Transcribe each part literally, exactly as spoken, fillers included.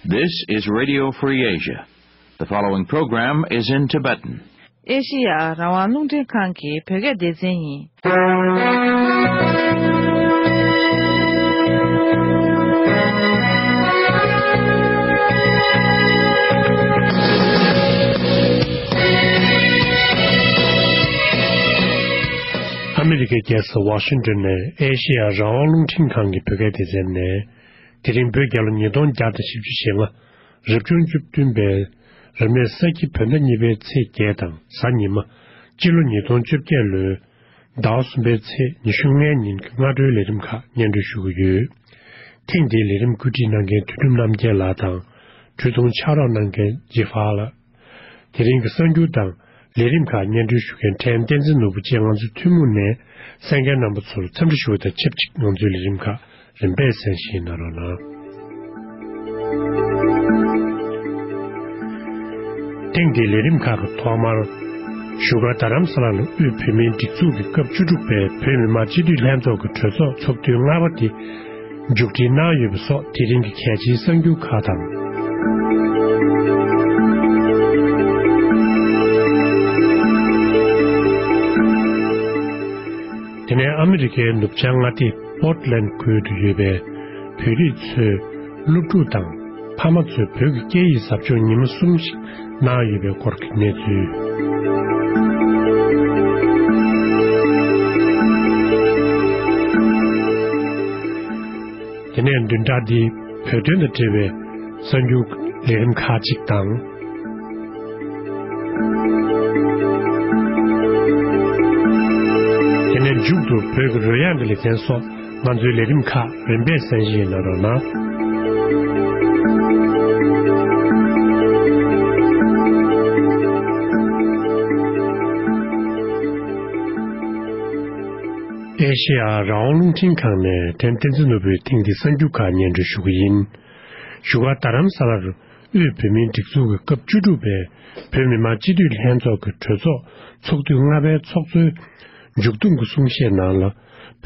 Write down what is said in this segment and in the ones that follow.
This is Radio Free Asia. The following program is in Tibetan. ཨེ་ཤེ་ཡ་རང་དབང་རླུང་འཕྲིན་ཁང་གི་བོད་སྐད་སྡེ་ཚན་ཡིན། ཨ་མི་རི་ཀའི་རྒྱལ་ས་ཝ་ཤིང་ཏོན་ནས་ཨེ་ཤེ་ཡ་རང་དབང་རླུང་འཕྲིན་ཁང་གི་བོད་སྐད་སྡེ་ཚན་ནས། དེ་རིང་བོད་རྒྱལ་ལོ་ཉིས་སྟོང་བརྒྱ་དང་བཞི་བཅུ་ཞེ་ལྔ། རབ་བྱུང་བཅུ་བདུན་པའི་རབ་གནས་ས་ཁྱི་བོད་ཟླ་གཉིས་པའི་ཚེས་བརྒྱད་དང་གཟའ་ཉི་མ། སྤྱི་ལོ་ཉིས་སྟོང་བཅོ་བརྒྱད་ལོའི་ཟླ་བ་གསུམ་པའི་ཚེས་ཉི་ཤུ་ལྔའི་ཉིན་གྱི་སྔ་དྲོའི་ལས་རིམ་ཁག་སྙན་སྒྲོན་ཞུ་གི་ཡོད། ཐེངས་འདིའི་ལས་རིམ་བཀོད་སྒྲིག་གནང་མཁན་དོན་གྲུབ་རྣམ་རྒྱལ་ལགས་དང་། འཕྲུལ་གཏོང་ཕྱག་རོགས་གནང་མཁན་ཇི་ཧྥ་ལགས། དེ་རིང་གི་གསར་འགྱུར་དང་ལས་རིམ་ཁག་སྙན་སྒྲོན་ཞུ་མཁན་ཕྲན་བསྟན་འཛིན་ནོར་བུ་བཅས་ང་ཚོའི་ཐུན་མོང་ནས་གསན་མཁན་རྣམ་པ་ཚོར་འཚམས་འདྲི་ཞུ་བ་དང་ཆབས་ཅིག་ང་ཚོའི་ལས་རིམ་ཁག་རིམ་པས་གསན་བཞིན་གནང་རོགས་གནང་། ཐེངས་འདིའི་ལས་རིམ་ཁག་གི་ཐོག་མར། བཞུགས་སྒར་རྡ་རམ་ས་ལ་ལ་དབུས་བོད་མིའི་སྒྲིག་འཛུགས་ཀྱི་སྐབས་བཅུ་དྲུག་པའི་བོད་མི་མང་སྤྱི་འཐུས་ལྷན་ཚོགས་ཀྱི་གྲོས་ཚོགས་ཚོགས་དུས་ལྔ་པ་དེ། མཇུག་སྒྲིལ་གནང་ཡོད་པ་སོགས་དེ་རིང་གི་གལ་ཆེའི་གསར་འགྱུར་ཁག་དང་། དེ་ནས་ཨ་མི་རི་ཀའི་ནུབ་བྱང་མངའ་སྡེ་པོར་ཊི་ལན་ཁུལ་དུ་ཡོད་པའི་བོད་རིགས་ཚོའི་སློབ་ཕྲུག་དང་ཕ་མ་ཚོས་བོད་ཀྱི་སྐད་ཡིག་ཟབ་སྦྱོང་ཉིན་མོ་གསུམ་ཞིག་གནང་ཡོད་པའི་སྐོར་གྱི་གནས་ཚུལ། དེ་ནས་བདུན་ཕྲག་འདིའི་བོད་དོན་དང་འབྲེལ་བའི་གསར་འགྱུར་ལས་རིམ་ཁག་ཅིག་དང་། དེ་ནས་མཇུག་ཏུ་བོད་ཀྱི་རོལ་དབྱངས་ཀྱི་ལེ་ཚན་སོགས་ང་ཚོའི་ལས་རིམ་ཁག་རིམ་པས་གསན་བཞེས་གནང་རོགས་གནང་། ཨེ་ཤེ་ཡ་རང་དབང་རླུང་འཕྲིན་ཁང་ནས་ཕྲན་བསྟན་འཛིན་ནོར་བུས་ཐེངས་འདིའི་གསར་འགྱུར་ཁག་སྙན་སྒྲོན་ཞུ་གི་ཡིན། བཞུགས་སྒར་རྡ་རམ་ས་ལར་དབུས་བོད་མིའི་སྒྲིག་འཛུགས་ཀྱི་སྐབས་བཅུ་དྲུག་པའི་བོད་མི་མང་སྤྱི་འཐུས་ལྷན་ཚོགས་ཀྱི་གྲོས་ཚོགས་ཚོགས་དུས་ལྔ་པའི་ཚོགས་གཙོའི་མཇུག་བསྡོམས་ཀྱི་གསུང་བཤད་ནང་ལ།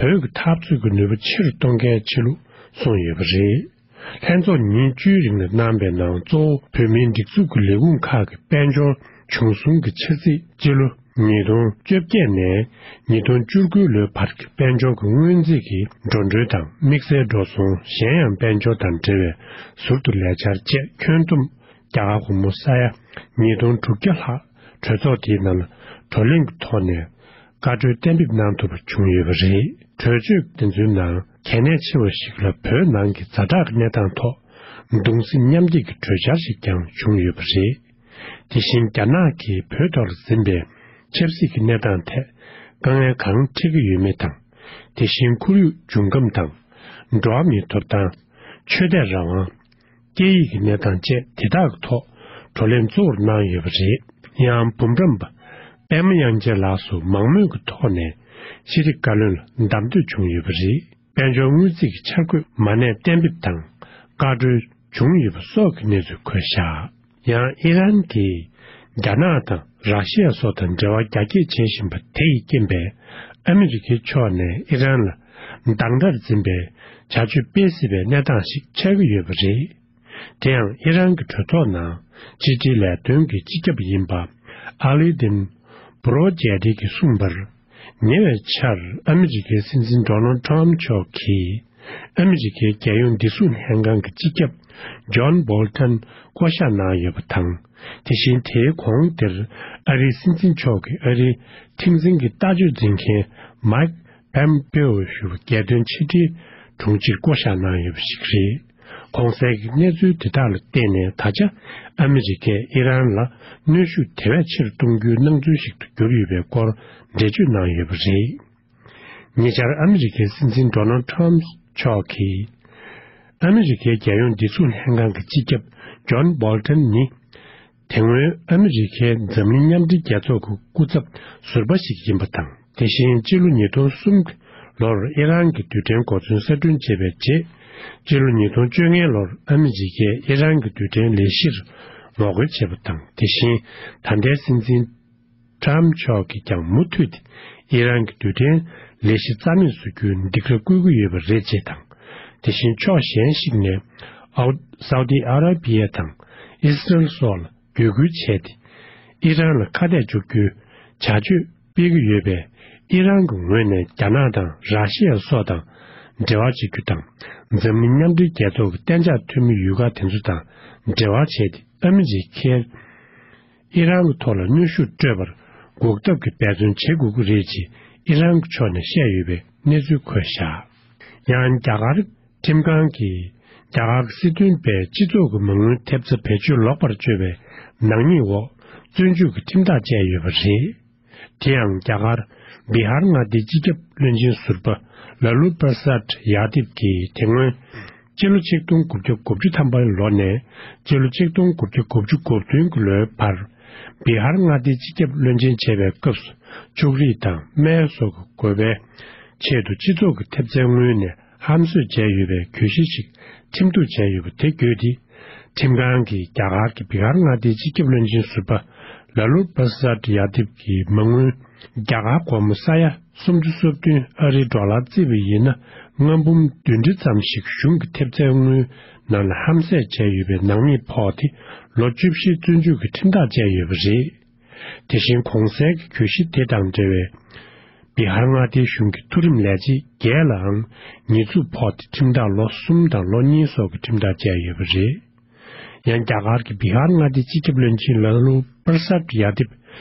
བོད་ཀྱི་འཐབ་རྩོད་ཀྱི་ནུས་པ་ཆེ་རུ་གཏོང་གལ་ཆེ་ལུགས་གསུངས་ཡོད་པ་རེད། ལྷན་ཚོགས་ཉིན་བཅུའི་རིང་ལ་གནང་པའི་ནང་གཙོ་བོ་བོད་མིའི་སྒྲིག་འཛུགས་ཀྱི་ལས་ཁུངས་ཁག་གི་དཔལ་འབྱོར་བྱུང་སོང་གི་ཆ་ཚིག་སྤྱི་ལོ་ཉིས་སྟོང་བཅོ་བརྒྱད་ནས་ཉིས་སྟོང་བཅུ་དགུ་ལོའི་བར་གྱི་དཔལ་འབྱོར་གྱི་སྔོན་རྩིས་ཀྱི་འགྲོ་གྲོན་དང་དམིགས་བསལ་འགྲོ་སོང་གཞན་ཡང་དཔལ་འབྱོར་དང་འབྲེལ་བའི་ཟུར་དུ་ལས་འཆར་བཅས་ཁྱོན་བསྡོམས་རྒྱ་གར་སྒོར་མོ་ས་ཡ་ཉིས་སྟོང་དྲུག་བརྒྱ་ལྷག་གྲོས་ཚོགས་དེའི་ནང་ལ་བགྲོ་གླེང་གི་ཐོག་ནས་བཀའ་འཁྲོལ་གཏན་འབེབས་གནང་ཐུབ་པ་བྱུང་ཡོད་པ་རེད། གྲོས་ཆོད་དེ་ཚོའི་ནང་གལ་གནད་ཆེ་བ་ཞིག་ལ་བོད་ནང་གི་ཛ་དྲག་གི་གནས་སྟངས་ཐོག་གདུང་སེམས་མཉམ་སྐྱེད་ཀྱི་གྲོས་འཆར་ཞིག་ཀྱང་བྱུང་ཡོད་པ་རེད། དེ་བཞིན་རྒྱ་ནག་གིས་བོད་ཐོག་ལ་འཛིན་པའི་ཆབ་སྲིད་ཀྱི་གནས་སྟངས་ཐད་དཀའ་ངལ་གང་འཕྲད་ཀྱི་ཡོད་མེད་དང་། དེ་བཞིན་ཁོར་ཡུག་འབྱུང་ཁམས་དང་། འགྲོ་བ་མིའི་ཐོབ་ཐང་། ཆོས་དད་རང་དབང་། སྐད་ཡིག་གི་གནས་སྟངས་བཅས་དེ་དག་གི་ཐོག་བགྲོ་གླེང་གཙོ་བོར་གནང་ཡོད་པ་རེད། ཡང་འབུམ་རམས་པ་པད་མ་དབྱངས་ཅན་ལགས་སུ་མང་མོས་ཀྱི་ཐོག་ནས་ཤེས་རིག་བཀའ་བློན་ལ་བདམས་ཐོན་བྱུང་ཡོད་པ་རེད། དཔལ་འབྱོར་དངུལ་རྩིས་ཀྱི་འཆར་འགོད་མ་གནས་གཏན་འབེབས་དང་བཀའ་འཁྲོལ་བྱུང་ཡོད་པ་སོགས་ཀྱི་གནས་ཚུལ་འཁོད་བཞག་ཡང་ཨི་རན་གྱིས་རྒྱ་ནག་དང་ར་ཤི་ཡ་སོགས་དང་འབྲེལ་བ་རྒྱ་སྐྱེད་བྱེད་བཞིན་པ་དེ་ཡི་རྐྱེན་པས་ཨ་མི་རི་ཀའི་ཕྱོགས་ནས་ཨི་རན་ལ་སྡང་དགྲར་འཛིན་པའི་བྱ་སྤྱོད་སྤེལ་སྲིད་པའི་གནས་སྟངས་ཤིག་ཆགས་ཀྱི་ཡོད་པ་རེད། དེ་ཡང་ཨི་རན་གྱི་གྲོས་ཚོགས་ནང་ཕྱི་འབྲེལ་ལས་དོན་གྱི་སྤྱི་ཁྱབ་ཡིན་པ་ཨ་ལི་དིན་བྷུ་རོ་ཇེ་ཏི་གིས་གསུངས་པར། ཉེ་བའི་ཆར་ཨ་མི་རི་ཀའི་སྲིད་འཛིན་ཌོ་ནལ་ཊམ་མཆོག་གིས་ཨ་མི་རི་ཀའི་རྒྱལ་ཡོངས་བདེ་སྲུང་ལྷན་ཁང་གི་སྤྱི་ཁྱབ་ཇོན་བྷོལ་ཊོན་བསྐོ་གཞག་གནང་ཡོད་པ་དང་། དེ་བཞིན་དེའི་གོང་དེར་ཨ་རིའི་སྲིད་འཛིན་མཆོག་གིས་ཨ་རིའི་ཁྲིམས་འཛིན་གྱི་ལྟ་སྤྱོད་འཛིན་མཁན་མཱིག་པོམ་པེའོ་ཞུ་བ་རྒྱལ་དོན་ཕྱི་དྲིལ་དྲུང་ཆེར་བསྐོ་གཞག་གནང་ཡོད་པ་ཞིག་རེད། གོང་གསལ་གྱི་གནས་ཚུལ་དེ་དག་ལ་བརྟེན་ནས་ད་ཆ་ཨ་མི་རི་ཀས་ཨི་རན་ལ་གནོན་ཤུགས་དེ་བས་ཆེ་རུ་གཏོང་རྒྱུའི་སྣང་ཚུལ་ཞིག་ཏུ་གྱུར་ཡོད་པའི་སྐོར་འགྲེལ་བརྗོད་གནང་ཡོད་པ་རེད། ཉེ་ཆར་ཨ་མི་རི་ཀའི་སྲིད་འཛིན་ཌོ་ནལ་ཊམ་མཆོག་གིས་ཨ་མི་རི་ཀའི་རྒྱལ་ཡོངས་བདེ་སྲུང་ལྷན་ཁང་གི་སྤྱི་ཁྱབ་ཇོན་བྷོལ་ཊོན་ནི། དེ་སྔོན་ཨ་མི་རི་ཀའི་འཛམ་གླིང་མཉམ་འབྲེལ་རྒྱལ་ཚོགས་ཀྱི་སྐུ་ཚབ་ཟུར་པ་ཞིག་ཡིན་པ་དང་། དེ་བཞིན་སྤྱི་ལོ་ཉིས་སྟོང་གསུམ་ལོར་ཨི་རན་གྱི་རྡུལ་ཕྲན་གོ་མཚོན་གསར་སྐྲུན་བྱས་པའི་རྗེས། སྤྱི་ལོ་ཉིས་སྟོང་བཅོ་ལྔ་ལོར་ཨ་མི་རི་ཀས་ཨི་རན་གྱི་རྡུལ་ཕྲན་ལས་གཞིར་ངོ་རྒོལ་བྱས་པ་དང་། དེ་བཞིན་ད་ལྟའི་སྲིད་འཛིན་ཊམ་མཆོག་གིས་ཀྱང་མུ་མཐུད་དེ་ཨི་རན་གྱི་རྡུལ་ཕྲན་ལས་གཞི་རྩ་མེད་བཟོ་རྒྱུའི་སྡིགས་ར་བསྐུལ་གྱི་ཡོད་པ་རེད་ཅེས་དང་། དེ་བཞིན་ཕྱོགས་གཞན་ཞིག་ནས་ ཨའུ་སའུ་ཏི་ཨ་ར་བི་ཡ་དང་ཨི་སི་རལ་སོགས་ལ་བརྒྱུད་སྐུལ་བྱས་ཏེ། ཨི་རན་ལ་ཁ་གཏད་གཅོག་རྒྱུའི་བྱ་སྤྱོད་སྤེལ་གྱི་ཡོད་པས། ཨི་རན་གྱི་ངོས་ནས་རྒྱ་ནག་དང་ར་ཤི་ཡ་སོགས་དང་འབྲེལ་བ་བྱེད་རྒྱུ་དང་། འཛམ་གླིང་མཉམ་འབྲེལ་རྒྱལ་ཚོགས་ཀྱི་གཏན་འཇགས་འཐུས་མི་ཡུལ་ཁག་དེ་ཚོ་དང་འབྲེལ་བ་བྱས་ཏེ། ཨ་མི་རི་ཁའི་ཨི་རན་གྱི་ཐོག་ལ་གནོན་ཤུགས་སྤྲོད་པར་འགོག་ཐབས་ཀྱི་འབད་བརྩོན་བྱེད་དགོས་ཀྱི་རེད་ཅེས་ཨི་རན་གྱི་ཕྱོགས་ནས་བཤད་ཡོད་པའི་གནས་ཚུལ་འཁོད་བཞག་ཡང་རྒྱ་གར་ཁྲིམས་ཁང་གིས་རྒྱ་གར་གྱི་སྲིད་དོན་པས་སྤྱི་ཚོགས་ཀྱི་མ་དངུལ་ཐེབས་རྩ་བེད་སྤྱོད་ལོག་པར་སྤྱོད་པའི་ནག་ཉེས་འོག་བཙོན་འཇུག་གི་ཁྲིམས་ཐག་བཅད་ཡོད་པ་རེད། དེ་ཡང་རྒྱ་གར་བི་ཧར་མངའ་སྡེའི་སྤྱི་ཁྱབ་བློན་ཆེན་ཟུར་པ་ལ་ལུ་པར་སཱད་ཡ་དིབ་ཀྱིས་དེ་སྔོན་སྤྱི་ལོ་ཆིག་སྟོང་དགུ་བརྒྱ་དགུ་བཅུ་ཐམ་པའི་ལོ་ནས་སྤྱི་ལོ་ཆིག་སྟོང་དགུ་བརྒྱ་དགུ་བཅུ་གོ་བདུན་གྱི་ལོའི་བར། བི་ཧར་མངའ་སྡེའི་སྤྱི་ཁྱབ་བློན་ཆེན་བྱས་པའི་སྐབས་སུ་ཕྱུགས་རིགས་དང་སྨན་སོགས་ཀྱི་དགོས་པའི་ཆེད་དུ་སྤྱི་ཚོགས་ཀྱི་ཐེབས་རྩའི་དངུལ་ནས་ཧམ་བཟོས་བྱས་ཡོད་པའི་གྱོད་གཞི་ཞིག་ཁྲིམས་གཏུག་བྱས་ཡོད་པ་དེ་བརྒྱུད་དེ། ཁྲིམས་ཁང་གིས་རྒྱ་གར་གྱི་བི་ཧར་མངའ་སྡེའི་སྤྱི་ཁྱབ་བློན་ཆེན་ཟུར་པ་ལ་ལུ་པར་སཱད་ཡ་དིབ་ཀྱི་མ་དངུལ་རྒྱ་གར་སྒོར་མོ་ས་ཡ་སུམ་ཅུ་སོ་བདུན་ཨ་རིའི་ཌོ་ལར་བརྩིས་པ་ཡིན་ན། ལྔ་འབུམ་བདུན་ཁྲི་ཙམ་ཞིག་གཞུང་གི་ཐེབས་རྩའི་དངུལ་ནང་ལ་ཧམ་བཟས་བྱས་ཡོད་པའི་ནག་ཉེས་ཕོག་སྟེ། ལོ་བཅུ་བཞི་བཙོན་འཇུག་གི་ཁྲིམས་ཐག་བཅད་ཡོད་པ་རེད། དེ་བཞིན་གོང་གསལ་གྱི་གྱོད་གཞི་དེ་དང་འབྲེལ་བའི་བི་ཧར་མངའ་སྡེའི་གཞུང་གི་མཐོ་རིམ་ལས་བྱེད་བརྒྱད་ལའང་ཉེས་འཛུགས་ཕོག་སྟེ། ཁྲིམས་ཐག་ལོ་གསུམ་དང་ལོ་གཉིས་སོགས་ཀྱི་ཁྲིམས་ཐག་བཅད་ཡོད་པ་རེད། ཡང་རྒྱ་གར་གྱི་བི་ཧར་མངའ་སྡེའི་སྤྱི་ཁྱབ་བློན་ཆེན་ལ་ལུ་པར་སཱད་ཡ་དིབ་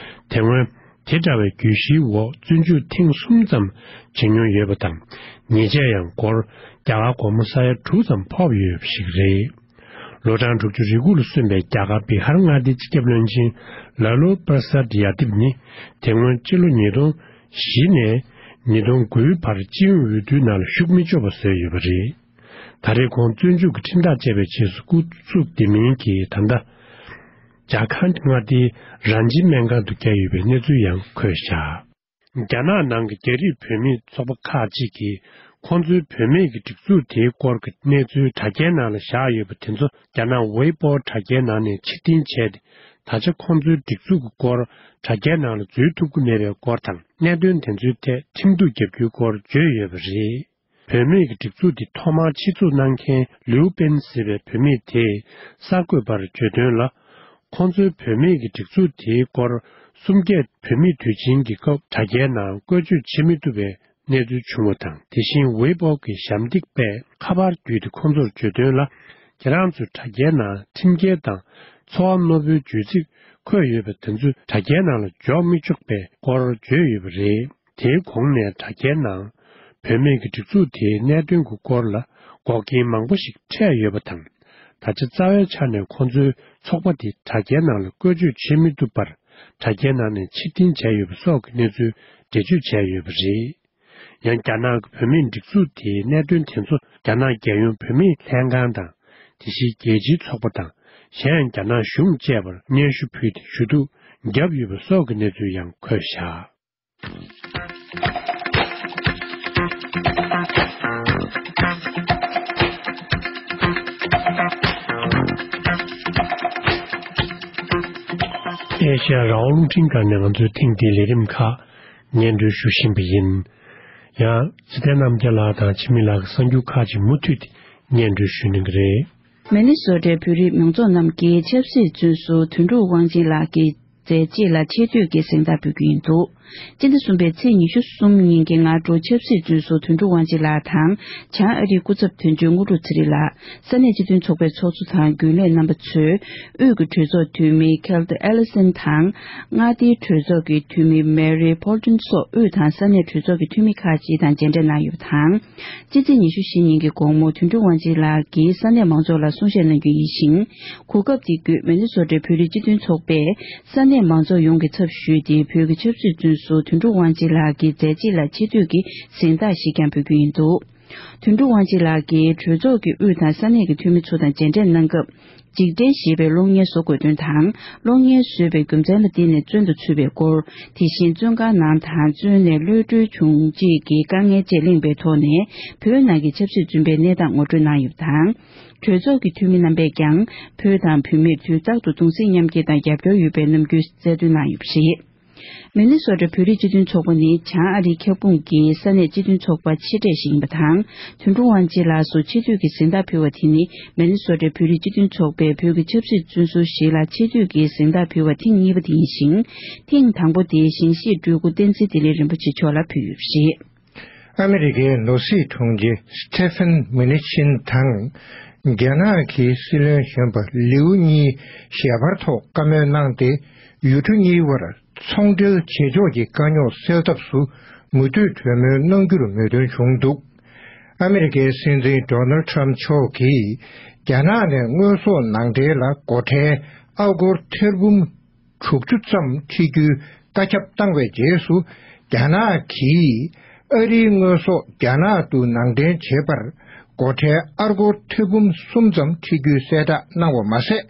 དེ་སྔོན་དེ་འདྲ་བའི་གྱོད་གཞིའི་འོག་བཙོན་འཇུག་ཐེངས་གསུམ་ཙམ་བྱེད་མྱོང་ཡོད་པ་དང་། ཉེས་ཆད་ཡང་སྒོར་རྒྱ་གར་སྒོར་མོ་ས་ཡ་དྲུག་ཙམ་ཕོག་ཡོད་པ་ཞིག་རེད། ལོ་གྲངས་དྲུག་ཅུ་རེ་དགུ་ལ་སོན་པའི་རྒྱ་གར་བི་ཧར་མངའ་སྡེའི་སྤྱི་ཁྱབ་བློན་ཆེན་ལ་ལུ་པར་སཱད་ཡ་དིབ་ནི་དེ་སྔོན་སྤྱི་ལོ་ཉིས་སྟོང་བཞི་ནས་ཉིས་སྟོང་དགུའི་བར་སྤྱི་ཡོངས་འོས་བསྡུའི་ནང་ལ་ཞུགས་མི་ཆོག་པ་བཟོས་ཡོད་པ་རེད། ད་རེས་ཁོང་བཙོན་འཇུག་གི་ཁྲིམས་ཐག་བཅད་པའི་རྗེས་སུ་སྐུ་གཟུགས་བདེ་མིན་གྱིས་ད་ལྟ་ཇར་ཁན་མངའ་སྡེའི་རན་ཅི་སྨན་ཁང་དུ་བསྐྱལ་ཡོད་པའི་གནས་ཚུལ་ཡང་འཁོད་བཞག་རྒྱ་ནག་ནང་གི་རྒྱ་རིགས་བོད་མིའི་ཚོགས་པ་ཁག་ཅིག་གིས་ཁོང་ཚོའི་བུད་མེད་ཀྱི་སྒྲིག་འཛུགས་དེའི་སྐོར་གྱི་གནས་ཚུལ་དྲ་རྒྱའི་ནང་ལ་བཞག་ཡོད་པ་དེ་ཚོ་རྒྱ་ནག་ཝེ་པོ་དྲ་རྒྱའི་ནང་ནས་ཕྱིར་འཐེན་བྱས་ཏེ། ད་ཆ་ཁོང་ཚོའི་སྒྲིག་འཛུགས་ཀྱི་སྐོར་དྲ་རྒྱའི་ནང་ལ་འཛུལ་ཐུབ་ཀྱི་མེད་པའི་སྐོར་དང་། གནད་དོན་དེ་ཚོའི་ཐད་ཁྲིམས་གཏུག་བརྒྱབ་རྒྱུའི་སྐོར་བརྗོད་ཡོད་པ་རེད། བུད་མེད་ཀྱི་སྒྲིག་འཛུགས་འདི་ཐོག་མར་ཆེད་འཛུགས་གནང་མཁན་ལིའུ་པེན་ཟེར་བའི་བུད་མེད་དེས་གསར་འགོད་པར་བརྗོད་དོན་ལ། ཁོང་ཚོའི་བུད་མེད་ཀྱི་སྒྲིག་འཛུགས་དེའི་སྐོར་གསུམ་བརྒྱད་བུད་མེད་དུས་ཆེན་གྱི་སྐབས་དྲ་རྒྱའི་ནང་བཀོལ་སྤྱོད་བྱེད་མི་ཐུབ་པའི་གནས་ཚུལ་བྱུང་བ་དང་། དེ་བཞིན་ཝེ་པོ་གི་ཞབས་འདེགས་པས་ཁ་པར་བརྒྱུད་དེ་ཁོང་ཚོར་བརྗོད་དོན་ལ། ཁྱེད་རང་ཚོའི་དྲ་རྒྱའི་ནང་ཁྲིམས་འགལ་དང་འཚོ་བ་རྣོ་པོའི་བརྗོད་ཚིག་འཁོད་ཡོད་པ་དེ་ཚོ་དྲ་རྒྱའི་ནང་ལ་འཇོག་མི་ཆོག་པའི་སྐོར་བརྗོད་ཡོད་པ་རེད། དེའི་གོང་ནས་དྲ་རྒྱའི་ནང་བུད་མེད་ཀྱི་སྒྲིག་འཛུགས་དེའི་གནད་དོན་གྱི་སྐོར་ལ་འགོག་རྐྱེན་མང་པོ་ཞིག་འཕྲད་ཡོད་པ་དང་། ད་ཆ་རྩ་བའི་ཆ་ནས་ཁོང་ཚོའི་ཚོགས་པ་དེ་དྲ་རྒྱའི་ནང་ལ་བཀོལ་སྤྱོད་བྱེད་མི་ཐུབ་པར་དྲ་རྒྱའི་ནང་ནས་ཕྱིར་འཐེན་བྱས་ཡོད་པ་སོགས་ཀྱི་གནས་ཚུལ་འགྲེལ་བརྗོད་བྱས་ཡོད་པ་རེད། ཡང་རྒྱ་ནག་གི་བུད་མེད་སྒྲིག་འཛུགས་དེའི་གནད་དོན་དེ་ཚོ་རྒྱ་ནག་རྒྱལ་ཡོངས་བུད་མེད་ལྷན་ཁང་དང་། དེ་བཞིན་རྒྱལ་སྤྱིའི་ཚོགས་པ་དང་། གཞན་ཡང་རྒྱ་ནག་གཞུང་བཅས་པར་སྙན་ཞུ་ཕུལ་ཏེ་ཞུ་གཏུག་བརྒྱབ་ཡོད་པ་སོགས་ཀྱི་གནས་ཚུལ་ཡང་འཁོད་བཞག་ཨེ་ཤ་ཡ་རང་དབང་རླུང་འཕྲིན་ཁང་ནས་ང་ཚོའི་ཐེངས་འདིའི་ལས་རིམ་ཁག་སྙན་སྒྲོན་ཞུ་བཞིན་པ་ཡིན། ཡང་། ཚེ་བརྟན་རྣམ་རྒྱལ་ལགས་དང་འཆི་མེད་ལགས་ཀྱི་གསར་འགྱུར་ཁག་ཅིག་མུ་མཐུད་དེ་སྙན་སྒྲོན་ཞུ་གནང་གི་རེད། མི་ནི་སོ་ཊའི་བོད་རིགས་མང་ཚོགས་རྣམས་ཀྱིས་ཆབ་སྲིད་བཙོན་ཟུར་དོན་གྲུབ་དབང་ཆེན་ལགས་ཀྱི་མཛད་རྗེས་ལ་ཆེ་བསྟོད་ཀྱི་གཟེངས་རྟགས་ཕུལ་རྒྱུ་ཡིན་འདུག་སྤྱི་ཟླ་གསུམ་པའི་ཚེས་ཉི་ཤུ་གསུམ་ཉིན་གྱི་སྔ་དྲོ་ཆབ་སྲིད་བཙོན་ཟུར་དོན་གྲུབ་དབང་ཆེན་ལགས་དང་། བྱང་ཨ་རིའི་སྐུ་ཚབ་དོན་གཅོད་དངོས་གྲུབ་ཚེ་རིང་ལགས། ས་གནས་སྤྱི་མཐུན་ཚོགས་པའི་ཚོགས་གཙོ་དང་རྒྱུན་ལས་རྣམ་པ་ཚོས། དབུས་ཀྱི་གྲོས་ཚོགས་འཐུས་མི་Keith Ellison དང་། མངའ་སྡེའི་གྲོས་ཚོགས་ཀྱི་འཐུས་མི་Mary Polton སོགས་དབུས་དང་ས་གནས་གྲོས་ཚོགས་ཀྱི་འཐུས་མི་ཁག་ཅིག་དང་མཇལ་འཕྲད་གནང་ཡོད་པ་དང་། སྤྱི་ཚེས་ཉི་ཤུ་བཞི་ཉིན་གྱི་དགོང་མོ་དོན་གྲུབ་དབང་ཆེན་ལགས་ཀྱིས་ས་གནས་མང་ཚོགས་ལ་གསུང་བཤད་གནང་རྒྱུ་ཡིན་ཞིང་། གོ་སྐབས་དེ་བརྒྱུད་མི་ནི་སོ་ཊའི་བོད་རིགས་སྤྱི་མཐུན་ཚོགས་པས་ས་གནས་མང་ཚོགས་ཡོངས་ཀྱི་ཚབ་ཞུས་ཏེ། བོད་ཀྱི་ཆབ་སྲིད་བཙོན་ཟུར་དོན་གྲུབ་དབང་ཆེན་ལགས་ཀྱི་མཛད་རྗེས་ལ་ཆེ་བསྟོད་ཀྱི་གཟེངས་རྟགས་ཤིག་ཀྱང་ཕུལ་རྒྱུ་ཡིན་འདུག་དོན་གྲུབ་དབང་ཆེན་ལགས་ཀྱིས་གྲོས་ཚོགས་ཀྱི་དབུས་དང་ས་གནས་ཀྱི་འཐུས་མི་ཚོ་དང་མཇལ་འཕྲད་གནང་སྐབས། འཇིག་རྟེན་ཞེས་པའི་གློག་བརྙན་བཟོ་དགོས་དོན་དང་། གློག་བརྙན་བཟོས་པའི་རྒྱུ་མཚན་ལ་བརྟེན་ནས་བཙོན་དུ་ཚུད་པའི་སྐོར། དེ་བཞིན་བཙོན་ཁང་ནང་དང་བཙོན་ནས་གློད་གྲོལ་བྱུང་རྗེས་ཀྱི་དཀའ་ངལ་བཅས་གླེང་བའི་ཐོག་ནས། བོད་ནང་གི་ཆབ་སྲིད་བཙོན་པའི་གནས་སྟངས་ངོ་སྤྲོད་གནང་ཡོད་པ་དང་། གྲོས་ཚོགས་ཀྱི་འཐུས་མི་རྣམ་པས་ཀྱང་། བོད་དང་བུད་མེད་དུས་རྟག་ཏུ་གདུང་སེམས་མཉམ་སྐྱེད་དང་རྒྱབ་སྐྱོར་ཡོད་པའི་རྣམ་འགྱུར་གསལ་སྟོན་གནང་ཡོད་པ་རེད། མི་ནི་སོ་ཊ་བོད་རིགས་སྤྱི་མཐུན་ཚོགས་པ་ནི་བྱང་ཨ་རིའི་ཁྱབ་ཁོངས་ཀྱི་ས་གནས་སྤྱི་མཐུན་ཚོགས་པ་ཆེ་གྲས་ཤིག་ཡིན་པ་དང་། དོན་གྲུབ་དབང་ཆེན་ལགས་སུ་ཆེ་བསྟོད་ཀྱི་གཟེངས་རྟགས་ཕུལ་བ་དེ་ནི་མི་ནི་སོ་ཊ་བོད་རིགས་སྤྱི་མཐུན་ཚོགས་པས་བོད་ཀྱི་ཆབ་སྲིད་བཙོན་ཟུར་ཞིག་ལ་ཆེ་བསྟོད་ཀྱི་གཟེངས་རྟགས་ཕུལ་བ་ཐེངས་གཉིས་པ་དེ་ཡིན་ཞིང་། ཐེངས་དང་པོ་དེ་ཞིང་གཤེགས་སྤྲུལ་སྐུ་བསྟན་འཛིན་བདེ་ལེགས་རིན་པོ་ཆེ་མཆོག་ལ་ཕུལ་ཡོད་པ་རེད། ཨ་མི་རི་ཀའི་ནོར་སྲིད་དྲུང་ཆེ་སི་ཏེ་ཕན་མུ་ནི་ཆིན་དང་། རྒྱ་ནག་གི་སྲིད་བློན་གཞོན་པ་ལིའུ་གཉིས་ཞལ་པར་ཐོག་བཀའ་མོལ་གནང་སྟེ། ཡུལ་གྲུ་གཉིས་བར་ཚོང་འབྲེལ་བྱེད་ཕྱོགས་ཀྱི་དཀའ་རྙོག་སེལ་ཐབས་སུ་མུ་མཐུད་གྲོས་མོལ་གནང་རྒྱུར་མོས་མཐུན་བྱུང་འདུག་ཨ་མི་རི་ཀའི་སྲིད་འཛིན་ཌོ་ནལ་ཊམ་མཆོག་གིས། རྒྱ་ནག་ནས་དངོས་ཟོག་ནང་འདྲེན་ལ་སྒོ་ཁྲལ་ཨ་སྒོར་ཐེར་འབུམ་དྲུག་ཅུ་ཙམ་འཁྲི་རྒྱུའི་བཀའ་ཁྱབ་བཏང་བའི་རྗེས་སུ། རྒྱ་ནག་གིས་ཨ་རིའི་དངོས་ཟོག་རྒྱ་ནག་ཏུ་ནང་འདྲེན་བྱེད་པར་སྒོ་ཁྲལ་ཨ་སྒོར་ཐེར་འབུམ་གསུམ་ཙམ་འཁྲི་རྒྱུའི་གསལ་བསྒྲགས་གནང་བ་མ་ཟད།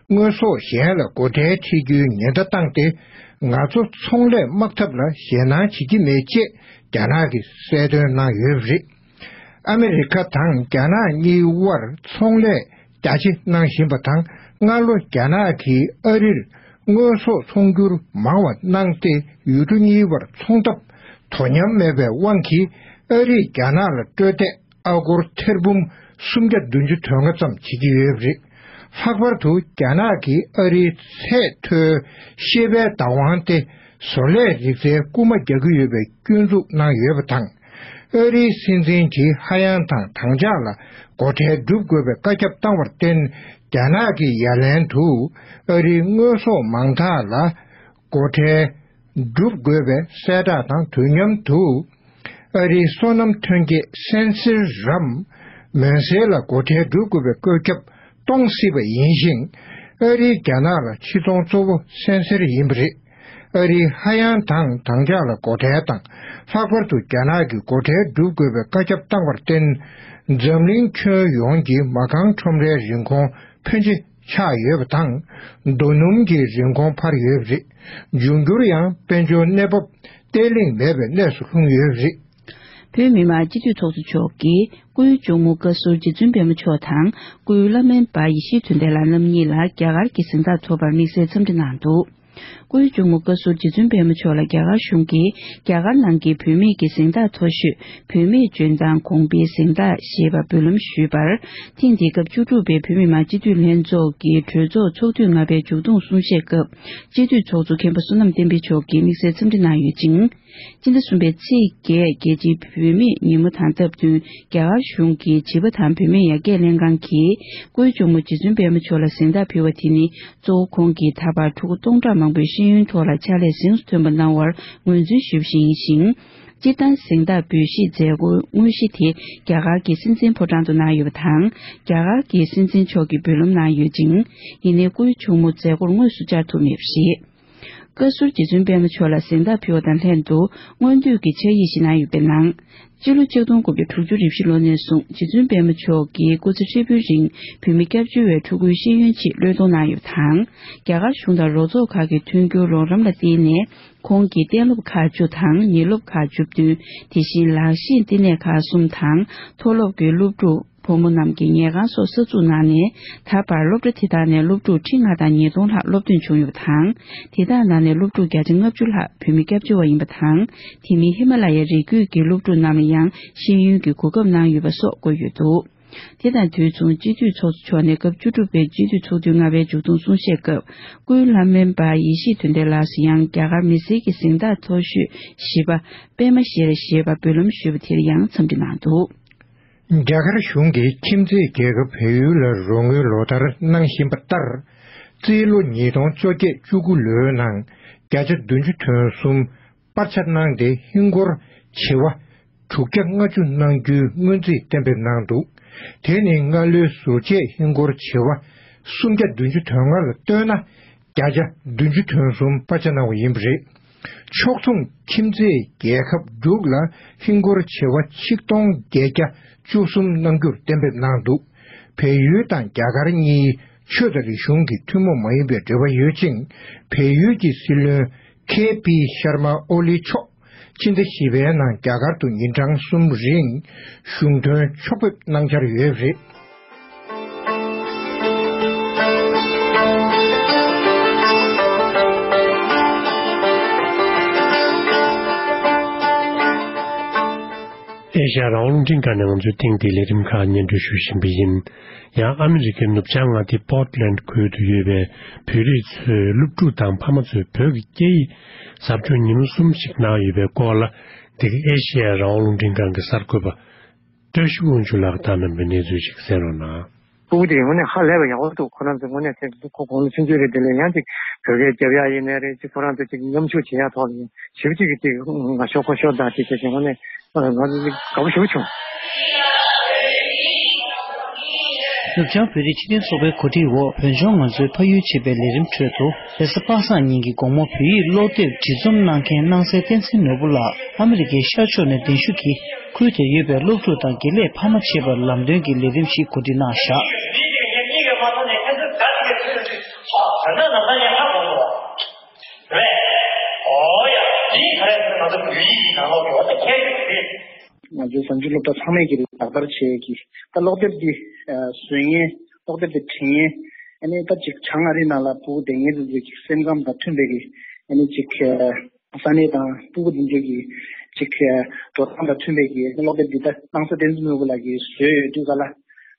དངོས་ཟོག་གཞན་ལ་སྒོ་ཁྲལ་འཁྲི་རྒྱུའི་ཉེན་བརྡ་བཏང་སྟེ། ང་ཚོ་ཚོང་ལས་དམག་འཐབ་ལ་ཞེད་སྣང་བྱེད་ཀྱི་མེད་ཅེས་རྒྱ་ནག་གིས་གསལ་སྟོན་གནང་ཡོད་པ་རེད། ཨ་མི་རི་ཁ་དང་རྒྱ་ནག་གཉིས་དབར་ཚོང་ལས་རྒྱ་ཆེ་གནང་བཞིན་པ་དང་། སྔ་ལོ་རྒྱ་ནག་གིས་ཨ་རིར་དངོས་ཟོག་ཚོང་སྒྱུར་མང་བ་གནང་སྟེ། ཡུལ་གྲུ་གཉིས་བར་ཚོང་འཐབ་དོ་མཉམ་མེད་པའི་དབང་གིས། ཨ་རིས་རྒྱ་ནག་ལ་སྤྲོད་འདེད་ཨ་སྒོར་ཐེར་འབུམ་སུམ་བརྒྱ་བདུན་ཅུ་དོན་ལྔ་ཙམ་བྱེད་ཀྱི་ཡོད་པ་རེད། ལྷག་པར་དུ་རྒྱ་ནག་གིས་ཨ་རིའི་ཚད་མཐོའི་ཤེས་དཔལ་བདག་དབང་སྟེ། བཟོ་ལས་རིག་རྩལ་སྐུལ་མ་རྒྱག་གི་ཡོད་པའི་སྐྱོན་འཛུགས་གནང་ཡོད་པ་དང་། ཨ་རིའི་སྲིད་འཛིན་གྱིས་ཧ་ཡང་དང་དྭངས་ལྗང་ལ་སྒོ་ཁྲལ་སྒྲུབ་དགོས་པའི་བཀའ་ཁྱབ་བཏང་བར་བརྟེན། རྒྱ་ནག་གི་ཡ་ལན་དུ་ཨ་རིའི་དངོས་ཟོག་མང་དག་ལ་སྒོ་ཁྲལ་སྒྲུབ་དགོས་པའི་གསལ་བསྒྲགས་དང་དུས་མཉམ་དུ། ཨ་རིའི་སོ་ནམ་ཐོན་སྐྱེད་སན་སེར་རམ་མོན་སེར་ལ་སྒོ་ཁྲལ་སྒྲུབ་དགོས་པའི་བཀོད་ཁྱབ་གཏོང་སྲིད་པ་ཡིན་ཞིང་། ཨ་རིས་རྒྱ་ནག་ལ་ཕྱི་ཚོང་གཙོ་བོ་སན་སེར་ཡིན་པ་རེད། ཨ་རིས་ཧ་ཡང་དང་དྭངས་ལྗང་ལ་སྒོ་ཁྲལ་དང་། ལྷག་པར་དུ་རྒྱ་ནག་གི་སྒོ་ཁྲལ་སྒྲུབ་དགོས་པའི་བཀའ་ཁྱབ་བཏང་བར་བརྟེན། འཛམ་གླིང་ཁྱོན་ཡོངས་ཀྱི་མ་རྐང་ཁྲོམ་རའི་རིན་གོང་ཕོན་ཆེ་ཆག་ཡོད་པ་དང་། རྡོ་སྣུམ་གྱི་རིན་གོང་འཕར་ཡོད་པ་རེད། འབྱུང་འགྱུར་ཡང་དཔལ་འབྱོར་གནས་བབ་བརྟན་ལྷིང་མེད་པའི་གནས་སུ་ལྷུང་ཡོད་པ་རེད། བོད་མི་མང་སྤྱི་འཐུས་ཚོགས་གཙོ་མཆོག་གིས་སྐུའི་གཅུང་མོ་བཀའ་ཟུར་རྗེ་བཙུན་པད་མ་མཆོག་དང་སྐུའི་བླ་སྨན་པ་ཡེ་ཤེས་དོན་ལྡན་ལགས་རྣམ་གཉིས་ལ་རྒྱ་གར་གྱི་གཟེངས་རྟགས་ཐོབ་པར་དམིགས་བསལ་འཚམས་འདྲི་གནང་འདུག་སྐུའི་གཅུང་མོ་བཀའ་ཟུར་རྗེ་བཙུན་པད་མ་མཆོག་ལ་རྒྱ་གར་གཞུང་གིས་རྒྱ་གར་ནང་གི་བུད་མེད་ཀྱི་གཟེངས་རྟགས་མཐོ་ཤོས་བུད་མེད་འཇོན་ཐང་གོང་འཕེལ་གཟེངས་རྟགས་ཞེས་པ་འབུལ་ལམ་ཞུས་པར། ཐེངས་འདིའི་སྐབས་བཅུ་དྲུག་པའི་བོད་མི་མང་སྤྱི་འཐུས་ལྷན་ཚོགས་ཀྱི་གྲོས་ཚོགས་ཚོགས་དུས་ལྔ་པའི་མཇུག་བསྡོམས་གསུང་བཤད་སྐབས། སྤྱི་འཐུས་ཚོགས་གཙོ་མཁན་པོ་བསོད་ནམས་བསྟན་འཕེལ་མཆོག་གིས་དམིགས་བསལ་འཚམས་འདྲི་གནང་ཡོད་ཅིང་། སྤྱི་ཟླ་གསུམ་པའི་ཚེས་བརྒྱད་རྒྱལ་སྤྱིའི་བུད་མེད་ཉིན་མོ་དང་སྟབས་བསྟུན། རྒྱ་གར་གཞུང་གིས་བྱིས་པ་དང་བུད་མེད་ཡར་རྒྱས་ལྷན་ཁང་གིས་སྐུའི་གཅུང་མོ་རྗེ་བཙུན་པད་མ་མཆོག་ལ་གཟེངས་རྟགས་ཕུལ་བ་དེ་ནི། གཙོ་བོ་ཁོང་གིས་ད་བར་ཕྲུ་གུ་སྟོང་ཕྲག་མང་པོའི་ཤེས་ཡོན་ཐོག་ལ་ཕྱག་ལས་གཟེངས་སུ་ཐོན་པ་གནང་བར་ངོས་འཛིན་ཞུ་བཞིན་ཡིན་ཞིང་། སྤྱིར་བཏང་གཟེངས་རྟགས་འབུལ་བཞེས་མཛད་སྒོའི་དངོས་གཞི་དེ་རྒྱ་གར་གྱི་སྲིད་འཛིན་ཕོ་བྲང་དུ་གནང་ཡོད་པ་དང་། རྒྱ་གར་གྱི་སྲིད་འཛིན་མཆོག་གིས་འབུལ་ལམ་གནང་ཡོད་ཅིང་། ཡིན་ནའི་སྐུའི་གཅུང་མོ་མཛད་སྒོར་དངོས་སུ་བཅར་ཐུབ་མེད་པ་རེད། བཀའ་ཟུར་རྗེ་བཙུན་པད་མ་མཆོག་ལ་གཟེངས་རྟགས་ཕུལ་བ་དང་ལྷན་དུ་སྔོན་དུས་ཀྱི་ཕྱག་ཡིག་ཞིག་གནང་ཡོད་པའི་ནང་། སྤྱི་ལོ་ཆིག་སྟོང་དགུ་བརྒྱ་དྲུག་ཅུ་རེ་བཞི་ལོ་ནས་བཟུང་རྗེ་བཙུན་པད་མ་མཆོག་གིས་སྐུ་ཚེ་ཧྲིལ་པོའི་རིང་བུད་མེད་སྐྱབས་བཅོལ་བའི་ཕྲུ་གུའི་ཤེས་ཡོན་ཆེད་བློས་གཏོང་གནང་ཡོད་པ་དང་། རྒྱ་གར་གཞུང་དང་རོགས་ཚོགས་ཁག་གི་མཐུན་འགྱུར་རོགས་རམ་ལ་བརྟེན་ནས་ཁོང་གིས་གཏན་སློབ་ཁག་བཅུ་དང་ཉིན་སློབ་ཁག་བཅུ་བདུན། དེ་བཞིན་ལག་ཤེས་བསྟི་གནས་ཁག་གསུམ་དང་མཐོ་སློབ་ཀྱི་སློབ་ཕྲུག་ཕོ་མོ་རྣམས་ཀྱི་ཉལ་ཁང་སོགས་གསར་འཛུགས་གནང་ནས། ད་བར་སློབ་གྲྭ་དེ་དག་ནས་སློབ་ཕྲུག་ཁྲི་ལྔ་དང་ཉིས་སྟོང་ལྷག་སློབ་ཐོན་བྱུང་ཡོད་པ་དང་། དེ་དག་ནང་ནས་སློབ་ཕྲུག་བརྒྱ་ཆ་ལྔ་བཅུ་ལྷག་བུད་མེད་སྐྱབས་བཅོལ་བ་ཡིན་པ་དང་། དེ་མིན་ཧི་མ་ལ་ཡའི་རི་རྒྱུད་ཀྱི་སློབ་ཕྲུག་རྣམས་ལ་ཡང་ཤེས་ཡོན་གྱི་གོ་སྐབས་གནང་ཡོད་པ་སོགས་བཀོད་ཡོད་འདུག་དེ་དང་དུས་མཚུངས་སྤྱི་འཐུས་ཚོགས་གཙོ་མཆོག་ནས་སྐབས་བཅུ་དྲུག་པའི་སྤྱི་འཐུས་ཚོགས་དུས་ལྔ་པའི་མཇུག་བསྡོམས་གསུང་བཤད་སྐབས། སྐུའི་བླ་སྨན་པ་ཡེ་ཤེས་དོན་ལྡན་ལགས་སུ་ཡང་རྒྱ་གར་མི་སེར་གྱི་གཟེངས་རྟགས་མཐོ་ཤོས་བཞི་པ་པདྨ་ཤྲི་ཞེས་པ་འབུལ་ལམ་ཞུས་པ་དེར་ཡང་འཚམས་འདྲི་གནང་འདུག་རྒྱ་གར་གཞུང་གིས་ཁྱིམ་མཚེས་རྒྱལ་ཁབ་བལ་ཡུལ་ལ་རོགས་དངུལ་ལོ་ལྟར་གནང་བཞིན་པ་ལྟར། རྩིས་ལོ་ཉིས་སྟོང་བཅོ་བརྒྱད་བཅུ་དགུ་ལོའི་ནང་བརྒྱ་ཆ་བདུན་ཅུ་དོན་གསུམ་སྤར་ཆ་གནང་སྟེ། ཧིན་སྒོར་བྱེ་བ་དྲུག་བརྒྱ་ལྔ་བཅུ་གནང་རྒྱུའི་སྔོན་རྩིས་གཏན་འབེབས་གནང་འདུག་དེ་ནི་སྔ་ལོའི་ཟུར་བཅད་ཧིན་སྒོར་བྱེ་བ་སུམ་བརྒྱ་བདུན་ཅུ་དོན་ལྔ་ལ་བཏོན་ན། བརྒྱ་ཆ་བདུན་ཅུ་དོན་གསུམ་སྤར་ཆ་གནང་བ་ཡིན་པ་རེད། ཕྱོགས་མཚུངས་ཁྱིམ་མཚེས་རྒྱལ་ཁབ་འབྲུག་ལ་ཧིན་སྒོར་བྱེ་བ་ཆིག་སྟོང་བརྒྱད་བརྒྱ་བཅུ་གསུམ་གནང་རྒྱུར་གཏན་འབེབས་གནང་འདུག་བལ་ཡུལ་དང་རྒྱ་གར་གཉིས་ཆོས་དང་རིག་གཞུང་གི་ཐུན་མོང་མ་ཡིན་པའི་འབྲེལ་བ་ཡོད་ཅིང་། བལ་ཡུལ་གྱི་སྲིད་བློན་ཁེ་པི་ཤར་མ་ཨོ་ལི་མཆོག་ཕྱི་ཟླ་བཞི་པའི་ནང་རྒྱ་གར་དུ་ཉིན་གྲངས་གསུམ་རིང་གཞུང་དོན་ཕྱོགས་ཕེབས་གནང་འཆར་ཡོད་པ་རེད། ཨེ་ཤེ་ཡ་རང་དབང་རླུང་འཕྲིན་ཁང་ནས་ང་ཚོའི་ཐེངས་འདིའི་ལས་རིམ་ཁག་སྙན་སྒྲོན་ཞུ་བཞིན་པ་ཡིན། ཡང་ཨ་མི་རི་ཀའི་ནུབ་བྱང་མངའ་སྡེ་པོར་ཊི་ལེན་ཌི་ཁུལ་དུ་ཡོད་པའི་བོད་རིགས་ཚོས་སློབ་ཕྲུག་དང་ཕ་མ་ཚོས་བོད་ཀྱི་སྐད་ཡིག་ཟབ་སྦྱོང་ཉིན་མོ་གསུམ་ཞིག་གནང་ཡོད་པའི་སྐོར་ལ། འདི་ག་ཨེ་ཤེ་ཡ་རང་དབང་རླུང་འཕྲིན་ཁང་གི་གསར་འགོད་པ་བཀྲ་ཤིས་དབང་ཕྱུག་ལགས་དང་རྣམ་པའི་གནས་ཚུལ་ཞིག་གསན་རོགས་གནང་། སྤུ་གུ་དེ་དངོས་གནས་ཧ་ལས་པ་ཡག་པོ་འདུག་ཁོ་རང་ཚོ་དངོས་གནས་ཁོ་ཁོང་ཚོ་ཆུང་ཆུང་རེད། དེ་ལས་ཡང་ཅིག་བོད་སྐད་རྒྱབ་ཡག་ཡིན་ནའི་རེད། ཅིག་ཁོ་རང་ཚོ་ཅིག་མཉམ་ཞུགས་བྱེད་ཡག་ཐོག་ལ་ཞེ་པོ་ཅིག་གི་ཅིག་ང་ཤོག་ཁོ་ཤོག་དང་ཅིག་བྱས་ཅིག་དངོས་གནས་ང་ཚོ་ཅིག་དགའ་པོ་ཞེ་པོ་བྱུང་། ནུབ་བྱང་བོད་རིགས་སྤྱི་མཐུན་ཚོགས་པའི་གོ་སྒྲིག་འོག་བོད་ལྗོངས་ང་ཚོའི་ཕ་ཡུལ་ཅེས་པའི་ལས་རིམ་ཁྲོད་དུ། རེས་གཟའ་པ་སངས་ཉིན་གྱི་དགོང་མོ་བོད་ཡིག་ཀློག་དེབ་འབྲི་རྩོམ་གནང་མཁན་སྣང་གསལ་བསྟན་འཛིན་ནོར་བུ་ལགས་ཨ་མི་རི་ཀའི་ཤར་ཕྱོགས་ནས་གདན་ཞུ་གིས་ཁུལ་དེར་ཡོད་པའི་སློབ་ཕྲུག་དང་དགེ་ལས་ཕ་མ་བཅས་པར་ལམ་སྟོན་གྱི་ལས་རིམ་ཞིག་གོ་སྒྲིག་གནང་བཞག་ང་ཚོའི་གཟའ་མཇུག་སློབ་གྲྭ་ཚང་མས་ཀྱི་ལག་བསྟར་བྱེད་ཀྱི་ད་ཀློག་དེབ་འདི་བཟོ་མཁན་ཀློག་དེབ་འདི་བྲིས་མཁན་ཨ་ནི་ད་ཅིག་བྱང་ཨ་རི་ནང་ལ་སྤུ་གུ་བསྡད་མཁན་ཚོ་ཚོས་ཀྱི་སེམས་ཁམས་དང་མཐུན་པའི་གི་ཨ་ནི་ཅིག་ས་གནས་དང་སྤུ་གུ་འདི་ཚོ་གི་ཅིག་འགྲོ་སྟངས་དང་མཐུན་པའི་གི་ཀློག་དེབ་འདི་ད་སྣང་ས་བསྟན་འཛིན་ནོར་བུ་ལགས་ཀྱིས་བཟོས་ཡོད་དུས་ག་ལ།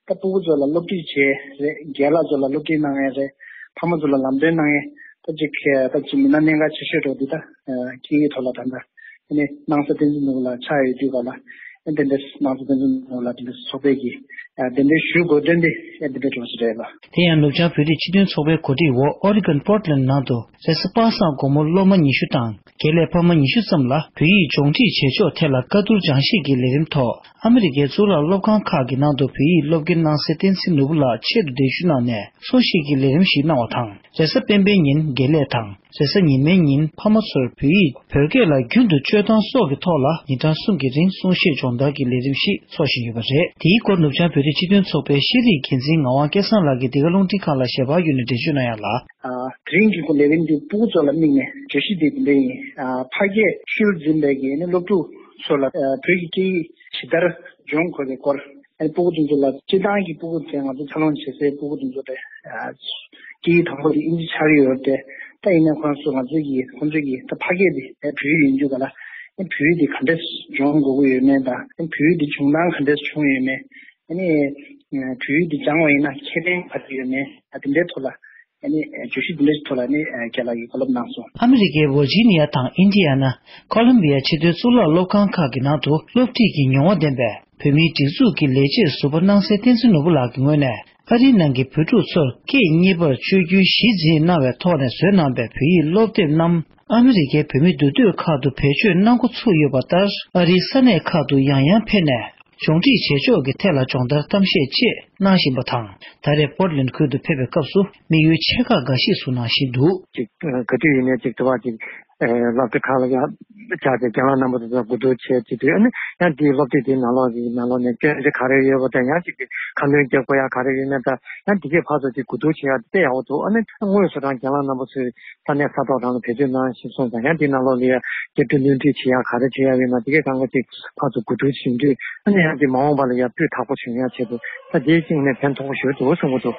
ད་སྤུ་གུ་ཚོ་ལ་སློབ་ཁྲིད་བྱས་རེད། རྒན་ལགས་ཚོ་ལ་སློབ་ཁྲིད་གནང་ཡས་རེད། ཕ་མ་ཚོ་ལ་ལམ་སྟོན་གནང་ཡས་ད་ཅིག་ད་ཅིག་མི་སྣ་གནད་འགག་ཆེ་ཤོས་འགྲོ་འདི་ད་སྐད་ཡིག་ཐོག་ལ་ད་ལྟ་ཨ་ནི་སྣང་ས་བསྟན་འཛིན་ནོར་བུ་ལགས་ཆགས་ཡོད་དུས་ག་ལ་ཨ་དེ་འདྲས་སྣང་ས་བསྟན་འཛིན་ནོར་བུ་ལགས་དེ་འདྲས་ཚོགས་པའི་གི་ཨ་དེ་འདྲས་ཞུ་དགོས་དོན་དེ་ཨ་དེ་འདྲས་འགྲོ་ཞིག་རེད་ལ། དེ་ཡང་ནུབ་བྱང་བོད་རིགས་སྤྱི་མཐུན་ཚོགས་པའི་གོ་སྒྲིག་འོག་ཨོ་རི་གོན་པོར་ཊི་ལེན་ཌི་ནང་དུ་རེས་གཟའ་པ་སངས་དགོང་མོ་སློབ་མ་ཉི་ཤུ་དང་། དགེ་ལས་ཕ་མ་ཉི་ཤུ་ཙམ་ལ་བོད་ཡིག་སྦྱོང་ཁྲིད་བྱེད་ཕྱོགས་ཐད་ལ་བཀའ་བསྡུར་སྦྱང་བཤད་ཀྱི་ལས་རིམ་ཐོག་ཨ་མི་རི་ཀའི་གཙུག་ལག་སློབ་ཁང་ཁག་གི་ནང་དུ་བོད་ཡིག་སློབ་དགེ་སྣང་གསལ་བསྟན་འཛིན་ནོར་བུ་ལགས་ཆེད་དུ་གདན་ཞུ་གནང་ནས་གསུང་བཤད་ཀྱི་ལས་རིམ་ཞིག་གནང་བ་དང་། རེས་གཟའ་སྤེན་པའི་ཉིན་དགེ་ལས་དང་། རེས་གཟའ་ཉི་མའི་ཉིན་ཕ་མ་ཚོར་བོད་ཡིག་བོད་སྐད་ལ་རྒྱུན་དུ་སྤྱོད་སྟངས་སོགས་ཀྱི་ཐོག་ལ་ཉིན་གྲངས་གསུམ་གྱི་རིང་གསུང་བཤད་སྦྱོང་བརྡར་གྱི་ལས་རིམ་ཞིག་འཚོགས་བཞིན་ཡོད་པ་རེད། དེའི་སྐོར་ནུབ་བྱང་བོད་རིགས་སྤྱི་མཐུན་ཚོགས་པའི་ཤེས་རིག་འགན་འཛིན་ངག་དབང་སྐལ་བཟང་ལགས་ཀྱིས་འདི་ག་རླུང་འཕྲིན་ཁང་ལ་ཞལ་པར་བརྒྱུད་ནས་འགྲེལ་བརྗོད་གནང་ཡ་ལ། ཨ། དེ་རིང་གི་ལས་རིམ་འདི་སྤུ་གུ་ཚོ་ལ་དམིགས་ནས་བརྗོད་གཞི་འདི་འདི་འདྲ་ཡིན། ཨ། ཕ་སྐད་ཤུལ་འཛིན་པའི་གི་ནི་སློབ་ཕྲུག་ཚོ་ལ་ཨ་བོད་ཀྱི་སྐད་ཡིག་ཇི་ལྟར་སྦྱོང་དགོས་པའི་སྐོར། ཨ་ནི་སྤུ་གུ་དེ་ཚོ་ལ་སྤྱིར་བཏང་གི་སྤུ་གུ་དེ་ང་ཚོ་འཚར་ལོངས་བྱེད་སའི་སྤུ་གུ་དེ་ཚོ་དེ་ཨ་སྐད་ཡིག་དང་པོ་དེ་ཨིན་ཇི་ཆགས་ཀྱི་ཡོད་རེད་དེ། ད་ཡིན་ནའི་ཁོང་ཚོ་ང་ཚོ་གི་ཁོང་ཚོ་གི་ད་ཕ་སྐད་དེ་ཨ་བོད་ཡིག་ཡིན་དུས་ག་ལ་ཨ་བོད་ཡིག་དེ་ག་འདྲས་སྦྱོང་དགོས་ཀྱི་ཡོད་མེད་དང་ཨ་བོད་ཡིག་དེ་བྱུང་སྟངས་ག་འདྲས་བྱུང་ཡོད་མེད། ཨ་ནི་བོད་ཡིག་འདི་སྦྱང་བ་ཡིན་ན་ཁེ་ཕན་ག་རེ་ཡོད་མེད། ཨ་དེ་འདྲའི་ཐོག་ལ་ཨ་ནི་བརྗོད་གཞི་འདི་འདྲའི་ཐོག་ལ་ནི་རྒན་ལགས་ཀྱིས་བཀའ་སློབ་གནང་སོང་། ཨ་མི་རི་ཀའི་ཝར་ཇི་ནི་ཡ་དང་ཨིན་ཌི་ཡ་ན། ཁོ་ལམ་བི་ཡ་ཆེས་མཐོའི་གཙུག་ལག་སློབ་ཁང་ཁག་གི་ནང་དུ་སློབ་ཁྲིད་ཀྱི་མྱོང་བ་ལྡན་པའི་བོད་མིའི་སྒྲིག་འཛུགས་ཀྱི་ལས་བྱེད་ཟུར་པ་སྣང་གསལ་བསྟན་འཛིན་ནོར་བུ་ལགས་ཀྱི་ངོས་ནས། ཨ་རིའི་ནང་གི་བོད་ཕྲུག་ཚོར་སྐད་གཉིས་པར་སྤྱོད་རྒྱུའི་གཞི་འཛིན་གནང་བའི་ཐོག་ནས་བཟོས་གནང་པའི་བོད་ཡིག་སློབ་དེབ་རྣམས། ཨ་མི་རི་ཀའི་བོད་མི་འདུས་སྡོད་ཁག་ཏུ་བེད་སྤྱོད་གནང་འགོ་ཚུགས་ཡོད་པ་ལྟར། ཨ་རིའི་ས་གནས་ཁག་ཏུ་ཡང་ཡང་ཕེབས་ནས། སྦྱོང་ཁྲིད་བྱེད་ཕྱོགས་ཀྱི་ཐད་ལ་སྦྱོང་བརྡར་གཏམ་བཤད་བཅས་གནང་བཞིན་པ་དང་། ད་རེས་པོར་ཊི་ལེན་ཌི་ཁུལ་དུ་ཕེབས་པའི་སྐབས་སུ་དམིགས་ཡུལ་ཆེ་ཁག་འགའ་ཞིག་གསུངས་གནང་བཞིན་འདུག་ཅིག་ག་དུས་ཡིན་ནའི་ཅིག་དུ་བ་ཅིག་སློབ་གྲྭ་ཁག་ལ་ཡང་བཅར་ཏེ་རྒན་ལགས་རྣམ་པ་ཚོ་གོ་བསྡུར་བྱས་ཅིག་དུས་ཨ་ནི་ཡང་དེའི་སློབ་དེབ་དེའི་ནང་ལོགས་ཀྱི་ནང་ལོགས་ནས་སྐྱོན་ཅིག་ག་རེ་ཡོད་པ་དང་ཡང་ཅིག་ཁ་སྣོན་རྒྱག་དགོས་ཡ་ག་རེ་ཡོད་མེད་དང་ཡང་དེ་གའི་ཕར་ཚུར་ཅིག་གོ་བསྡུར་བྱེད་ཡ་དཔེ་ཡག་པོ་འདུག་ཨ་ནི་དངོས་སུ་རང་རྒན་ལགས་རྣམ་པ་ཚོས། ས་གནས་ས་ཐོག་རང་ལ་བེད་སྤྱོད་གནང་ཞེས་གསུངས་ཙང་ཡང་འདི་ནང་ལོགས་ལ་ཡ་སྐྱབས་འགྲོ་སྣོན་སྒྲིག་བྱེད་ཡག་ག་རེ་བྱེད་ཡག་ཡོད་ན་དེ་གའི་སྒང་ག་ཅིག་ཕར་ཚུར་གོ་བསྡུར་ཞིབ་འགྲིག་ཨ་ནི་ཡང་དེ་མ་འོངས་པ་ལ་ཡ་སྤུས་དག་པོ་བྱུང་ཡག་ཆེད་དུ་ད་དེའི་སྟེང་ནས་ཕན་ཐོགས་པོ་ཞེ་པོ་འདུག་གསུང་གི་འདུག་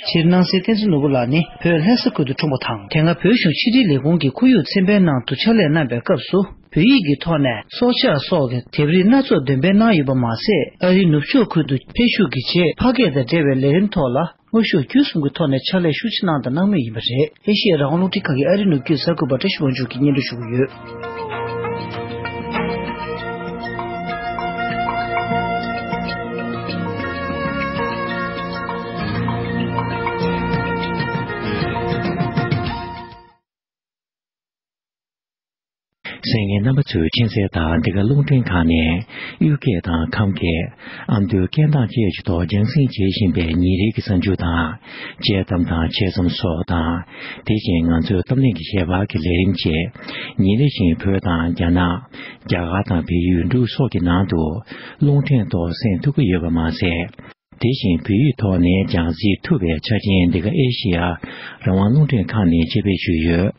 སྤྱིར་སྣང་གསལ་བསྟན་འཛིན་ནོར་བུ་ལགས་ནི་བོད་ལྷ་ས་ཁུལ་དུ་འཁྲུངས་པ་དང་དེ་སྔ་བོད་གཞུང་ཕྱི་དྲིལ་ལས་ཁུངས་ཀྱི་ཁོར་ཡུག་ཚན་པའི་ནང་དུ་ཕྱག་ལས་གནང་པའི་སྐབས་སུ། བོད་ཡིག་གི་ཐོག་ནས་སྲོག་ཆགས་སོགས་ཀྱི་དེབ་རིས་སྣ་ཚོགས་འདོན་སྤེལ་གནང་ཡོད་པ་མ་ཟད། ཨ་རིའི་ནུབ་ཕྱོགས་ཁུལ་དུ་ཕེབས་བཞུགས་ཀྱི་རྗེས་ཕ་སྐད་དང་འབྲེལ་བའི་ལས་རིམ་ཐོག་ལ་དངོས་ཤུགས་བརྒྱུད་གསུམ་གྱི་ཐོག་ནས་ཕྱག་ལས་ཤུགས་ཆེ་གནང་དང་གནང་མུས་ཡིན་པ་རེད། ཨེ་ཤེ་ཡ་རང་དབང་རླུང་འཕྲིན་ཁང་གི་ཨ་རིའི་ནུབ་རྒྱུད་གསར་འགོད་པ་བཀྲ་ཤིས་དབང་ཕྱུག་གིས་སྙན་སྒྲོན་ཞུ་གི་ཡོད། གསན་མཁན་རྣམ་པ་ཚོས་མཁྱེན་གསལ་ལྟར་འདི་ག་རླུང་འཕྲིན་ཁང་ནས་གཡུ་སྐད་དང་ཁམས་སྐད། ཨ་མདོའི་སྐད་གདངས་བཅས་ཀྱི་ཐོག་རྒྱང་སྲིང་བྱེད་བཞིན་པའི་ཉིན་རེའི་གི་གསར་འགྱུར་དང་དཔྱད་གཏམ་དང་དཔྱད་རྩོམ་སོགས་དང་། དེ་བཞིན་ང་ཚོའི་གཏམ་གླེང་གི་ཞལ་པར་གྱི་ལས་རིམ་བཅས་ཉིན་རེ་བཞིན་བོད་དང་རྒྱ་ནག་རྒྱ་གར་དང་བལ་ཡུལ་འབྲུག་སོགས་ཀྱི་ནང་དུ་རླུང་འཕྲིན་ཐོག་གསན་ཐུབ་ཀྱི་ཡོད་པ་མ་ཟད། དེ་བཞིན་བོད་ཡིག་ཐོག་ནས་ཀྱང་གཟིགས་ཐུབ་པའི་ཆ་རྐྱེན་འདི་ག་ཨེ་ཤེ་ཡ་རང་དབང་རླུང་འཕྲིན་ཁང་ནས་ཆེད་ཕེབས་ཞུས་ཡོད།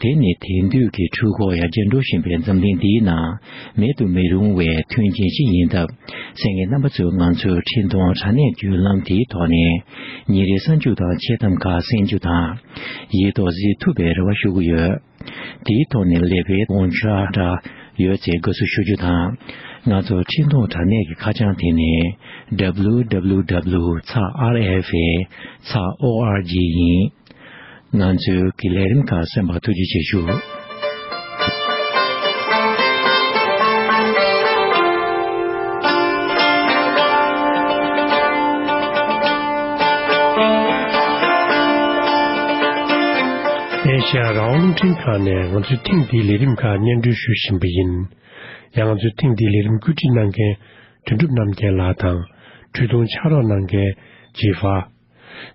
དེ་ནི་དེང་དུས་ཀྱི་འཕྲུལ་འཁོར་ཡང་རྒྱས་འགྲོ་བཞིན་པའི་འཛམ་གླིང་འདིའི་ནང་མེད་དུ་མི་རུང་བའི་མཐུན་རྐྱེན་ཞིག་ཡིན་སྟབས། གསན་མཁན་རྣམ་པ་ཚོས་ང་ཚོའི་འཕྲིན་གཏོང་དྲ་གནས་བརྒྱུད་ལམ་དེའི་ཐོག་ནས་ཉིན་རེའི་གསར་འགྱུར་དང་དཔྱད་གཏམ་ཁག་གསན་རྒྱུ་དང་། ཡིག་ཐོག་གཟིགས་ཐུབ་པའི་རེ་བ་ཞུ་གི་ཡོད། དེའི་ཐོག་ནས་ལེགས་སྤེལ་དགོངས་འཆར་འདྲ་ཡོད་ཚེ་དགའ་བསུ་ཞུ་རྒྱུ་དང་། ང་ཚོ་འཕྲིན་གཏོང་དྲ་གནས་ཀྱི་ཁ་བྱང་དེ་ནི་W W W ཚེག R F A ཚེག O R G ཡིན། ང་ཚོའི་གི་ལས་རིམ་ཁག་གསན་པར་ཐུགས་རྗེ་ཆེ་ཞུ། ཨེ་ཤ་ཡ་རང་དབང་རླུང་འཕྲིན་ཁང་ནས་ང་ཚོའི་ཐེངས་འདིའི་ལས་རིམ་ཁག་སྙན་སྒྲོན་ཞུ་བཞིན་པ་ཡིན། ཡང་ང་ཚོའི་ཐེངས་འདིའི་ལས་རིམ་བཀོད་སྒྲིག་གནང་མཁན་དོན་གྲུབ་རྣམ་རྒྱལ་ལགས་དང་། འཕྲུལ་གཏོང་ཕྱག་རོགས་གནང་མཁན་ཇི་ཧྥ།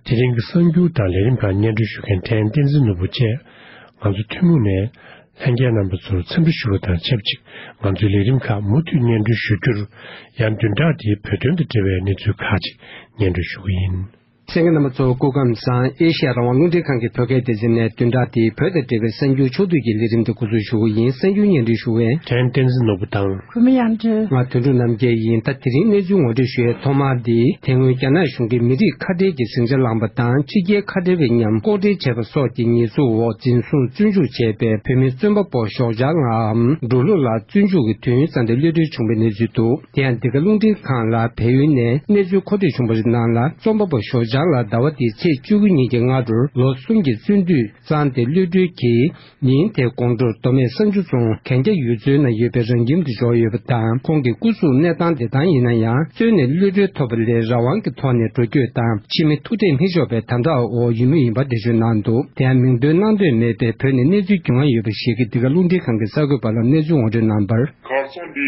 དེ་རིང་གི་གསར་འགྱུར་དང་ལས་རིམ་ཁག་སྙན་སྒྲོན་ཞུ་མཁན་ཕྲན་བསྟན་འཛིན་ནོར་བུ་བཅས། ང་ཚོ་ཐུན་མོང་ནས་ལྷན་རྒྱས་རྣམ་པ་ཚོར་འཚམས་འདྲི་ཞུ་བ་དང་ཆབས་ཅིག་ང་ཚོའི་ལས་རིམ་ཁག་མུ་མཐུད་སྙན་སྒྲོན་ཞུ་རྒྱུར། ཡང་བདུན་ཕྲག་འདིའི་བོད་དོན་དང་འབྲེལ་བའི་གནས་ཚུལ་ཁག་ཅིག་སྙན་སྒྲོན་ཞུ་གི་ཡིན། གསན་མཁན་རྣམ་པ་ཚོ་སྐུ་ཁམས་བཟང་། ཨེ་ཤ་ཡ་རང་དབང་རླུང་འཕྲིན་ཁང་གི་བོད་སྐད་སྡེ་ཚན་ནས་བདུན་ཕྲག་འདིའི་བོད་དང་འབྲེལ་བའི་གསར་འགྱུར་ཕྱོགས་བསྡུས་ཀྱི་ལས་རིམ་དེ་འགོ་འཛུགས་ཞུ་གི་ཡིན། གསར་འགྱུར་སྙན་སྒྲོན་ཞུ་བའི་ཕྲན་བསྟན་འཛིན་ནོར་བུ་དང་། བུ་མོ་དབྱངས་སྒྲོལ། ང་དོན་གྲུབ་རྣམ་རྒྱལ་ཡིན། ད་དེ་རིང་གནས་ཚུལ་ངོ་སྤྲོད་ཞུ་ཡས་ཐོག་མར་འདི་དེ་སྔོན་རྒྱ་ནག་གཞུང་གིས་མི་རིགས་ཁ་བྲལ་གྱི་ཟིང་ཆ་བསླངས་པ་དང་ཕྱི་རྒྱལ་ཁ་བྲལ་བའི་ཉམས་ལྐོག་འདྲེན་བྱས་པ་སོགས་ཀྱི་ཉེས་འཛུགས་འོག་འཛིན་བཟུང་བཙོན་འཇུག་བྱས་པའི་བོད་མི་བཙོན་པ་པོ་ཞོགས་ལྗང་ལའམ་འབྲུག་ལོ་ལགས་བཙོན་འཇུག་གི་དུས་ཡུན་ཙམ་དེ་གློད་གྲོལ་བྱུང་བའི་གནས་ཚུལ་འདུག་དེ་ཡང་འདི་ག་རླུང་འཕྲིན་ཁང་ལ་བལ་ཡུལ་ནས་གནས་ཚུལ་མཁོ་སྤྲོད་བྱུང་བའི་ནང་ལ། བཙོན་པ་པོ་ཞོགས་ལྗང་ལགས་ཟླ་བ་འདིའི་ཚེས་བཅུ་དགུ་ཉིན་གྱི་སྔ་དྲོར་ལོ་གསུམ་གྱི་བཙོན་དུས་ཚང་སྟེ་གློད་གྲོལ་གྱིས། ཉིན་དེའི་དགོང་དྲོར་མདོ་སྨད་ས་འགྱུ་རྫོང་གན་རྐྱལ་ཡུལ་ཚོའི་ནང་ཡོད་པའི་རང་ཁྱིམ་དུ་འབྱོར་ཡོད་པ་དང་། ཁོང་གི་སྐུ་གཟུགས་གནས་སྟངས་བདེ་ཐང་ཡིན་ན་ཡང་། བཙོན་ནས་གློད་གྲོལ་ཐོབ་པ་ལས་རང་དབང་གི་ཐོག་ནས་འགྲོ་སྐྱོད་དང་ཕྱི་མི་ཐུག་འཕྲད་མི་ཆོག་པའི་དམ་དྲག་འོག་ཡོད་མུས་ཡིན་པ་འགྲེལ་བརྗོད་གནང་འདུག་དེ་ཡང་མིང་འདོན་གནང་འདོད་མེད་པའི་བོད་ནས་གནས་ཚུལ་རྒྱུས་མངའ་ཡོད་པ་ཞིག་གིས་འདི་ག་རླུང་འཕྲིན་ཁང་གི་གསར་འགོད་པ་ལ་གནས་ཚུལ་ངོ་སྤྲོད་གནང་བར། གར་སོང་འདི་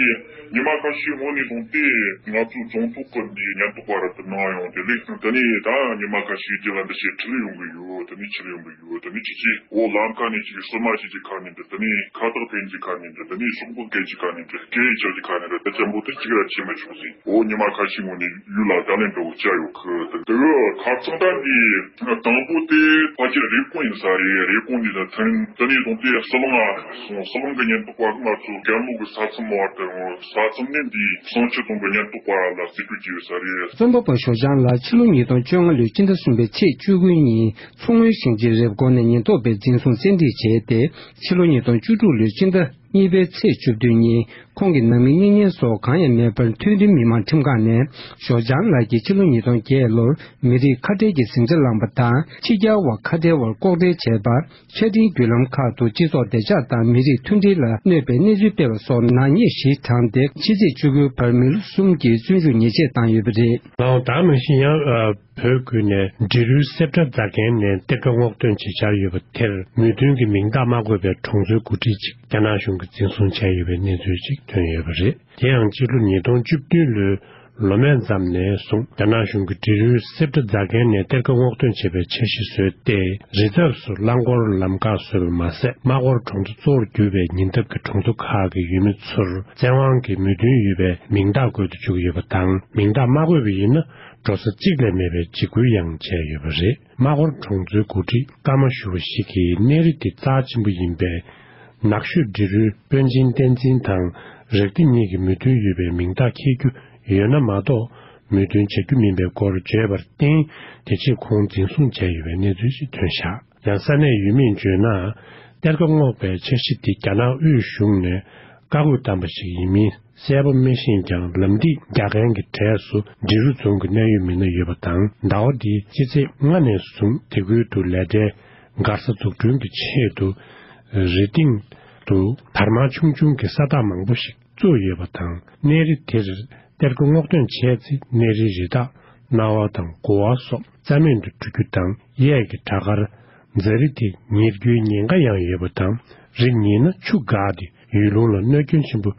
ཉི་མ་ཁ་ཤས་སྔོན་ནས་བཟུང་སྟེ་ང་ཚོའི་རྫོང་ཐོག་གི་འདི་ཉེན་རྟོག་པ་ར་དུ་གནང་ཡོང་དེ་ལས་ད་ནི་ད་ཉི་མ་ཁ་ཤས་རྗེས་ལ་འདི་ཞེས་ཁྲིད་ཡོང་གི་ཡོད། ད་ནི་ཁྲིད་ཡོང་གི་ཡོད། ད་ནི་ཅི་ཅི་འོ་ལམ་ཁ་ནས་ཅིག་སོ་མ་ཅིག་གི་ཁ་ནས་འདི་ད་ནི་ཁ་བཏགས་འཕེན་གྱི་ཁ་ནས་འདི་ད་ནི་སོག་པོ་སྐད་ཀྱི་ཁ་ནས་འདི་སྐད་ཡིག་ཆགས་ཀྱི་ཁ་ནས་འདི་ད་ཅམ་པོ་དེ་གཅིག་ར་བྱེད་མ་ཆོག་ཟིན། འོ་ཉི་མ་ཁ་ཤས་སྔོན་ནས་ཡུལ་ལ་ད་ལན་འགྲོ་བཅར་ཡོད་གི་ད་འདི་ཁ་ཚང་ད་འདི། དང་པོ་དེ་ཕལ་ཆེར་རེབ་གོང་ཡིན་ས་རེད། རེབ་གོང་འདི་ལ་ཐོན་དེ་ནས་བཟུང་སྟེ་ཟི་ལིང་ང་སོང་། ཟི་ལིང་གི་ཉེན་རྟོག་པ་ང་ཚོ་རྒྱ་ལོག་གི་ས་མཚམས་བར་དུ་ས་མཚམས་ནས་འདི་བསང་ཆུ་གཏོང་གི་ཉེན་རྟོག་པ་ལ་རྩིས་སྤྲོད་བྱས་ཡོད་ས་རེད། རྩོམ་པ་པོ་ཞོ་ལྗང་ལགས་ཕྱི་ལོ་ཉིས་སྟོང་བཅོ་ལྔ་ལོའི་སྤྱི་ཟླ་གསུམ་པའི་ཚེས་བཅུ་དགུ་ཉིན་མཚོ་སྔོན་ཞིང་ཆེན་རེབ་གོང་ནས་ཉེན་རྟོག་པས་འཛིན་བཟུང་བཙན་ཁྲིད་བྱས་ཏེ། ཕྱི་ལོ་ཉིས་སྟོང་བཅུ་དྲུག་ལོའི་སྤྱི་ཟླ་གཉིས་པའི་ཚེས་བཅུ་བདུན་ཉིན་ཁོང་གི་ནང་མི་གཉེན་ཉེ་སོགས་གང་ཡང་མེད་པར་མཐོ་རིམ་མི་མང་ཁྲིམས་ཁང་ནས་ཞོ་ལྗང་ལགས་ཀྱིས་ཕྱི་ལོ་ཉིས་སྟོང་བརྒྱད་ལོར་མི་རིགས་ཁ་བྲལ་གྱི་ཟིང་ཆ་བསླངས་པ་དང་ཕྱི་རྒྱལ་བ་ཁ་བྲལ་བར་ལྐོག་འབྲེལ་བྱས་པ། ཆ་འཕྲིན་བརྒྱུད་ལམ་ཁག་ཏུ་སྤྱི་ཚོགས་བདེ་འཇགས་དང་མི་རིགས་མཐུན་སྒྲིལ་ལ་གནོད་པའི་གནས་ཚུལ་སྤེལ་བ་སོགས་ནག་ཉེས་བཞི་བགྲངས་ཏེ་ཕྱི་ཚེས་བཅུ་དགུའི་བར་མི་ལོ་གསུམ་གྱི་བཙོན་འཇུག་ཉེས་ཆད་བཏང་ཡོད་པ་རེད། ལའོ་ད་ནང་བཞིན་ཡང་། བོད་ཁུལ་ནས་འབྲི་རུའི་སེབ་ཏྲ་རྫ་མཁན་ནས་གཏེར་ཁ་སྔོག་འདོན་བྱེད་འཆར་ཡོད་པ་དེར་མོས་མཐུན་གྱི་མིང་རྟགས་མ་འཁོད་པའི་གྲོང་ཚོའི་འགོ་ཁྲིད་ཅིག་རྒྱ་ནག་གཞུང་གིས་འཛིན་བཟུང་བྱས་ཡོད་པའི་གནས་ཚུལ་ཅིག་ཐོན་ཡོད་པ་རེད། དེ་ཡང་སྤྱི་ལོ་ཉིས་སྟོང་བཅུ་བདུན་ལོའི་ལོ་སྨད་ཙམ་ནས་བཟུང་རྒྱ་ནག་གཞུང་གིས་འབྲི་རུའི་སེབ་ཏྲ་རྫ་མཁན་ནས་གཏེར་ཁ་སྔོག་འདོན་བྱེད་པའི་འཆར་གཞི་བཟོས་ཏེ། རི་འདབས་སུ་རླངས་འཁོར་ལམ་ཁ་བཟོས་པ་མ་ཟད། དམག་སྐོར་གྲོང་ཚོ་གཙོ་བོར་གྱུར་པའི་ཉེ་འདབས་ཀྱི་གྲོང་ཚོ་ཁག་གི་ཡུལ་མི་ཚོར་བཙན་དབང་གིས་མོས་མཐུན་ཡོད་པའི་མིང་རྟགས་བཀོད་དུ་བཅུག་ཡོད་པ་དང་། མིང་རྟགས་མ་བཀོད་པ་ཡིན་ན། འགྲོ་ས་གཅིག་ལས་མེད་པའི་འཇིགས་སྐུལ་ཡང་བྱས་ཡོད་པ་རེད། དམག་སྐོར་གྲོང་ཚོའི་འགོ་ཁྲིད་ཀརྨ་ཞུ་བ་ཞིག་གིས་གནས་རི་དེ་རྩ་ཆེན་པོ་ཡིན་པས། ནགས་ཤོད་འབྲི་རུའི་དཔོན་ཆེན་བསྟན་འཛིན་དང་རིགས་སྡེ་གཉིས་ཀྱིས་མོས་མཐུན་ཡོད་པའི་མིང་རྟགས་འཁྱེར་རྒྱུ་ཡོད་ན་མ་གཏོགས་མོས་མཐུན་བྱ་རྒྱུ་མིན་པའི་སྐོར་བརྗོད་པར་བརྟེན། དེ་རྗེས་ཁོང་འཛིན་བཟུང་བྱས་ཡོད་པའི་གནས་ཚུལ་ཞིག་ཐོན་བཞག་ཡང་ས་གནས་ཡུལ་མིས་བརྗོད་ན། གཏེར་ཁ་སྔོག་པའི་འཆར་གཞི་འདི་རྒྱ་ནག་དབུས་གཞུང་ནས་བཀའ་བཀོད་བཏང་པ་ཞིག་ཡིན་མིན། གསལ་པོ་མི་ཤེས་ཀྱང་ལམ་འདི་རྒྱག་མཁན་གྱི་གྲས་སུ་འབྲི་རུ་རྫོང་གི་གནད་ཡོད་མི་སྣ་ཡོད་པ་དང་། ཟླ་བ་འདིའི་སྤྱི་ཚེས་ལྔ་ནས་བཟུང་དེ་ཁུལ་དུ་ལས་གྲྭའི་མགར་ས་འཛུགས་སྐྲུན་གྱི་ཆེད་དུ་རི་སྟེང་དུ་དར་དམར་ཆུང་ཆུང་གི་ས་རྟགས་མང་པོ་ཞིག་བཙུགས་ཡོད་པ་དང་། གནས་རི་དེར་གཏེར་ཁ་སྔོག་འདོན་བྱས་ཚེ་གནས་རིའི་རི་དྭགས་གནའ་བ་དང་དགོ་བ་སོགས་རྩ་མེད་དུ་འགྲོ་རྒྱུ་དང་། གཡས་ཀྱི་བྲག་དཀར་འཛའ་རི་དེ་ཉིལ་རྒྱུའི་ཉེན་ཁ་ཡང་ཡོད་པ་དང་། རི་ཉིལ་ན་ཆུ་འགགས་ཏེ་ཡུལ་ལུང་ལ་གནོད་སྐྱོན་ཆེན་པོ་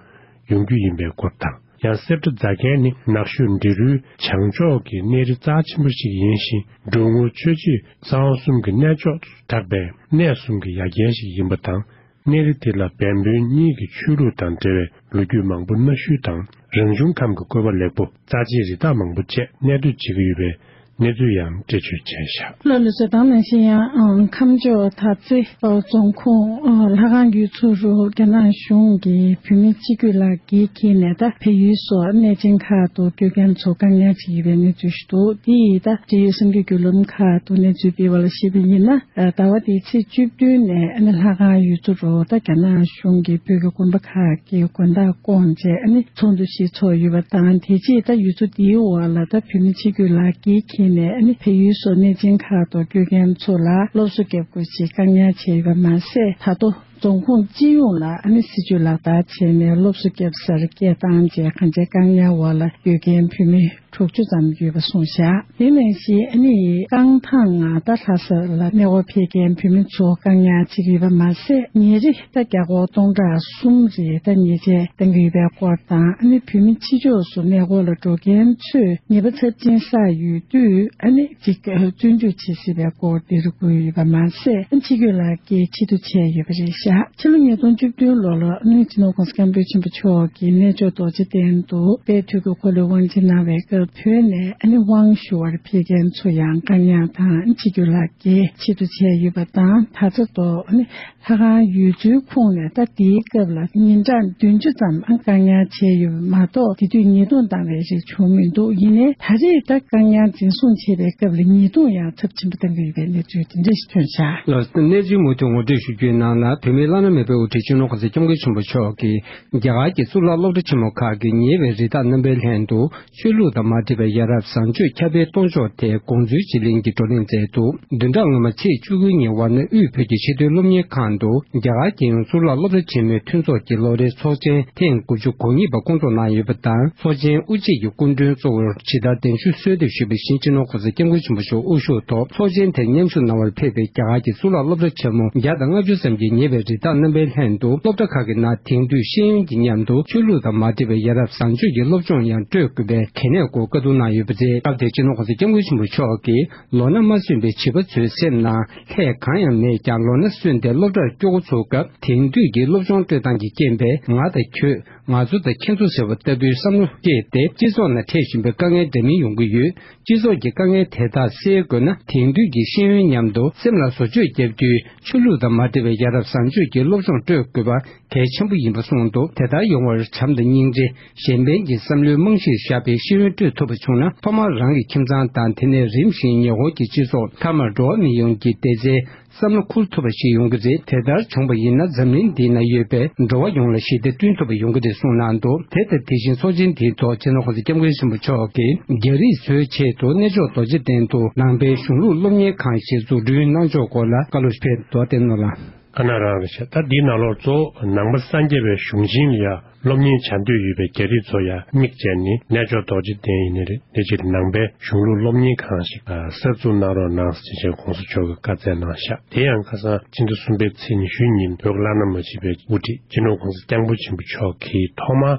ཡོང་རྒྱུ་ཡིན་པའི་སྐོར་དང་། ཡང་སེབ་ཏྲ་རྫ་མཁན་ནི་ནགས་ཤོད་འབྲི་རུའི་བྱང་ཕྱོགས་ཀྱི་གནས་རི་རྩ་ཆེན་པོ་ཞིག་ཡིན་ཞིང་། འབྲུག་ངོར་ཆོས་རྗེ་གསང་བ་གསུམ་གྱི་གནས་མཆོག་ཏུ་གྲགས་པའི་གནས་གསུམ་གྱི་ཡ་གྱལ་ཞིག་ཡིན་པ་དང་། གནས་རི་དེ་ལ་བན་བོན་གཉིས་ཀྱི་ཆོས་ལུགས་དང་འབྲེལ་བའི་ལོ་རྒྱུས་མང་པོ་གནའ་ཤུལ་དང་རང་བྱུང་ཁམས་ཀྱི་བཀོད་པ་ལེགས་པོ། རྩ་ཆེའི་རི་དྭགས་མང་པོ་བཅས་གནས་སྡོད་བྱེད་ཀྱི་ཡོད་པའི་ གནས་ཚུལ་ཡང་འགྲེལ་བརྗོད་བྱས་བཞག་ལ་ལུ་ཚོ་དང་ནང་བཞིན་ཡང་ཁམས་ཕྱོགས་དར་རྩེ་རྫོང་ཁོངས་ལྷ་ཁང་ཡུལ་ཚོ་རུ་རྒྱ་ནག་གཞུང་གིས་བོད་མི་སྤྱི་འཐུས་ལགས་འགན་འཁྱེར་ནས་ད་བལ་ཡུལ་སོགས་གནས་ཆེན་ཁག་ཏུ་བསྐྱོད་མཁན་ཚོ་བཀག་ཉར་བྱེད་ཡོད་པའི་གནས་ཚུལ་ཞིག་འདུག་དེ་ཡིས་ད་འབྲེལ་ཡོད་གསར་འགྱུར་བརྒྱུད་ལམ་ཁག་ཏུ་གནས་ཚུལ་སྤེལ་བ་ལ་གཞིགས་པ་ཡིན་ན། ཟླ་བ་འདིའི་ཚེས་བཅུ་བདུན་ནས་ཨ་ནི་ལྷ་ཁང་ཡུལ་ཚོ་རུ་ད་རྒྱ་ནག་གཞུང་གིས་བོད་ཀྱི་དགོན་པ་ཁག་གི་དགོན་བདག་བསྐོངས་བྱས་ཨ་ནི་ཚོགས་འདུ་ཞིག་ཚོགས་ཡོད་པ་དང་། དེ་རྗེས་ད་ཡུལ་ཚོ་འདིའི་འོག་ལ་ད་བོད་མི་སྤྱི་འཐུས་ལགས་འགན་འཁྱེར་ནས་ཨ་ནི་བལ་ཡུལ་སོགས་གནས་ཆེན་ཁག་ཏུ་བསྐྱོད་མཁན་ཚོ་ལ་སློབ་གསོ་བརྒྱབ་དགོས་ཞེས་བཀག་ཉར་བྱས་ཡོད་པ་མ་ཟད། ད་དུང་རྫོང་ཁོངས་སྤྱི་ཡོངས་ལ་ཨ་ནི་སྲིད་བྱུས་ལག་བསྟར་བྱས་ནས་སློབ་གསོ་བརྒྱབ་སར་སྐད་བཏང་རྗེས་གང་ཅི་བཀག་ཉར་འོག་ལ་ཡོད་མཁན་བོད་མི་དྲུག་ཅུ་ཙམ་ཡོད་པ་གསུངས་བཞག་དེ་ནང་བཞིན་ཨ་ནི་རྐང་ཐང་ང་ད་ལྷ་ས་ལ་གནས་སྐོར་ཕེབས་མཁན་བོད་མི་ཚོ་བཀག་ཉར་བྱེད་ཀྱི་ཡོད་པ་མ་ཟད། ཉིན་རེ་ད་རྒྱ་སྒོར་སྟོང་ཕྲག་གསུམ་རེ་ད་ཉེས་ཆད་གཏང་གི་ཡོད་པའི་སྐོར་དང་། ཨ་ནི་བོད་མི་ཕྱི་ཕྱོགས་སུ་གནས་སྐོར་ལ་འགྲོ་མཁན་ཚོས་ཉེས་པ་ཚབས་ཆེན་བསགས་ཡོད་དུས་ཨ་ནི་ཅིག་བཙོན་འཇུག་བྱེད་སྲིད་པའི་སྐོར་འདིར་བཀོད་ཡོད་པ་མ་ཟད། ཨ་ནི་ཆིག་སྒྱུར་ལགས་ཀྱིས་ཆེད་དུ་བྱས་ཡོད་པ་རེད་བཞག་ཕྱི་ལོ་ཉིས་སྟོང་བཅུ་བདུན་ལོ་ལ་ཨ་ནི་སྤྱི་ནོར་༸གོང་ས་༸སྐྱབས་མགོན་ཆེན་པོ་མཆོག་གིས་གནས་མཆོག་རྡོ་རྗེ་གདན་དུ་དཔལ་དུས་ཀྱི་འཁོར་ལོའི་དབང་ཆེན་གནང་བའི་སྐབས། བོད་ནས་ཨ་ནི་དབང་ཞུ་བར་ཕེབས་མཁན་ཚོ་ཡང་བཀག་ཉར་དང་ཆིག་སྒྱུར་ལགས་ཀྱིས་ཆེད་དུ་བྱས་ཡོད་པ་དང་། ད་ཆ་ཐོག་ཨ་ནི་ལྷ་ཁང་ཡུལ་ཚོའི་ཁོངས་ནས་ད་དེའི་སྐབས་ལ་ཉིན་གྲངས་བདུན་ཅུ་ཙམ་བཀག་ཉར་བྱས་ཡོད་པ་མ་གཏོགས། དེ་དུས་ཉེས་རྡུང་བཏང་བའི་རིགས་བྱུང་མི་འདུག་ཡིན་ནའི་ད་རེས་ད་བཀག་ཉར་འཛིན་བཟུང་བྱས་པའི་སྐབས་ལ་ཉེས་རྡུང་ཡང་ཚབས་ཆེན་པོ་བཏང་གི་ཡོད་པའི་གནས་ཚུལ་དེ་འདྲ་ཞིག་ཐོན་བཞག་ལགས་སོ། གནས་ཚུལ་མུ་མཐུད་ངོ་སྤྲོད་ཞུ་རྒྱུའི་ནང་ལ། བོད་མིའི་བླ་ན་མེད་པའི་དབུ་ཁྲིད་སྤྱི་ནོར་༸གོང་ས་༸སྐྱབས་མགོན་ཆེན་པོ་མཆོག་གིས་རྒྱ་གར་གྱི་གཙུག་ལག་སློབ་གྲྭ་ཆེན་མོ་ཁག་གི་ཉེ་བའི་རི་དྭགས་རྣམ་པའི་ལྷན་དུ། ཆོས་ལུགས་དང་མ་འབྲེལ་བའི་ཡ་རབས་བཟང་སྤྱོད་ཁྱབ་སྤེལ་གཏོང་ཕྱོགས་ཐད་དགོངས་ཚུལ་བརྗེ་ལེན་གྱི་བགྲོ་གླེང་མཛད་འདུག་བདུན་ཕྲག་སྔོན་མ་ཚེས་བཅུ་དགུའི་ཉིན་ཝཱ་ཎ་དབུས་བོད་ཀྱི་ཆེས་མཐོའི་སློབ་གཉེར་ཁང་དུ་རྒྱ་གར་རྒྱལ་ཡོངས་གཙུག་ལག་སློབ་གྲྭ་ཆེན་མོའི་མཐུན་ཚོགས་ཀྱི་ལོ་རེའི་ཚོགས་ཆེན་ཐེངས་དགུ་བཅུ་གོ་གཉིས་པ་བསྐོང་ཚོགས་གནང་ཡོད་པ་དང་། ཚོགས་ཆེན་དབུ་འབྱེད་ཀྱི་སྐུ་མགྲོན་གཙོ་བོར་ཇི་ལྟར་གདན་ཞུ་གསོལ་འདེབས་ཞུས་པ་བཞིན། སྤྱི་ནོར་༸གོང་ས་༸སྐྱབས་མགོན་ཆེན་པོ་མཆོག་དབུ་བཞུགས་ཐོག་ཚོགས་ཆེན་དེར་མཉམ་ཞུགས་གནང་བར་ཕེབས་པའི་རྒྱ་གར་གྱི་གཙུག་ལག་སློབ་གྲྭ་ཆེན་མོ་བརྒྱ་དང་ལྔ་བཅུ་ཙམ་གྱི་ཉེ་བའི་རི་དྭགས་རྣམ་པའི་ལྷན་དུ། སློབ་གྲྭ་ཁག་གི་ནང་དེང་དུས་ཤེས་ཡོན་གྱི་མཉམ་དུ་ཆོས་ལུགས་དང་མ་འབྲེལ་བའི་ཡ་རབས་བཟང་སྤྱོད་ཀྱི་སློབ་སྦྱོང་ཡང་སྤྲོད་དགོས་པའི་གལ་གནད་སྐོར་བཀའ་བསྡུར་གནང་ཡོད་པ་རེད། སྐབས་དེར་སྤྱི་ནོར་༸གོང་ས་༸སྐྱབས་མགོན་ཆེན་པོ་མཆོག་གིས། ལོ་ན་མ་སོན་པའི་བྱིས་པ་ཚོའི་སེམས་ནང་ལྷད་གང་ཡང་མེད་ཀྱང་། ལོ་ན་སོན་ཏེ་སློབ་གྲྭར་སྐྱོ་འགོ་ཚུགས་སྐབས། དེང་དུས་ཀྱི་སློབ་སྦྱོང་སྤྲོད་སྟངས་ཀྱི་རྐྱེན་པས། ང་དང་ཁྱོད། ང་ཚོ་དང་ཁྱེད་ཚོ་ཟེར་བ་ལྟ་བུའི་བསམ་བློ་སྐྱེས་ཏེ། སྤྱི་ཚོགས་ནང་འཕྲད་བཞིན་པའི་དཀའ་ངལ་འདྲ་མིན་ཡོང་གི་ཡོད། སྤྱི་ཚོགས་ཀྱི་དཀའ་ངལ་དེ་དག་སེལ་དགོས་ན། དེང་དུས་ཀྱི་ཤེས་ཡོན་མཉམ་དུ་སེམས་ལ་བཟོ་བཅོས་བརྒྱབ་དུས། ཆོས་ལུགས་དང་མ་འབྲེལ་བའི་ཡ་རབས་བཟང་སྤྱོད་ཀྱི་སློབ་སྦྱོང་སྤྲོད་དགོས་པ་གལ་ཆེན་པོ་ཡིན་པ་གསུངས་འདུག་དེ་ལྟར་ཡོང་བར་བྱམས་དང་སྙིང་རྗེ། གཞན་ཕན་གྱི་བསམ་བློའི་རྨང་གཞིར་བཞག་པའི་ཤེས་ཡོན་སྤྲོད་ཐུབ་པ་བྱུང་ན། ཐོག་མར་རང་གི་ཁྱིམ་ཚང་དང་། དེ་ནས་རིམ་བཞིན་ཉེ་འཁོར་གྱི་སྤྱི་ཚོགས། མཐའ་མར་འགྲོ་བ་མི་ཡོངས་ཀྱི་བདེ་རྩའི་བསམ་བློ་འཁུར་ཐུབ་པ་ཞིག་ཡོང་གི་རེད། དེ་ལྟར་བྱུང་བ་ཡིན་ན། འཛམ་གླིང་འདིའི་ནང་ཡོད་པའི་འགྲོ་བ་ཡོངས་ལ་ཞི་བདེ་བསྐྲུན་ཐུབ་པ་ཡོང་གི་རེད་གསུངས་གནང་འདུག་དེ་ལྟར། དེ་བཞིན་ཚོགས་ཆེན་འདིའི་ཐོག་སྤྱི་ནོར་༸གོང་ས་༸སྐྱབས་མགོན་ཆེན་པོ་མཆོག་གིས། རྒྱ་རིགས་ཚོའི་ཆེད་དུ་གནས་མཆོག་རྡོ་རྗེ་གདན་དུ་ནང་པའི་གཞུང་ལུགས་སློབ་གཉེར་ཁང་ཞིག་འཛུགས་སྐྲུན་གནང་ཕྱོགས་སྐོར་ལ་བཀའ་སློབ་ཕེབས་འདུག་བསྟན་ནོ་ལགས། ཁ་ན་རང་རེད་ཤག་ད་འདིའི་ནང་ལོགས་གཙོ་བོ་ནང་པ་སངས་རྒྱས་པའི་གཞུང་ཆེན་ལ་ཡ་སློབ་གཉེར་བྱ་འདོད་ཡོད་པའི་རྒྱ་རིགས་ཚོ་ཡ་དམིགས་བྱས་ནས། གནས་མཆོག་རྡོ་རྗེ་གདན་ཡིན་ནི་རེད། དེ་ཕྱིར་ནང་པའི་གཞུང་ལུགས་སློབ་གཉེར་ཁང་ཞིག་གསར་འཛུགས་གནང་རོགས་གནང་ཟེར་བྱས་༸གོང་ས་མཆོག་གིས་བཀའ་སྩལ་གནང་ཤག་དེ་ཡང་ཁ་སང་ཕྱི་ཟླ་གསུམ་པའི་ཚེས་ཉི་ཤུའི་ཉིན་བོད་ཀྱི་བླ་ན་མ་མཆིས་པའི་དབུ་ཁྲིད་སྤྱི་ནོར་༸གོང་ས་༸སྐྱབས་མགོན་ཆེན་པོ་མཆོག་གིས་ཐོག་མར།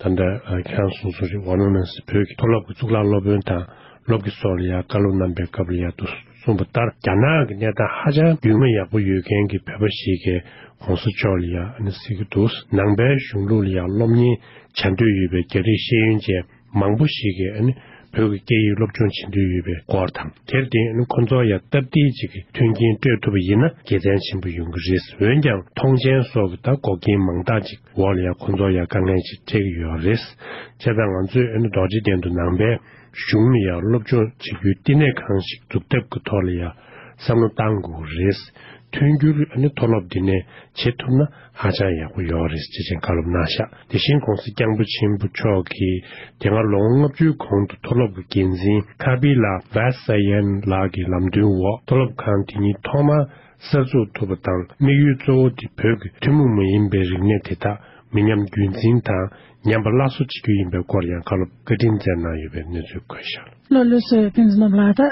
ད་ལྟ་ཁྱེད་རང་གསུངས་སོང་རེད། ཝཱ་ར་ཎ་སི་བོད་ཀྱི་མཐོ་སློབ་ཀྱི་གཙུག་ལག་སློབ་དཔོན་དང་། སློབ་དགེ་སོགས་ལ་ཡང་བཀའ་སློབ་གནང་པའི་སྐབས་ལ་ཡང་དུ་གསུངས་པ་ལྟར། རྒྱ་ནག་གི་གནས་སྟངས་ཧ་ཅང་རྒྱུས་མངའ་ཡག་པོ་ཡོད་མཁན་གྱི་བོད་པ་ཞིག་གིས་༸གོང་ས་མཆོག་ལ་ཡང་ཨ་ནི་ཟེར་གྱི་འདུག་ནང་པའི་གཞུང་ལུགས་ལ་ཡང་སློབ་གཉེར་བྱ་འདོད་ཡོད་པའི་རྒྱ་རིགས་ཤེས་ཡོན་ཅན་མང་པོ་ཞིག་གིས་ཨ་ནི་བོད་ཀྱི་སྐད་ཡིག་སློབ་སྦྱོང་བྱེད་འདོད་ཡོད་པའི་སྐོར་དང་། དེར་བརྟེན་ཨ་ནི་ཁོ་ཚོ་ཡང་སྟབས་བདེ་ཅིག་གི་མཐུན་རྐྱེན་སྤྲོད་ཐུབ་པ་ཡིན་ན་དགེ་མཚན་ཆེན་པོ་ཡོང་གི་རེད། འོན་ཀྱང་མཐོང་མཆན་སོགས་ཀྱི་ད་འགོག་རྐྱེན་མང་དག་ཅིག་འོག་ལ་ཡང་ཁོ་ཚོ་ཡང་དཀའ་ངལ་ཅིག་འཕྲད་ཀྱི་ཡོད་རེད། བྱས་ཙང་ང་ཚོས་ཨ་ནི་རྡོ་རྗེ་གདན་དུ་ནང་པའི་གཞུང་ལ་ཡང་སློབ་སྦྱོང་བྱེད་རྒྱུའི་བསྟི་གནས་ཁང་ཞིག་འཛུགས་ཐབས་ཀྱི་ཐོག་ལ་ཡང་བསམ་བློ་བཏང་དགོས་རེད། མཐུན་འགྱུར་ཨ་ནི་མཐོ་སློབ་འདི་ནས་བྱེད་ཐུབ་ན་ཧ་ཅང་ཡག་པོ་ཡོད་རེད་ཅེས་བཀའ་སློབ་གནང་ཤག་དེ་བཞིན་༸གོང་ས་༸སྐྱབས་མགོན་ཆེན་པོ་མཆོག་གིས་དེ་སྔ་ལོ་ངོ་ལྔ་བཅུའི་གོང་དུ་མཐོ་སློབ་ཀྱི་འགན་འཛིན་ཁ་པི་ལ་ཝེ་སི་ཡན་ལགས་ཀྱི་ལམ་སྟོན་འོག་མཐོ་སློབ་ཁང་དེ་ཉིད་ཐོག་མར་གསར་འཛུགས་ཐུབ་པ་དང་། དམིགས་ཡུལ་གཙོ་བོ་དེ་བོད་ཀྱི་ཐུན་མོང་མ་ཡིན་པའི་རིག་གནས་དེ་དག་མི་ཉམས་རྒྱུན་འཛིན་དང་ཉམས་པ་སླར་གསོ་བྱེད་རྒྱུ་ཡིན་པའི་སྐོར་ཡང་བཀའ་སློབ་བཀའ་དྲིན་སྩལ་གནང་ཡོད་པའི་གནས་ཚུལ་འཁོད་བཞག་ལགས་ལགས་སོ། བསྟན་འཛིན་ནོར་བུ་ལགས། ད་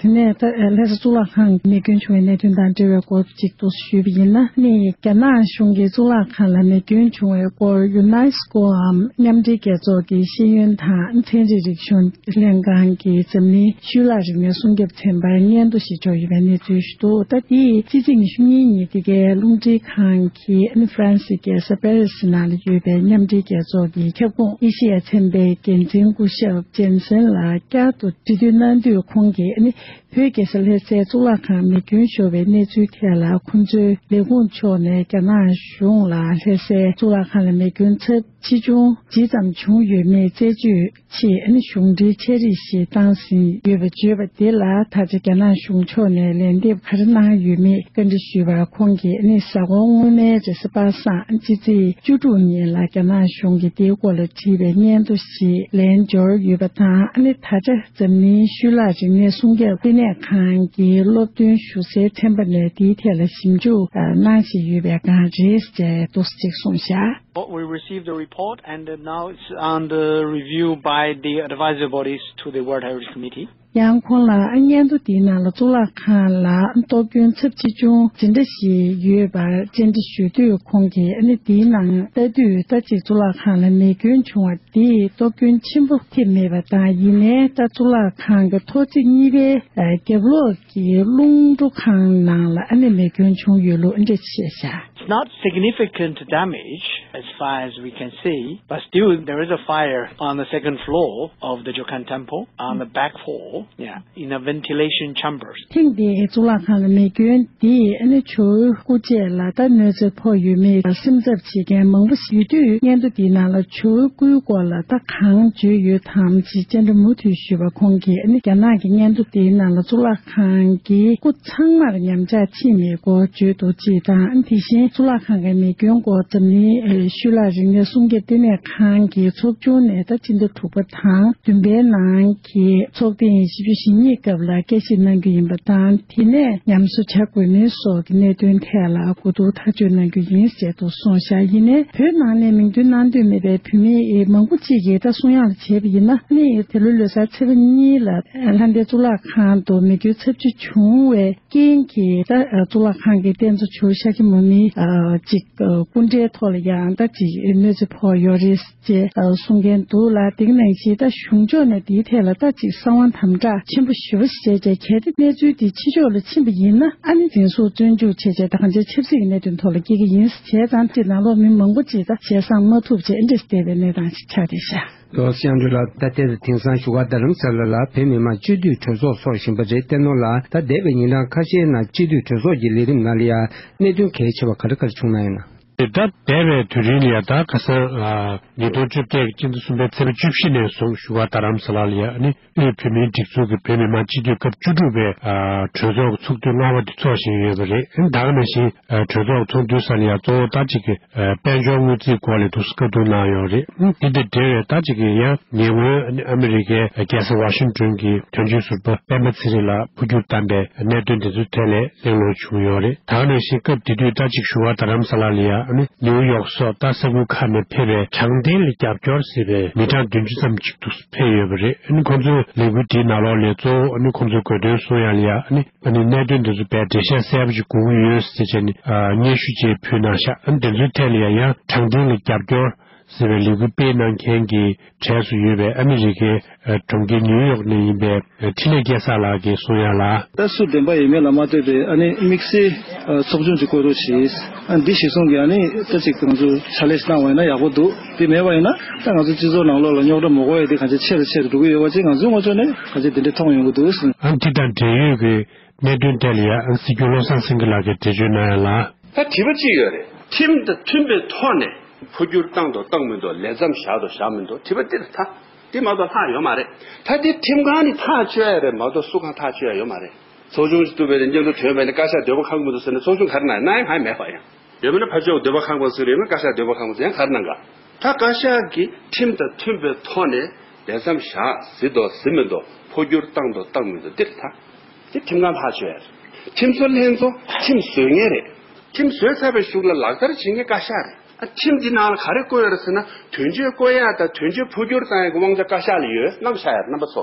དེ་ནས་ད་ལྷ་ས་གཙུག་ལག་ཁང་གི་མེ་སྐྱོན་བྱུང་བའི་གནད་དོན་དང་འབྲེལ་བའི་སྐོར་གཅིག་ཏུ་ཞུས་པ་ཡིན་ན། ནི་རྒྱ་ནག་གཞུང་གིས་གཙུག་ལག་ཁང་ལ་མེ་སྐྱོན་བྱུང་བའི་སྐོར་ཡུ་ནེ་སི་ཀོ་འམ་མཉམ་འབྲེལ་རྒྱལ་ཚོགས་ཀྱི་ཤེས་ཡོན་དང་ཚན་རིག་རིག་གཞུང་ལྷན་ཁང་གི་འཛམ་གླིང་ཤུལ་ལྷག་རིག་གནས་སྲུང་སྐྱོབ་ཚན་པར་སྙན་ཐོ་ཞིག་འབྱོར་ཡོད་པའི་གནས་ཚུལ་ཞིག་འདུག་ད་དེ་ཕྱི་ཚེས་ཉི་ཤུ་གཉིས་ཉིན་དེ་གའི་རླུང་འཕྲིན་ཁང་གིས་ཨ་ནི་ཧྥ་རན་སིའི་རྒྱལ་ས་པེ་རི་སི་ནང་ལ་ཡོད་པའི་མཉམ་འབྲེལ་རྒྱལ་ཚོགས་ ཀྱི་ཁྱབ་ཁོངས་ཨེ་ཤེ་ཡ་ཚན་པའི་འགན་འཛིན་སྐུ་ཞབས་ཅན་སན་ལགས་བསྐྱར་དུ་འབྲེལ་མཐུད་གནང་དུས། ཁོང་གིས་ནི་བོད་རྒྱལ་ས་ལྷ་སའི་གཙུག་ལག་ཁང་མེ་སྐྱོན་ཤོར་བའི་གནས་ཚུལ་ཐད་ལ་ཁོང་ཚོའི་ལས་ཁུངས་ཕྱོགས་ནས་རྒྱ་ནག་གཞུང་ལ་ལྷ་སའི་གཙུག་ལག་ཁང་ལ་མེ་སྐྱོན་ཚབས་ཆེ་ཆུང་ཇི་ཙམ་བྱུང་ཡོད་མེད་རྩད་གཅོད་ཆེད་ཨ་ནི་གཞུང་འབྲེལ་ཕྱག་བྲིས་ཤིག་བཏང་ཟིན་ཡོད་པ་བརྗོད་པ་དེ་ལ། ད་ཆ་རྒྱ་ནག་གཞུང་ཕྱོགས་ནས་ལན་འདེབས་ག་རེ་གནང་ཡོད་མེད་བཀའ་འདྲི་ཞུས་པར། ཁོང་གིས་ཨ་ནི་གཟའ་འཁོར་སྔོན་མའི་རེས་གཟའ་པ་སངས་ཕྱི་ཚེས་བཅུ་དྲུག་ཉིན་ལ་རྒྱ་ནག་གཞུང་གིས་དེའི་སྐོར་ལ་བྲིས་པའི་སྙན་ཐོ་ཞིག་ལན་འབྱོར་ཡོད་པ་དང་། ཨ་ནི་ད་ཆ་འཛམ་གླིང་ཤུལ་ལྷག་རིག་གནས་སྲུང་སྐྱོབ་ལྟེ་གནས་ཁང་གི་སློབ་སྟོན་ཞུ་སའི་ཚན་པ་ནས་དེའི་ཐད་ལ་ཞིབ་འཇུག་གནང་བཞིན་ཡོད་པའི་སྒང་རེད་ཅེས་འདུག་སེ་ཅིག་གསུངས་བཞག We received the report and now it's under review by the advisory bodies to the World Heritage Committee. ཡང་ཁོང་ལ་སྙན་ཐོ་དེའི་ནང་ལ་གཙུག་ལག་ཁང་ལ་གཏོར་སྐྱོན་ཚབས་ཆེ་ཆུང་ཇི་འདྲ་ཞིག་ཡོད་པར་བཅར་འདྲི་ཞུས་དུས། ཁོང་གིས་ཨ་ནི་དེའི་ནང་ལྟ་དུས་ད་ཅིག་གཙུག་ལག་ཁང་ལ་མེ་སྐྱོན་བྱུང་བ་དེས་གཏོར་སྐྱོན་ཆེན་པོ་ཐེབས་མེད་པ་དང་། ཡིན་ནའི་ད་གཙུག་ལག་ཁང་གི་ཐོག་བརྩེགས་གཉིས་པའི་རྒྱབ་ལོགས་ཀྱི་རླུང་འཕྲུལ་ཁང་ནང་ལ་ཨ་ནི་མེ་སྐྱོན་བྱུང་ཡོད་ལུགས་ཨ་འདྲ་བཤད་བཞག It's not significant damage as far as we can see, but still there is a fire on the second floor of the Jokan Temple on the back hall, yeah, in a ventilation chambers. ཐེངས་འདིའི་གཙུག་ལག་ཁང་ལ་མེ་སྐྱོན་འདིས་ཨ་ནི་ཇོ་བོའི་སྐུ་ཆས་ལ་ད་གནོད་འཚེ་ཕོག་ཡོད་མེད་སེམས་འཚབ་བྱེད་མཁན་མང་པོ་ཞིག་ཡོད་དུས། སྙན་ཐོ་འདིའི་ནང་ལ་ཇོ་བོའི་སྐུའི་སྐོར་ལ་ད་གང་བརྗོད་ཡོད་དམ་ཅེས་བཅར་འདྲི་མུ་མཐུད་ཞུས་པར། ཁོང་གིས་ཨ་ནི་རྒྱ་ནག་གི་སྙན་ཐོ་འདིའི་ནང་ལ་གཙུག་ལག་ཁང་གི་སྐུ་ཚང་མར་ཉམས་ཆག་ཕྱིན་མེད་སྐོར་བརྗོད་འདུག་ཅེས་དང་། དེ་བཞིན་གཙུག་ལག་ཁང་གི་མེ་སྐྱོན་སྐོར་འཛམ་གླིང་ཤུལ་ལྷག་རིག་གནས་སྲུང་སྐྱོབ་ལྟེ་གནས་ཁང་གིས་ཚོགས་ཆུང་ནས་ད་སྤྱི་ཟླ་དྲུག་པ་དང་བདུན་པའི་ནང་གི་ཚོགས་ཐེངས་བཞི་བཅུ་ཞེ་གཉིས་སྐབས་ལ་བསྐྱར་ཞིབ་གནང་རྒྱུ་ཡིན་པ་དང་། དེ་ནས་ཉམས་གསོ་བྱ་དགོས་མིན་སོགས་ཀྱི་གནད་དོན་ཐད་ལ་གོ་བསྡུར་ཐག་གཅོད་གནང་རྒྱུ་ཡིན་ཞེས་དུ་གསུངས་བཞག་ཡིན་ནའི་བོད་ནང་ནས་མིང་འདོན་གནང་འདོད་མེད་པའི་བོད་མི་མང་པོ་གཅིག་གིས་ད་གསུང་ཡག་ལ་བྱས་པ་ཡིན་ན། ཨ་ནི་འདི་ལོའི་ལོ་གསར་ཚེས་པ་གཉིས་ལ་ལྷ་ལྡན་གཙུག་ལག་ཁང་དུ་མེ་སྐྱོན་ཚབས་ཆེ་བྱུང་བའི་རྐྱེན་གྱིས་ད་གཙུག་ལག་ཁང་གི་རྟེན་གཙོ་ཇོ་ཤཱ་ཀྱ་མུ་ནི་ཅིག་སྐུ་འདྲའི་ཐོག་ལ་ཡང་ད་ཅིག་གནོད་འཚེ་ཕོག་ཡོད་རེད་ཅེས་གསུང་མཁན་འདུག་ལ། དེ་ག་ནང་བཞིན་ད་གཞུང་ཕྱོགས་ནས་དེའི་ཐད་ལ་ད་ཅིག་གསང་བ་དམ་དྲག་ཆེན་པོ་ཞེ་པོ་ཞིག་བྱས་རྗེས། གལ་ཏེ་གནས་ཚུལ་འདི་ཕྱི་ཕྱོགས་ལ་ཕྱིན་པ་ཡིན་ན། ཨ་ནི་འཛིན་བཟུང་བཙོན་འཇུག་བྱས་རྗེས་ད་གང་ཅིའི་ཆབ་སྲིད་ཀྱི་གནད་དོན་ཐོག་ལ་སྐྱེལ་གྱི་ཡིན་ཟེར་བྱས་ཙང་། དེ་ནང་ལོགས་མི་མང་པོ་ཅིག་ད་ཞལ་བཟང་མ་ཐུབ་བྱས་ཨེ་འདྲས་བསྡད་པའི་གནས་སྟངས་ཤིག་ཆགས་བསྡད་ཤག་ལོ་སི་ཨན་ཌྲུ་ལགས། ད་ལྟའི་དེང་སང་བཞུགས་སྒར་རྡ་རམ་ས་ལ་ལ་བོད་མི་མང་སྤྱི་འཐུས་གྲོས་ཚོགས་འཚོགས་བཞིན་པ་རེད། བསྟན་ནོར་ལགས། ད་འདས་པའི་ཉིན་གྲངས་ཁ་ཤས་ནང་སྤྱི་འཐུས་གྲོས་ཚོགས་ཀྱི་ལས་རིམ་ནང་ལ་ཡང་གནད་དོན་གལ་ཆེ་བ་ག་རེ་ག་རེ་བྱུང་གནང་ཡོད་ན། དེ་ད་འདས་པའི་དུས་རིང་ལ་ཡང་ད་ཁ་སང་ཉིས་སྟོང་བཅོ་བརྒྱད་ཀྱི་སྤྱི་ཟླ་གསུམ་པའི་ཚེས་པ་བཅུ་བཞི་ནས་བཟུང་བཞུགས་སྒར་རྡ་རམ་ས་ལ་ལ་ཡང་ནི་དབུས་བོད་མིའི་སྒྲིག་འཛུགས་ཀྱི་བོད་མི་མང་སྤྱི་འཐུས་སྐབས་བཅུ་དྲུག་པའི་གྲོས་ཚོགས་ཀྱི་ཚོགས་དུས་ལྔ་པ་དེ་འཚོགས་བཞིན་ཡོད་པ་རེད། ད་ག་ནང་བཞིན་གྲོས་ཚོགས་ཚོགས་དུས་ས་ལ་ཡང་གཙོ་བོ་ད་ཅིག་གི་དཔལ་འབྱོར་དངུལ་རྩིས་སྐོར་ལ་འདུག་སེ་བཀའ་བསྡུར་གནང་ཡོད་རེད། དེ་དང་འབྲེལ་བའི་ད་ཅིག་གི་ཡང་ཉེ་སྔོན་ཨ་མི་རི་ཀའི་རྒྱལ་ས་ཝ་ཤིང་ཏོན་གྱི་དོན་གཅོད་ཟུར་པ་སྤེན་པ་ཚེ་རིང་ལགས་འཕོ་འགྱུར་བཏང་པའི་གནད་དོན་དེ་ཚོའི་ཐད་ལ་གླེང་སློང་བྱུང་ཡོད་རེད། ད་ག་ནང་བཞིན་སྐབས་དེ་དུས་ད་ཅིག་བཞུགས་སྒར་རྡ་རམ་ས་ལ་ལ་ཡང་ནི་ནིའུ་ཡོག་སོགས་ད་ས་ཁུལ་ཁག་ནས་ཕེབས་པའི་དྲང་བདེན་ལ་རྒྱབ་སྐྱོར་ཟེར་བའི་མི་གྲངས་བདུན་ཅུ་ཙམ་ཅིག་འདུག་སེ་ཕེབས་ཡོད་པ་རེད། ཨ་ནི་ཁོང་ཚོའི་ལས་འགུལ་དེའི་ནང་ལོགས་ལ་གཙོ་བོ་ཨ་ནི་ཁོང་ཚོའི་དགོས་འདུན་གསུང་ཡག་ལ་ཡང་ཨ་ནི་ཨ་ནི་གནད་དོན་འདི་ཚོ་བས་འགྲེལ་བཤད་གསལ་པོ་ཅིག་དགོས་ཀྱི་ཡོད་ཟེར་བྱས་ནས་སྙན་ཞུ་ཅིག་ཕུལ་གནང་ཤག་ཨ་ནི་དེ་ཚོའི་ཐད་ལ་ཡང་ཡང་དྲང་བདེན་ལ་རྒྱབ་སྐྱོར་ཟེར་བའི་ལས་འགུལ་སྤེལ་གནང་མཁན་གྱི་གྲས་སུ་ཡོད་པའི་ཨ་མི་རི་ཀའི་གྲོང་ཁྱེར་ནིའུ་ཡོག་ནས་ཡིན་པའི་འཕྲིན་ལས་སྐལ་བཟང་ལགས་ཀྱིས་གསུང་ཡག་ལ། ད་སུ་བདེན་པ་ཡིན་མིན་ལ་མ་ལྟོས་པའི་ཨ་ནི་དམིགས་བསལ་ཚོགས་ཆུང་ཅིག་བསྐོ་རོགས་བྱས། ཨ་འདི་གཞིར་བཟུང་གིས་ཨ་ནི་ད་ཅིག་ང་ཚོ་ཕྱག་ལས་ཤིག་གནང་བ་ཡིན་ན་ཡག་པོ་འདུག་དེ་མེད་པ་ཡིན་ན་ད་ང་ཚོ་སྤྱི་ཚོགས་ནང་ལོགས་ལ་རྙོག་དྲ་མ་འགོ་ཡ་དེ་གང་ཅི་ཆེ་རུ་ཆེ་རུ་འགྲོ་གི་ཡོད་པ་ཅིག་ང་ཚོའི་ངོས་ཕྱོགས་ནས་གང་ཅི་དེ་འདྲ་མཐོང་ཡོང་གི་འདུག་ཨ་འདི་དང་འབྲེལ་ཡོད་ཀྱི་གནད་དོན་ཐད་ལ་ཡང་སྲིད་སྐྱོང་བློ་བཟང་སེང་གེ་ལགས་ཀྱིས་འགྲེལ་བརྗོད་གནང་ཡག་ལ། ད་དྲི་བ་གཅིག་ཡོད་རེད། ཁྲིམས་དང་མཐུན་པའི་ཐོག་ནས་འཕོ་འགྱུར་བཏང་དང་བཏང་མི་འདུག་ལས་མཚམས་བཞག་དང་བཞག་མི་འདུག་དྲི་བ་འདི་རེད་ད། འདི་མ་གཏོགས་ལྷག་ཡོད་མ་རེད། ད་འདི་ཁྲིམས་ཁང་ནས་ཐག་གཅོད་ཡག་རེད་མ་གཏོགས་སུ་གང་ཐག་གཅོད་ཡག་ཡོད་མ་རེད། ཚོགས་ཆུང་ཞིག་བཙུགས་པའི་སྙན་ཐོ་ཐོན་པ་ཡིན་ན་བཀའ་ཤག་འདོད་པ་ཁེངས་མི་འདུག་ཟེར་ནས་ཚོགས་ཆུང་ག་རེ་གནང་ཡག་གནང་ཡག་མེད་པ་ཡང་། ཡོད་མིན་ན་ཕར་ཕྱོགས་འདོད་པ་ཁེངས་པ་ཟེར་ཡོད་ན་བཀའ་ཤག་འདོད་པ་ཁེངས་པ་ཟེར་ཡང་ག་རེ་གནང་ག་ད་བཀའ་ཤག་གིས་ཁྲིམས་དང་མཐུན་པའི་ཐོག་ནས་ལས་མཚམས་བཞག་ཟེར་དང་ཟེར་མི་འདུག་འཕོ་འགྱུར་བཏང་དང་བཏང་མི་འདུག་འདིར་ད། དེ་ཁྲིམས་ཁང་ལྷག་ཆོས་རེད། ཁྲིམས་བཟོ་ལྷན་ཚོགས་ཁྲིམས་བཟོ་མཁན་རེད། ཁྲིམས་བཟོས་ཚར་བའི་གཞུག་ལ་ལག་བསྟར་བྱེད་མཁན་བཀའ་ཤག་རེད། ཨ་ཁྲིམས་འདི་ནང་ལ་ག་རེ་བཀོད་ཡོད་རེད་ཟེར་ན་དོན་གཅོད་བཀོད་ཡག་དང་དོན་གཅོད་འཕོ་འགྱུར་བཏང་ཡག་གི་དབང་ཆ་བཀའ་ཤག་ལ་ཡོད་གནང་བཞག་ཡ་རྣམ་པ་ཚོ།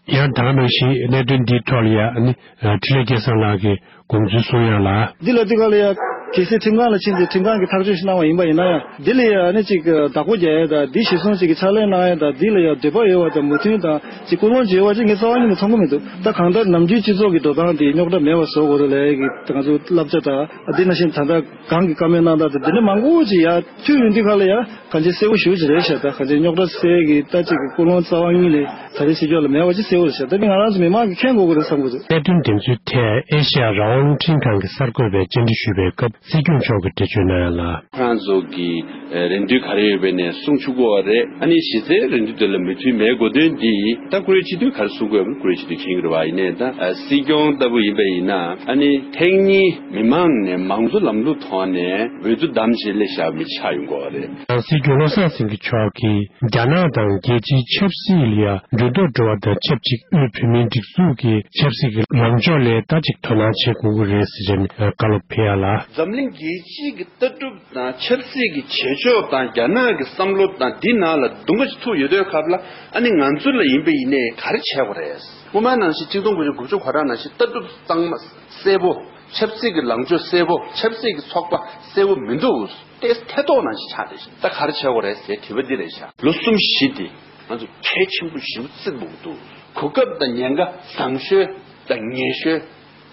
ཡང་ད་ག་ནང་བཞིན་གནད་དོན་འདིའི་ཐོག་ལ་ཡང་ཨ་ནི་འཕྲིན་ལས་སྐལ་བཟང་ལགས་ཀྱིས་དགོངས་ཚུལ་གསུང་ཡག་ལ། འདི་ལ་འདི་ག་ལ་ཡང་གལ་སྲིད་ཁྲིམས་ཁང་ལ་ཕྱིན་ཏེ་ཁྲིམས་ཁང་གིས་ཐག་གཅོད་ཞིག་གནང་བ་ཡིན་པ་ཡིན་ན་ཡང་འདི་ལ་ཡང་ཨ་ནི་ཅིག་བདག་པོ་རྒྱག་ཡག་དང་འདི་གཞིར་བཟུང་ཅིག་གི་ཕྱག་ལས་གནང་ཡག་དང་འདི་ལ་ཡང་འདོད་པ་ཡོད་པ་དང་མོས་མཐུན་དང་ཅིག་ཀུན་སློང་ཅིག་ཡོད་པ་ཅིག་ངས་རྩ་བ་ཉིད་ནས་མཐོང་གི་མི་འདུག་ད་གང་ལྟར་ནམ་རྒྱུན་སྤྱི་ཚོགས་ཀྱི་འགྲོ་སྟངས་དེ་རྙོག་དྲ་མེད་པ་བཟོ་དགོས་འདུག་ལབ་ཡག་གི་ང་ཚོ་བསླབ་བྱ་དང་འདི་ནང་བཞིན་ད་ལྟ་གང་གི་བཀའ་མོལ་གནང་སྟངས་དང་འདི་འདྲ་མང་པོ་ཅིག་ཡང་ཐོས་ཡོང་དུས་ག་ལ་ཡང་ག་ གང་ཅི་གསལ་པོ་ཞེ་པོ་ཅིག་རེད་ཤག་ད་གང་ཅི་རྙོག་དྲ་སེལ་གྱི་ལྟ་ཅིག་གི་ཀུན་སློང་རྩ་བ་ཉིད་ནས་ད་རེས་སྲིད་སྐྱོང་ལ་མེད་པ་ཅིག་གསལ་པོ་རེད་ཤག་ད་མི་ང་རང་ཚོ་མི་མང་གིས་མཁྱེན་དགོས་ཀྱི་རེད་བསམ་གྱི་འདུག་གནད་དོན་འདི་ཚོའི་ཐད་ཨེ་ཤེ་ཡ་རང་དབང་རླུང་འཕྲིན་ཁང་གི་གསར་འགོད་པས་བཅར་འདྲི་ཞུས་པའི་སྐབས་སྲིད་སྐྱོང་མཆོག་གིས་འགྲེལ་བརྗོད་གནང་ཡ་ལ། ཁོ་རང་ཚོ་གི་རེ་འདུན་ག་རེ་ཡོད་པ་ནས་གསུང་ཆོག་གི་རེད། ཨ་ནི་གཞི་རྩའི་རེ་འདུན་དེ་ལ་མོས་མཐུན་མེད་དགོས་དོན་འདི་ད་བཀུར་འོས་སྤྱི་འཐུས་ག་རེ་གསུང་དགོས་ཡོད་པ་བཀུར་འོས་སྤྱི་འཐུས་མཁྱེན་གྱི་རེད་བ། ཡིན་ནའི་ད་སྲིད་སྐྱོང་ལྟ་བུ་ཡིན་པ་ཡིན་ན་ཨ་ནི་ཐེངས་གཉིས་མི་མང་ནས་མང་གཙོ་ལམ་ལུགས་ཐོག་ནས་འོས་བསྡུ་བདམས་བྱས་སླེབས་བཞག་པའི་མི་ཆགས་ཡོང་གི་རེད། ཡང་སྲིད་སྐྱོང་བློ་བཟང་སེང་གེ་མཆོག་གིས་རྒྱ་ནག་དང་རྒྱལ་སྤྱིའི་ཆབ་སྲིད་ལ་ཡང་འགྱུར་ལྡོག་འགྲོ་བ་དང་ཆབས་ཅིག་དབུས་བོད་མིའི་སྒྲིག་འཛུགས་ཀྱི་ཆབ་སྲིད་ཀྱི་ལངས་ཕྱོགས་ལ་ད་ཅིག་དོ་སྣང་བྱེད་དགོས་ཀྱི་རེད་ཟེར་བྱས་ནས་བཀའ་སློབ་ཕེབས་ཡ་ལ། འཛམ་གླིང་རྒྱལ་སྤྱིའི་གི་ལྟ་གྲུབ་དང་ཆབ་སྲིད་ཀྱི་བྱེད་ཕྱོགས་དང་རྒྱ་ནག་གི་བསམ་བློ་དང་འདི་ནང་ལ་དུང་ག་ཅིག་ཐུག་ཡོད་དུས་སྐབས་ལ་ཨ་ནི་ང་ཚོ་ལ་ཡིན་པ་ཡིན་ནའི་ག་རེ་བྱེད་དགོས་རེད། སྔོན་མ་ནང་བཞིན་ཆིག་སྟོང་དགུ་བརྒྱ་དགུ་བཅུ་གོ་གྲངས་ནང་བཞིན་ལྟ་གྲུབ་གཙང་མ་གསལ་པོ། ཆབ་སྲིད་ཀྱི་ལངས་ཕྱོགས་གསལ་པོ། ཆབ་སྲིད་ཀྱི་ཚོགས་པ་གསལ་པོ་མི་འདུག་ཏེ་ཐེ་གཏོགས་ནང་བཞིན་ཆགས་བསྡད་ཤག་ད་ག་རེ་བྱེད་དགོས་རེད་ཟེར་དྲི་བ་འདི་རེད་ཤག་ལོ་གསུམ་བཞི་འདི་ང་ཚོ་གལ་ཆེན་པོ་ཞེ་པོ་བརྩི་དགོས་འདུག་གོ་སྐབས་དང་ཉེན་ཁ་བཟང་ཤོས་དང་ངན་ཤོས་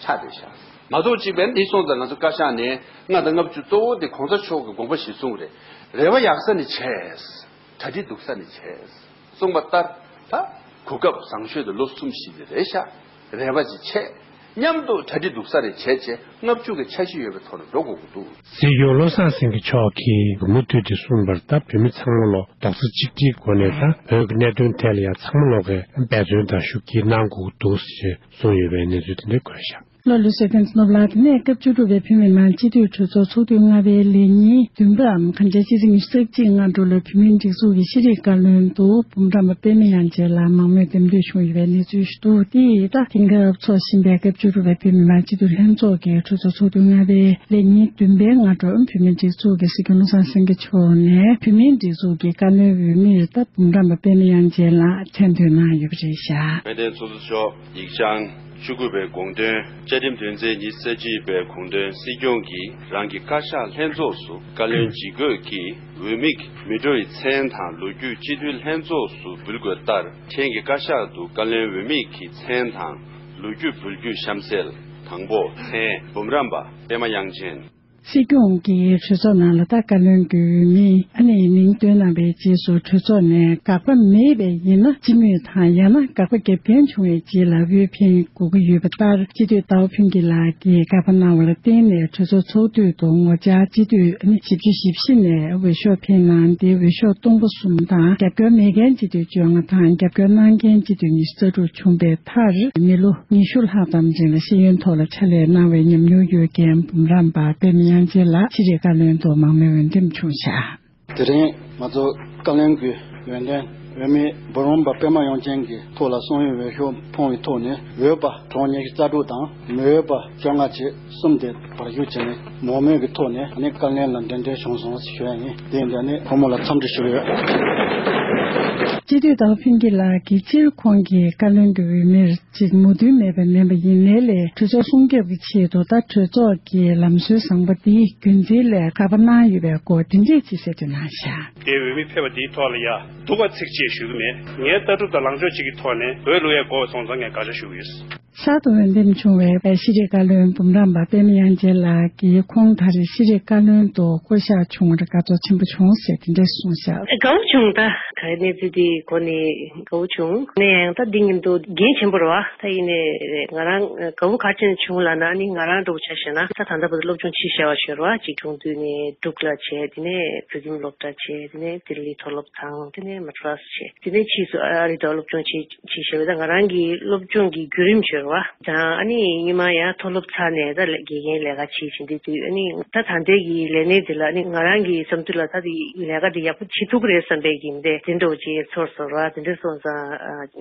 ཆགས་བསྡད་ཤག་མ་གཏོགས་གཅིག་པས་འདི་སོང་ཙང་ང་ཚོ་བཀའ་ཤག་ནས་ལྔ་དང་ལྔ་བཅུ་གཙོ་བོ་དེ་གོང་ས་མཆོག་གི་དགོངས་པ་གཞིར་བཟུང་རེད། རེ་བ་ཡག་ས་ནས་བྱས། གྲ་སྒྲིག་སྡུག་ས་ནས་བྱས། གསུངས་པ་ལྟར་ད་གོ་སྐབས་བཟང་ཤོས་དེ་ལོ་གསུམ་བཞི་དེ་རེད་ཤག་རེ་བ་ཅིག་བྱས། མཉམ་དུ་གྲ་སྒྲིག་སྡུག་ས་རེ་བྱས་བྱས་ལྔ་བཅུ་གི་འཆར་གཞི་ཡོད་པའི་ཐོག་ནས་འགྲོ་དགོས་ཀྱི་འདུག་སྲིད་སྐྱོང་བློ་བཟང་སེང་གེ་མཆོག་གིས་མུ་མཐུད་དེ་གསུངས་པར་ད་བོད་མི་ཚང་མ་ལོ་རྡོག་རྩ་གཅིག་སྒྲིལ་སྒོ་ནས་ད་བོད་ཀྱི་གནད་དོན་ཐད་ལ་ཡང་ཚང་མ་ལོག་གིས་འབད་བརྩོན་དང་ཤུགས་སྐྱེད་གནང་དགོས་ཀྱི་འདུག་ཞེས་གསུངས་ཡོད་པའི་གནས་ཚུལ་དེ་འདྲ་བཀོད་བཞག་ལྷོ་ལུས་སྲོལ་ཐོན་སྣོབ་ལགས། དེ་ནས་སྐབས་བཅུ་དྲུག་པའི་བོད་མི་མང་སྤྱི་འཐུས་གྲོས་ཚོགས་ཚོགས་དུས་ལྔ་པའི་ལས་ཉིན་བདུན་པའམ་གང་ཅི་སྤྱི་ཟླ་ཉི་ཤུ་རྩ་གཅིག་སྔ་དྲོ་ལ་བོད་མིའི་སྒྲིག་འཛུགས་ཀྱི་ཤེས་རིག་བཀའ་བློན་དུ་འབུམ་རམས་པ་པད་མ་དབྱངས་ཅན་ལགས་མང་མོས་འདེམས་ཐོན་བྱུང་ཡོད་པའི་གནས་ཚུལ་ཞིག་འདུག་དེ་ཡིན་ད་དེང་སྐབས་འཚོགས་བཞིན་པའི་སྐབས་བཅུ་དྲུག་པའི་བོད་མི་མང་སྤྱི་འཐུས་ལྷན་ཚོགས་ཀྱི་གྲོས་ཚོགས་ཚོགས་དུས་ལྔ་པའི་ལས་ཉིན་བདུན་པའི་སྔ་དྲོ་བོད་མིའི་སྒྲིག་འཛུགས་ཀྱི་སྲིད་སྐྱོང་བློ་བཟང་སེང་གེ་མཆོག་ནས་བོད་མིའི་སྒྲིག་འཛུགས་ཀྱི་བཀའ་བློན་འོས་མིར་ད་འབུམ་རམས་པ་པད་མ་དབྱངས་ཅན་ལགས་མཚན་འདོན་གནང་ཡོད་པ་རེད་བཞག་དཔལ་ལྡན་ཚོགས་གཙོ་མཆོག་ཡིག་བྱང་བཅུ་དགུ་པའི་དགོངས་དོན། བཅའ་ཁྲིམས་དོན་ཚན་ཉི་ཤུ་རྩ་གཅིག་པའི་དགོངས་དོན། སྲིད་སྐྱོང་གིས་རང་གི་བཀའ་ཤག་ལྷན་ཚོགས་སུ་བཀའ་བློན་ཇི་དགོས་ཀྱི་འོས་མི་མི་འགྲོ་བའི་མཚན་དང་ལོ་རྒྱུས་སྤྱི་འཐུས་ལྷན་ཚོགས་སུ་འབུལ་དགོས་ལྟར། ཁྱེད་ཀྱི་བཀའ་ཤག་ཏུ་བཀའ་བློན་འོས་མི་གི་མཚན་དང་ལོ་རྒྱུས་འབུལ་རྒྱུ་གཤམ་གསལ། དང་པོ། མཚན། འབུམ་རམས་པ་པད་མ་དབྱངས་ཅན། སྲིད་སྐྱོང་གིས་གྲོས་ཚོགས་ནང་ལ་ད་བཀའ་བློན་གྱི་འོས་མི་ཨ་ནེ་མིང་བཏོན་གནང་བའི་རྗེས་སུ་གྲོས་ཚོགས་ནས་དགག་པ་མེད་པས་ཡིན་ན་སྤྱི་མོས་དང་ཡང་ན་དགག་པ་བརྒྱབ་མཁན་བྱུང་བའི་རྗེས་ལ་འོས་འཕེན་དགོས་ཀྱི་ཡོད་པ་ལྟར་སྤྱི་འཐུས་ཟླ་བ་ཕུན་སྐྱིད་ལགས་ཀྱིས་དགག་པ་གནང་བ་ལ་བརྟེན་ནས་གྲོས་ཚོགས་ཚོགས་དུས་དུ་ངོ་བཅར་སྤྱི་འཐུས་ཨ་ནེ་བཞི་བཅུ་ཞེ་བཞི་ནས་འོས་ཤོག་འཕེན་གནང་སྟེ་འོས་ཤོག་སྟོང་པ་གསུམ་དང་རྒྱབ་སྐྱོར་མེད་མཁན་སྤྱི་འཐུས་བཅོ་ལྔ་དང་རྒྱབ་སྐྱོར་གནང་མཁན་སྤྱི་འཐུས་ཉི་ཤུ་རྩ་དྲུག་བྱུང་བའི་མཐར་མི་ལོ་ཉི་ཤུ་ལྷག་ཙམ་རིང་ལ་ཤེས་ཡོན་ཐོག་ལ་ཕྱག་ལས་གནང་བའི་ཉམས་མྱོང་ཡོད་མཁན་འབུམ་རམས་པ་པད་མ་དབྱངས་ཅན་ལགས་ཤེས་རིག་བཀའ་བློན་དུ་མང་མོས་འོས་འདེམས་བྱུང་བཞག་དེ་རིང་ང་ཚོ་བཀའ་བློན་གྱི་འོས་འདེམས་འོས་མི་འབུམ་རམས་པ་པད་མ་དབྱངས་ཅན་གྱི་ཐོག་ལ་གསང་བའི་འོས་ཤོག་འཕངས་པའི་ཐོག་ནས་འོས་པ་གྲངས་ཉི་ཤུ་རྩ་དྲུག་དང་མི་འོས་པ་བཅོ་ལྔ་བཅས་གསུམ་དེ་བར་ཞུགས་བྱས་ནས་མང་མོས་ཀྱི་ཐོག་ནས་ཨ་ནི་བཀའ་བློན་ལ་འདེམས་ཐོན་བྱུང་སོང་ཞུ་ཡ་ཡིན། དེ་ཡིན་དུས་ཨ་ནི་ཁོང་མོ་ལ་འཚམས་འདྲི་ཞུ་གི་ཡོད། སྤྱི་འཐུས་ཟླ་བ་ཕུན་སྐྱིད་ལགས་ཀྱིས་སྤྱིར་ཁོང་གིས་བཀའ་བློན་གྱི་འོས་མིར་ཅིག་མོས་མཐུན་མེད་པ་མིན་པ་ཡིན་ནའི་ལས་གྲོས་ཚོགས་སྲུང་སྐྱོབ་ཀྱི་ཆེད་དུ་ད་གྲོས་ཚོགས་ཀྱི་ལམ་སྲོལ་བཟང་པོ་འདིའི་རྒྱུན་འཛིན་ལས་དགག་པ་གནང་ཡོད་པའི་སྐོར་འདི་འདྲས་ཅིག་གསལ་སྟོན་གནང་བཞག་དེ་འོས་མི་ཕེབས་པ་འདིའི་ཐོག་ལ་ཡ་སྡུག་པ་ཚིག་ཅེས་ཞུ་གི་མེད། ངའི་ལྟ་གྲུབ་དང་ལངས་ཕྱོགས་གཅིག་གི་ཐོག་ནས་འོས་བླུག་ཡས་དགོས་སོང་ཙང་ངས་དགག་བྱ་ཞུ་གི་ཡོད། གསར་དུ་འོས་འདེམས་བྱུང་བའི་ཤེས་རིག་བཀའ་བློན་འབུམ་རམས་པ་པད་མ་དབྱངས་ཅན་ལགས་ཀྱིས་ཁོང་ད་རེས་ཤེས་རིག་བཀའ་བློན་དུ་བསྐོ་གཞག་བྱུང་བར་དགའ་ཚོར་ཆེན་པོ་བྱུང་ཟེར་དེ་འདྲས་གསུངས་བཞག་དགའ་བོ་བྱུང་། ད་ག་རེ་གནས་ཚུལ་འདི་གོ་ནས་དགའ་བོ་བྱུང་། ནས་ཡང་ད་འདི་མཉམ་དུ་འགན་ཆེན་པོ་རེད་བ། ད་ཡིན་ནའི་ང་རང་དགའ་བོ་ག་རེ་བྱས་ནས་བྱུང་ལབ་ན་ནི་ང་རང་འདྲ་བོ་ཆ་བཞག་ན་ད་ད་ལྟ་བར་དུ་སློབ་སྦྱོང་བྱས་བཞག་པ་ཞིག་རེད་བ། གཅིག་ཆུང་དུས་ནས་འབྲུག་ལ་བྱས། དེ་ནས་བོད་ཁྱིམ་སློབ་གྲྭ་བྱས། དེ་ནས་ལྡི་ལི་མཐོ་སློབ་དང་དེ་ནས་མ་ཌ་རཱས་བྱས། དེ་ནས་ཕྱིས་སུ་ཨ་རི་དུ་སློབ་སྦྱོང་བྱས། བྱས་བཞག་པ་ད་ང་རང་གི་སློབ་སྦྱོང་གི་བརྒྱུད་རིམ་ཞིག་རེད་བ། དང་ཨ་ནི་སྔོན་མ་ཡང་མཐོ་སློབ་ཚར་ནས་ད་ལས་དགེ་རྒན་ལས་ཀ་བྱེད་བཞིན་དེ་དུས་ཨ་ནི་ད་ད་ལྟའི་གི་ལས་གནས་འདི་ལ་ཨ་ནི་ང་རང་གི་བསམ་ཚུལ་ལ་ད་དེ་ལས་ཀ་འདི་ཡག་པོ་བྱེད་ཐུབ་ཀྱི་རེད་བསམ་པའི་གི་འདི་དེ་འདྲ་བོ་ཅིག་ཚོར་སོང་ར། དེ་འདྲ་སོང་ཙང་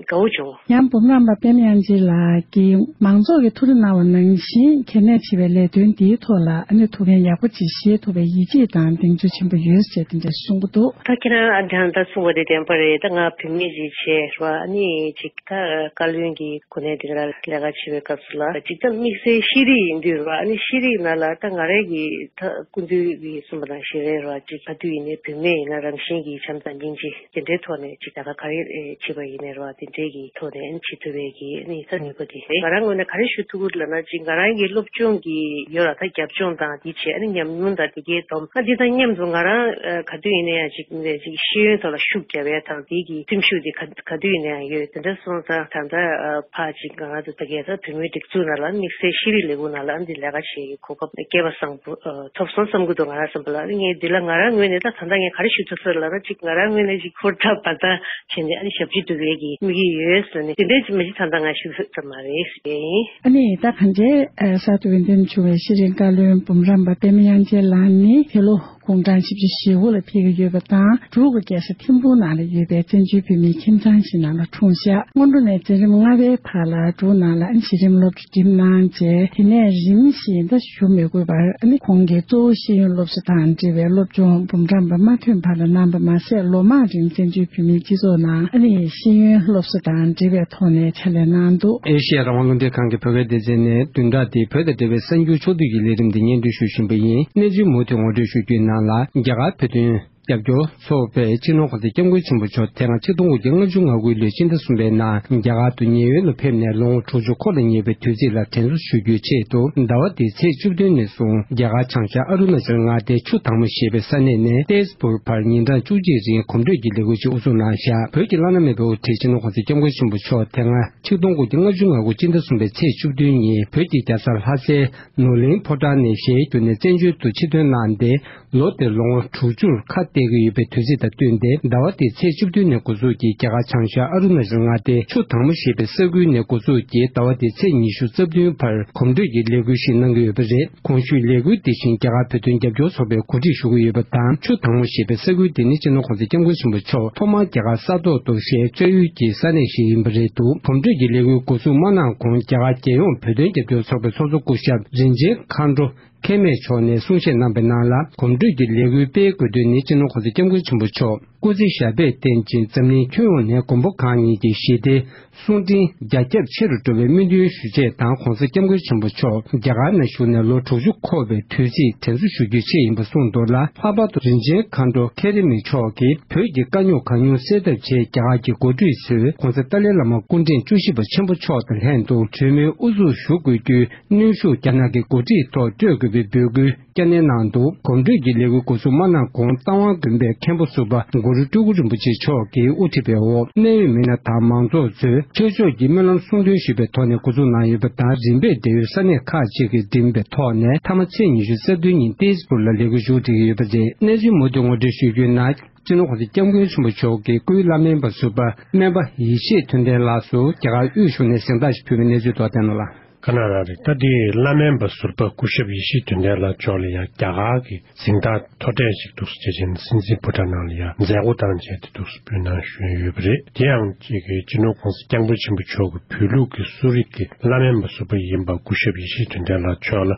དགའ་བོ་བྱུང་། ཡང་འབུམ་རམས་པ་པད་མ་དབྱངས་ཅན་ལགས་ཀྱིས་མང་ཚོགས་ཀྱིས་ཐུགས་རེ་གནང་བ་ནང་བཞིན་གལ་གནད་ཆེ་བའི་ལས་དོན་འདིའི་ཐོག་ལ་ཨ་ནི་ཐུགས་འགན་ཡག་པོ་ཅིག་བཞེས་ཐུབ་པའི་ཡིད་ཆེས་དང་གདེང་ཚོད་ཆེན་པོ་ཡོད་ཅེས་དེ་འདྲ་གསུང་གི་འདུག་ད་ཁྱེད་རང་ཨ་ཅང་ད་གསུང་བ་དེ་བདེན་པ་རེད། ད་ང་བུད་མེད་ཅིག་བྱས་ར་ཨ་ནི་ཅིག་ད་བཀའ་བློན་གྱི་གོ་གནས་དེ་ག་ར་ལ། ལས་ཀ་བྱེད་པའི་སྐབས་སུ་ལ་གཅིག་ད་དམིགས་བསལ་ཤེས་རིག་ཡིན་དུས་ར། ཨ་ནི་ཤེས་རིག་ནང་ལ་ད་ང་རང་གི་ད་སྐུ་མདུན་གྱིས་གསུངས་པ་ནང་བཞིན་རེད་ར། གཅིག་ག་དུས་ཡིན་ནའི་བུད་མེད་ཡིན་ན་རང་བཞིན་གྱིས་བྱམས་དང་སྙིང་རྗེ་དེ་འདྲའི་ཐོག་ནས་གཅིག་ད་ག་ག་རེ་བྱེད་པ་ཡིན་ནའི་ར། དེ་འདྲའི་གི་ཐོག་ནས་ཨ་ནི་བྱེད་ཐུབ་པའི་གི་ཨ་ནི་ས་ནུས་པ་དེ་རེད། ང་རང་ངོས་ནས་ག་རེ་ཞུ་ཐུབ་ཀྱི་ལབ་ན། གཅིག་ང་རང་གི་སློབ་སྦྱོང་གི་ཡོད་ལ་ད་རྒྱབ་ལྗོངས་དང་དེ་བྱས། ཨ་ནི་ཉམས་མྱོང་དང་དེ་གའི་སྡོམ། ཨ་འདི་དང་མཉམ་དུ་ང་རང་ཨ་ག་དུས་ཡིན་ན་ཡང་ཅིག་འདི་ཅིག་ཤེས་ཡོན་ཐོག་ལ་ཤུགས་རྒྱབ་ཡ་དང་དེ་གི་སེམས་ཤུགས་དེ་ག་ག་དུས་ཡིན་ན་ཡང་ཡོད། དེ་འདྲ་སོང་ཙང་ད་ལྟ་ཨ་ཕར་ཅིག་ང་རང་ཚོ་ད་གའི་ད་བུད་མེད་སྒྲིག་འཛུགས་ནང་ལ་དམིགས་བསལ་ཤེས་རིག་ལས་ཁུངས་ནང་ལ་འདི་ལས་ཀ་བྱེད་ཡའི་གོ་སྐབས་སྐལ་བ་བཟང་པོ་ཨ་ཐོབ་སོང་བསམ་གྱི་འདུག་ང་རང་བསམ་པ་ལ། ཨ་ནི་ངས་འདི་ལ་ང་རང་ངོས་ནས་ད་ད་ལྟ་ངས་ག་རེ་ཞུ་ཐུབ་ས་ལབ་ན། ཅིག་ང་རང་ངོས་ནས་ཅིག་ཧུར་ཐག་འབད་ཐག་བྱས་ནས་ཨ་ནི་ཞབས་ཕྱི་སྒྲུབ་ཡས་ཀྱི་དམིགས་ཡུལ་ཡོད་ཟེར་ནས་དེ་འདྲའི་ཅིག་མ་གཞི་ད་ལྟ་ང་ཞུ་ཐུབ་ས་མ་རེད་ཟེར་ཡིན། ཨ་ནི་ད་གང་ཅི་ཨ་གསར་དུ་འོས་འདེམས་བྱུང་བའི་ཤེས་རིག་བཀའ་བློན་འབུམ་རམས་པ་པད་མ་དབྱངས་ཅན་ལགས་ནི་དེ་ལོ་དགུང་གྲངས་བཞི་བཅུ་ཞེ་དགུ་ལ་ཕེབས་ཀྱི་ཡོད་པ་དང་། འབྲུག་གི་རྒྱལ་ས་ཐིམ་ཕུག་ནང་ལ་ཡོད་པའི་བཙན་བྱོལ་བོད་མིའི་ཁྱིམ་ཚང་ཞིག་ནང་ལ་འཁྲུངས་ཤག་སྔོན་འགྲོ་ནས་འཛིན་རིམ་ལྔ་པའི་བར་ལ་འབྲུག་ནང་ལ་ཨ་ནི་གཞི་རིམ་སློབ་གྲྭ་འགྲིམས་གནང་རྗེས། དེ་ནས་རིམ་བཞིན་ད་ཞུ་མི་དགོས་པར་ཨ་ནི་ཁོང་གིས་གཙོ་བོ་ཤེས་ཡོན་སློབ་གསོ་དང་འབྲེལ་བའི་སློབ་སྦྱོང་འབུམ་རམས་པ་མ་ཐོན་བར་ལ་གནང་པ་མ་ཟད། ལོ་མང་རིང་བཙན་བྱོལ་བོད་མིའི་སྤྱི་ཚོགས་ནང་ཨ་ནི་ཤེས་ཡོན་སློབ་གསོ་དང་འབྲེལ་བའི་ཐོག་ནས་ཕྱག་ལས་གནང་འདུག་ཨེ་ཤེ་ཡ་རང་དབང་རླུང་འཕྲིན་ཁང་གི་བོད་སྐད་སྡེ་ཚན་ནས་བདུན་ཕྲག་འདིའི་བོད་དང་འབྲེལ་བའི་གསར་འགྱུར་ཕྱོགས་བསྡུས་ཀྱི་ལས་རིམ་འདི་སྙན་སྒྲོན་ཞུ་བཞིན་པ་ཡིན། གནས་ཚུལ་མུ་མཐུད་ངོ་སྤྲོད་ཞུ་རྒྱུའི་ནང་ལ། རྒྱ་གར་བོད་དོན་རྒྱབ་སྐྱོར་ཚོགས་པའི་སྤྱི་ནོར་༸གོང་ས་༸སྐྱབས་མགོན་ཆེན་པོ་མཆོག་དེ་སྔ་ཆིག་སྟོང་དགུ་བརྒྱ་ལྔ་བཅུ་ང་དགུའི་ལོའི་སྤྱི་ཟླ་གསུམ་པའི་ནང་རྒྱ་གར་དུ་ཉེ་བའི་ལོ་ཕེབས་ནས་ལོ་ངོ་དྲུག་ཅུ་འཁོར་ལ་ཉེ་བའི་དུས་ཚིགས་ལ་དྲན་གསོ་ཞུ་རྒྱུའི་ཆེད་དུ། ཟླ་བ་འདིའི་ཚེས་བཅུ་བདུན་ནས་བཟུང་རྒྱ་གར་བྱང་ཤར་ཨ་རུ་ན་ཅལ་མངའ་སྡེའི་ཆུ་དྭངས་མོ་ཞེས་པའི་ས་གནས་ནས་ཏེས་པུར་བར་ཉིན་གྲངས་བཅུ་གཅིག་རིང་གོམ་བགྲོད་ཀྱི་ལས་འགུལ་ཞིག་དབུ་འཛུགས་གནང་བཞག་བོད་ཀྱི་བླ་ན་མེད་པའི་དབུ་ཁྲིད་སྤྱི་ནོར་༸གོང་ས་༸སྐྱབས་མགོན་ཆེན་པོ་མཆོག་དེ་སྔ་ཆིག་སྟོང་དགུ་བརྒྱ་ལྔ་བཅུ་ང་དགུ་སྤྱི་ཟླ་གསུམ་པའི་ཚེས་བཅུ་བདུན་ཉིན་བོད་ཀྱི་རྒྱལ་ས་ལྷ་སའི་ནོར་གླིང་ཕོ་བྲང་ནས་ཞལ་བསྒྱུར་ནས་བཙན་བྱོལ་དུ་ཕྱིར་ཐོན་གནང་སྟེ། ལོ་དེར་ལོ་ངོ་དྲུག་ཅུར་ཁ་གཏད་ཀྱི་ཡོད་པའི་དུས་ཚིགས་དང་བསྟུན་ཏེ། ཟླ་བ་འདིའི་ཚེས་བཅུ་བདུན་ནས་འགོ་འཛུགས་ཀྱིས་རྒྱ་གར་བྱང་ཤར་ཨ་རུ་ན་ཅལ་མངའ་སྡེའི་ཆུ་དྭངས་མོ་ཞེས་པའི་ས་ཁུལ་ནས་འགོ་འཛུགས་ཀྱིས་ཟླ་བ་འདིའི་ཚེས་ཉི་ཤུ་རྩ་བདུན་བར་གོམ་བགྲོད་ཀྱི་ལས་འགུལ་ཞིག་གནང་གི་ཡོད་པ་རེད། གོང་ཞུས་ལས་འགུལ་འདི་བཞིན་རྒྱ་གར་བོད་དོན་རྒྱབ་སྐྱོར་ཚོགས་པས་གོ་སྒྲིག་ཞུ་གི་ཡོད་པ་དང་། ཆུ་དྭངས་མོ་ཞེས་པའི་ས་ཁུལ་འདི་ནི་སྤྱི་ནོར་༸གོང་ས་༸སྐྱབས་མགོན་ཆེན་པོ་མཆོག་ཐོག་མར་རྒྱ་གར་ས་ཐོག་ཏུ་ཞལ་བཅར་ཡུལ་གྱི་ས་གནས་ཤིག་ཡིན་པ་རེད་འདུག་གོམ་བགྲོད་ཀྱི་ལས་འགུལ་འགོ་འཛུགས་མ་གནང་གོང་། རྒྱ་གར་རྒྱལ་ཡོངས་བོད་དོན་རྒྱབ་སྐྱོར་ཚོགས་པའི་ཚོགས་གཙོ་སྐུ་ཞབས་རིན་ཆེན་མཁའ་འགྲོ་མཁལ་མེད་མཆོག་ནས་གསུང་བཤད་གནང་པའི་ནང་ལ། གོམ་བགྲོད་ཀྱི་ལས་འགུལ་སྤེལ་དགོས་དོན་ནི་སྤྱི་ནོར་༸གོང་ས་༸སྐྱབས་མགོན་ཆེན་པོ་མཆོག་སྐུ་ཚེ་ཞབས་པད་བརྟན་ཅིང་འཛམ་གླིང་ཁྱོན་ཡོངས་ནས་མགོན་པོ་གང་ཉིད་ཀྱི་ཞི་བདེའི་གསུང་འཕྲིན་རྒྱ་ཁྱབ་ཆེ་རུ་འགྲོ་བའི་སྨོན་འདུན་ཞུ་ཆེད་དང་། ༸གོང་ས་༸སྐྱབས་མགོན་ཆེན་པོ་མཆོག་རྒྱ་གར་ནང་བཞུགས་ནས་ལོ་དྲུག་ཅུ་འཁོར་བའི་དུས་ཚིགས་དྲན་གསོ་ཞུ་རྒྱུའི་ཆེད་ཡིན་པ་གསུངས་འདུག་ལ། ལྷག་པར་དུ་རིན་ཆེན་མཁའ་འགྲོ་མཁལ་མེད་མཆོག་གིས་བོད་ཀྱི་དཀའ་རྙོག་གང་མྱུར་སེལ་ཐབས་ཆེད་རྒྱ་གར་གྱི་འགོ་ཁྲིད་ཚོས་༸གོང་ས་ཏཱ་ལའི་བླ་མ་སྐུ་ཕྲེང་བཅུ་བཞི་པ་ཆེན་པོ་མཆོག་དང་ལྷན་དུ་གྲོས་མོལ་དབུ་འཛུགས་ཞུ་དགོས་རྒྱུའི་གནོན་ཤུགས་རྒྱ་ནག་གི་འགོ་ཁྲིད་ཐོག་སྤྲོད་དགོས་པའི་འབོད་སྐུལ་བསྐྱར་ནན་གནང་འདུག་གོམ་བགྲོད་ཀྱི་ལས་འགུལ་འགོ་འཛུགས་མ་གནང་གོང་། རྟ་དབང་དགོན་པའི་མཁན་པོ་ཟུར་པ་གུ་རུ་སྤྲུལ་སྐུ་རིན་པོ་ཆེ་མཆོག་གིས་དབུ་ཁྲིད་པའི་འོག་གནད་ཡོད་མི་སྣ་དང་མང་ཚོགས་ཚོས་ཆོས་ཕྱོགས་ཀྱི་སྨོན་ལམ་གསུང་འདོན་ཞུས་པའི་ཐོག་ནས་འགོ་འཛུགས་གནང་ཡོད་པ་དང་། རིམ་པས་འབྲེལ་ཡོད་ས་གནས་ཁག་ཅིག་གིས་འགྲིམས་པའི་ཐོག་ནས། མཐའ་མ་ཚེས་ཉི་ཤུ་རྩ་བདུན་ཉིན་ཏེས་པུར་ལ་ལས་འགུལ་མཇུག་སྒྲིལ་གྱི་ཡོད་པ་རེད། གནས་ཚུལ་མུ་མཐུད་ངོ་སྤྲོད་ཞུ་རྒྱུའི་ནང་། སྤྱི་ནོར་༸གོང་ས་༸སྐྱབས་མགོན་ཆེན་པོ་མཆོག་གི་སྐུའི་བླ་སྨན་པ་ཟུར་པ་སྨན་པ་ཡེ་ཤེས་དོན་ལྡན་ལགས་སུ་རྒྱ་གར་དབུས་གཞུང་ནས་གཟེངས་རྟགས་ཤིག་ཕུལ་བའི་གནས་ཚུལ་ཐོག་བསྟན་གནང་ལ། ཁ་ན་ར་རེད། ད་དེ་བླ་སྨན་པ་ཟུར་པ་སྐུ་ཞབས་ཡེ་ཤེས་དོན་ལྡན་ལགས་མཆོག་ལ་ཡང་རྒྱ་གར་གྱི་གཟེངས་རྟགས་མཐོ་གྲས་ཤིག་འདུག་སེ་བྱས་ནས་སྲིད་འཛིན་ཕོ་བྲང་ནང་ལ་ཡང་མཛད་སྒོ་བཏང་བྱས་ཏེ་འདུག་སེ་འབུལ་གནང་ཞུས་ཡོད་པ་རེད། དེ་ཡང་གཅིག་གི་སྤྱི་ནོར་༸གོང་ས་༸སྐྱབས་མགོན་ཆེན་པོ་མཆོག་གི་བོད་ལུགས་ཀྱི་གསོ་རིག་གི་བླ་སྨན་པ་ཟུར་པ་ཡིན་པ་སྐུ་ཞབས་ཡེ་ཤེས་དོན་ལྡན་ལགས་མཆོག་ལ་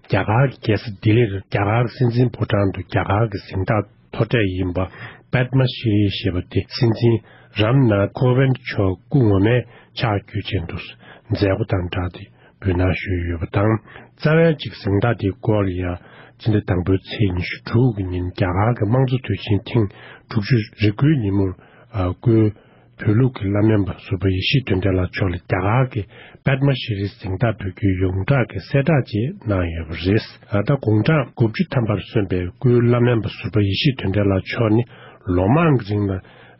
རྒྱ་གར་གྱི་རྒྱལ་ས་ལྡི་ལིར་རྒྱ་གར་གྱི་སྲིད་འཛིན་ཕོ་བྲང་དུ་རྒྱ་གར་གྱི་གཟེངས་རྟགས་མཐོ་གྲས་ཡིན་པ་པདྨ་ཤྲི་རི་ཞེས་པ་དེ་སྲིད་འཛིན་རམ་ནཱཐ་ཀོ་བིནྡ་མཆོག་སྐུ་ངོ་མས་ཕྱག་བརྒྱུད་ཅིང་འདུག་མཛད་སྒོ་དང་སྦྲགས་ཏེ་འབུལ་གནང་ཞུས་ཡོད་པ་དང་། རྩ་བའི་གཅིག་གཟེངས་རྟགས་དེའི་སྐོར་ཡང་སྤྱི་ཟླ་དང་པོའི་ཚེས་ཉི་ཤུ་དྲུག་གི་ཉིན་རྒྱ་གར་གྱི་དམངས་གཙོ་དུས་ཆེན་ཐེངས་དྲུག་ཅུ་རེ་དགུའི་ཉིན་མོར་སྐུའི་བོད་ལུགས་ཀྱི་བླ་སྨན་པ་ཟུར་པ་ཡེ་ཤེས་དོན་ལྡན་ལགས་མཆོག་ལ་རྒྱ་གར་གྱི་པདྨ་ཤྲི་རི་གཟེངས་རྟགས་འབུལ་རྒྱུའི་ཡོངས་གྲགས་ཀྱི་གསལ་བསྒྲགས་ཅིག་གནང་ཡོད་པ་རེད། ད་དགུང་གྲངས་དགུ་བཅུ་ཐམ་པར་སོན་པའི་སྐུའི་བླ་སྨན་པ་ཟུར་པ་ཡེ་ཤེས་དོན་ལྡན་ལགས་མཆོག་ནི་ལོ་མང་གི་རིང་ལ་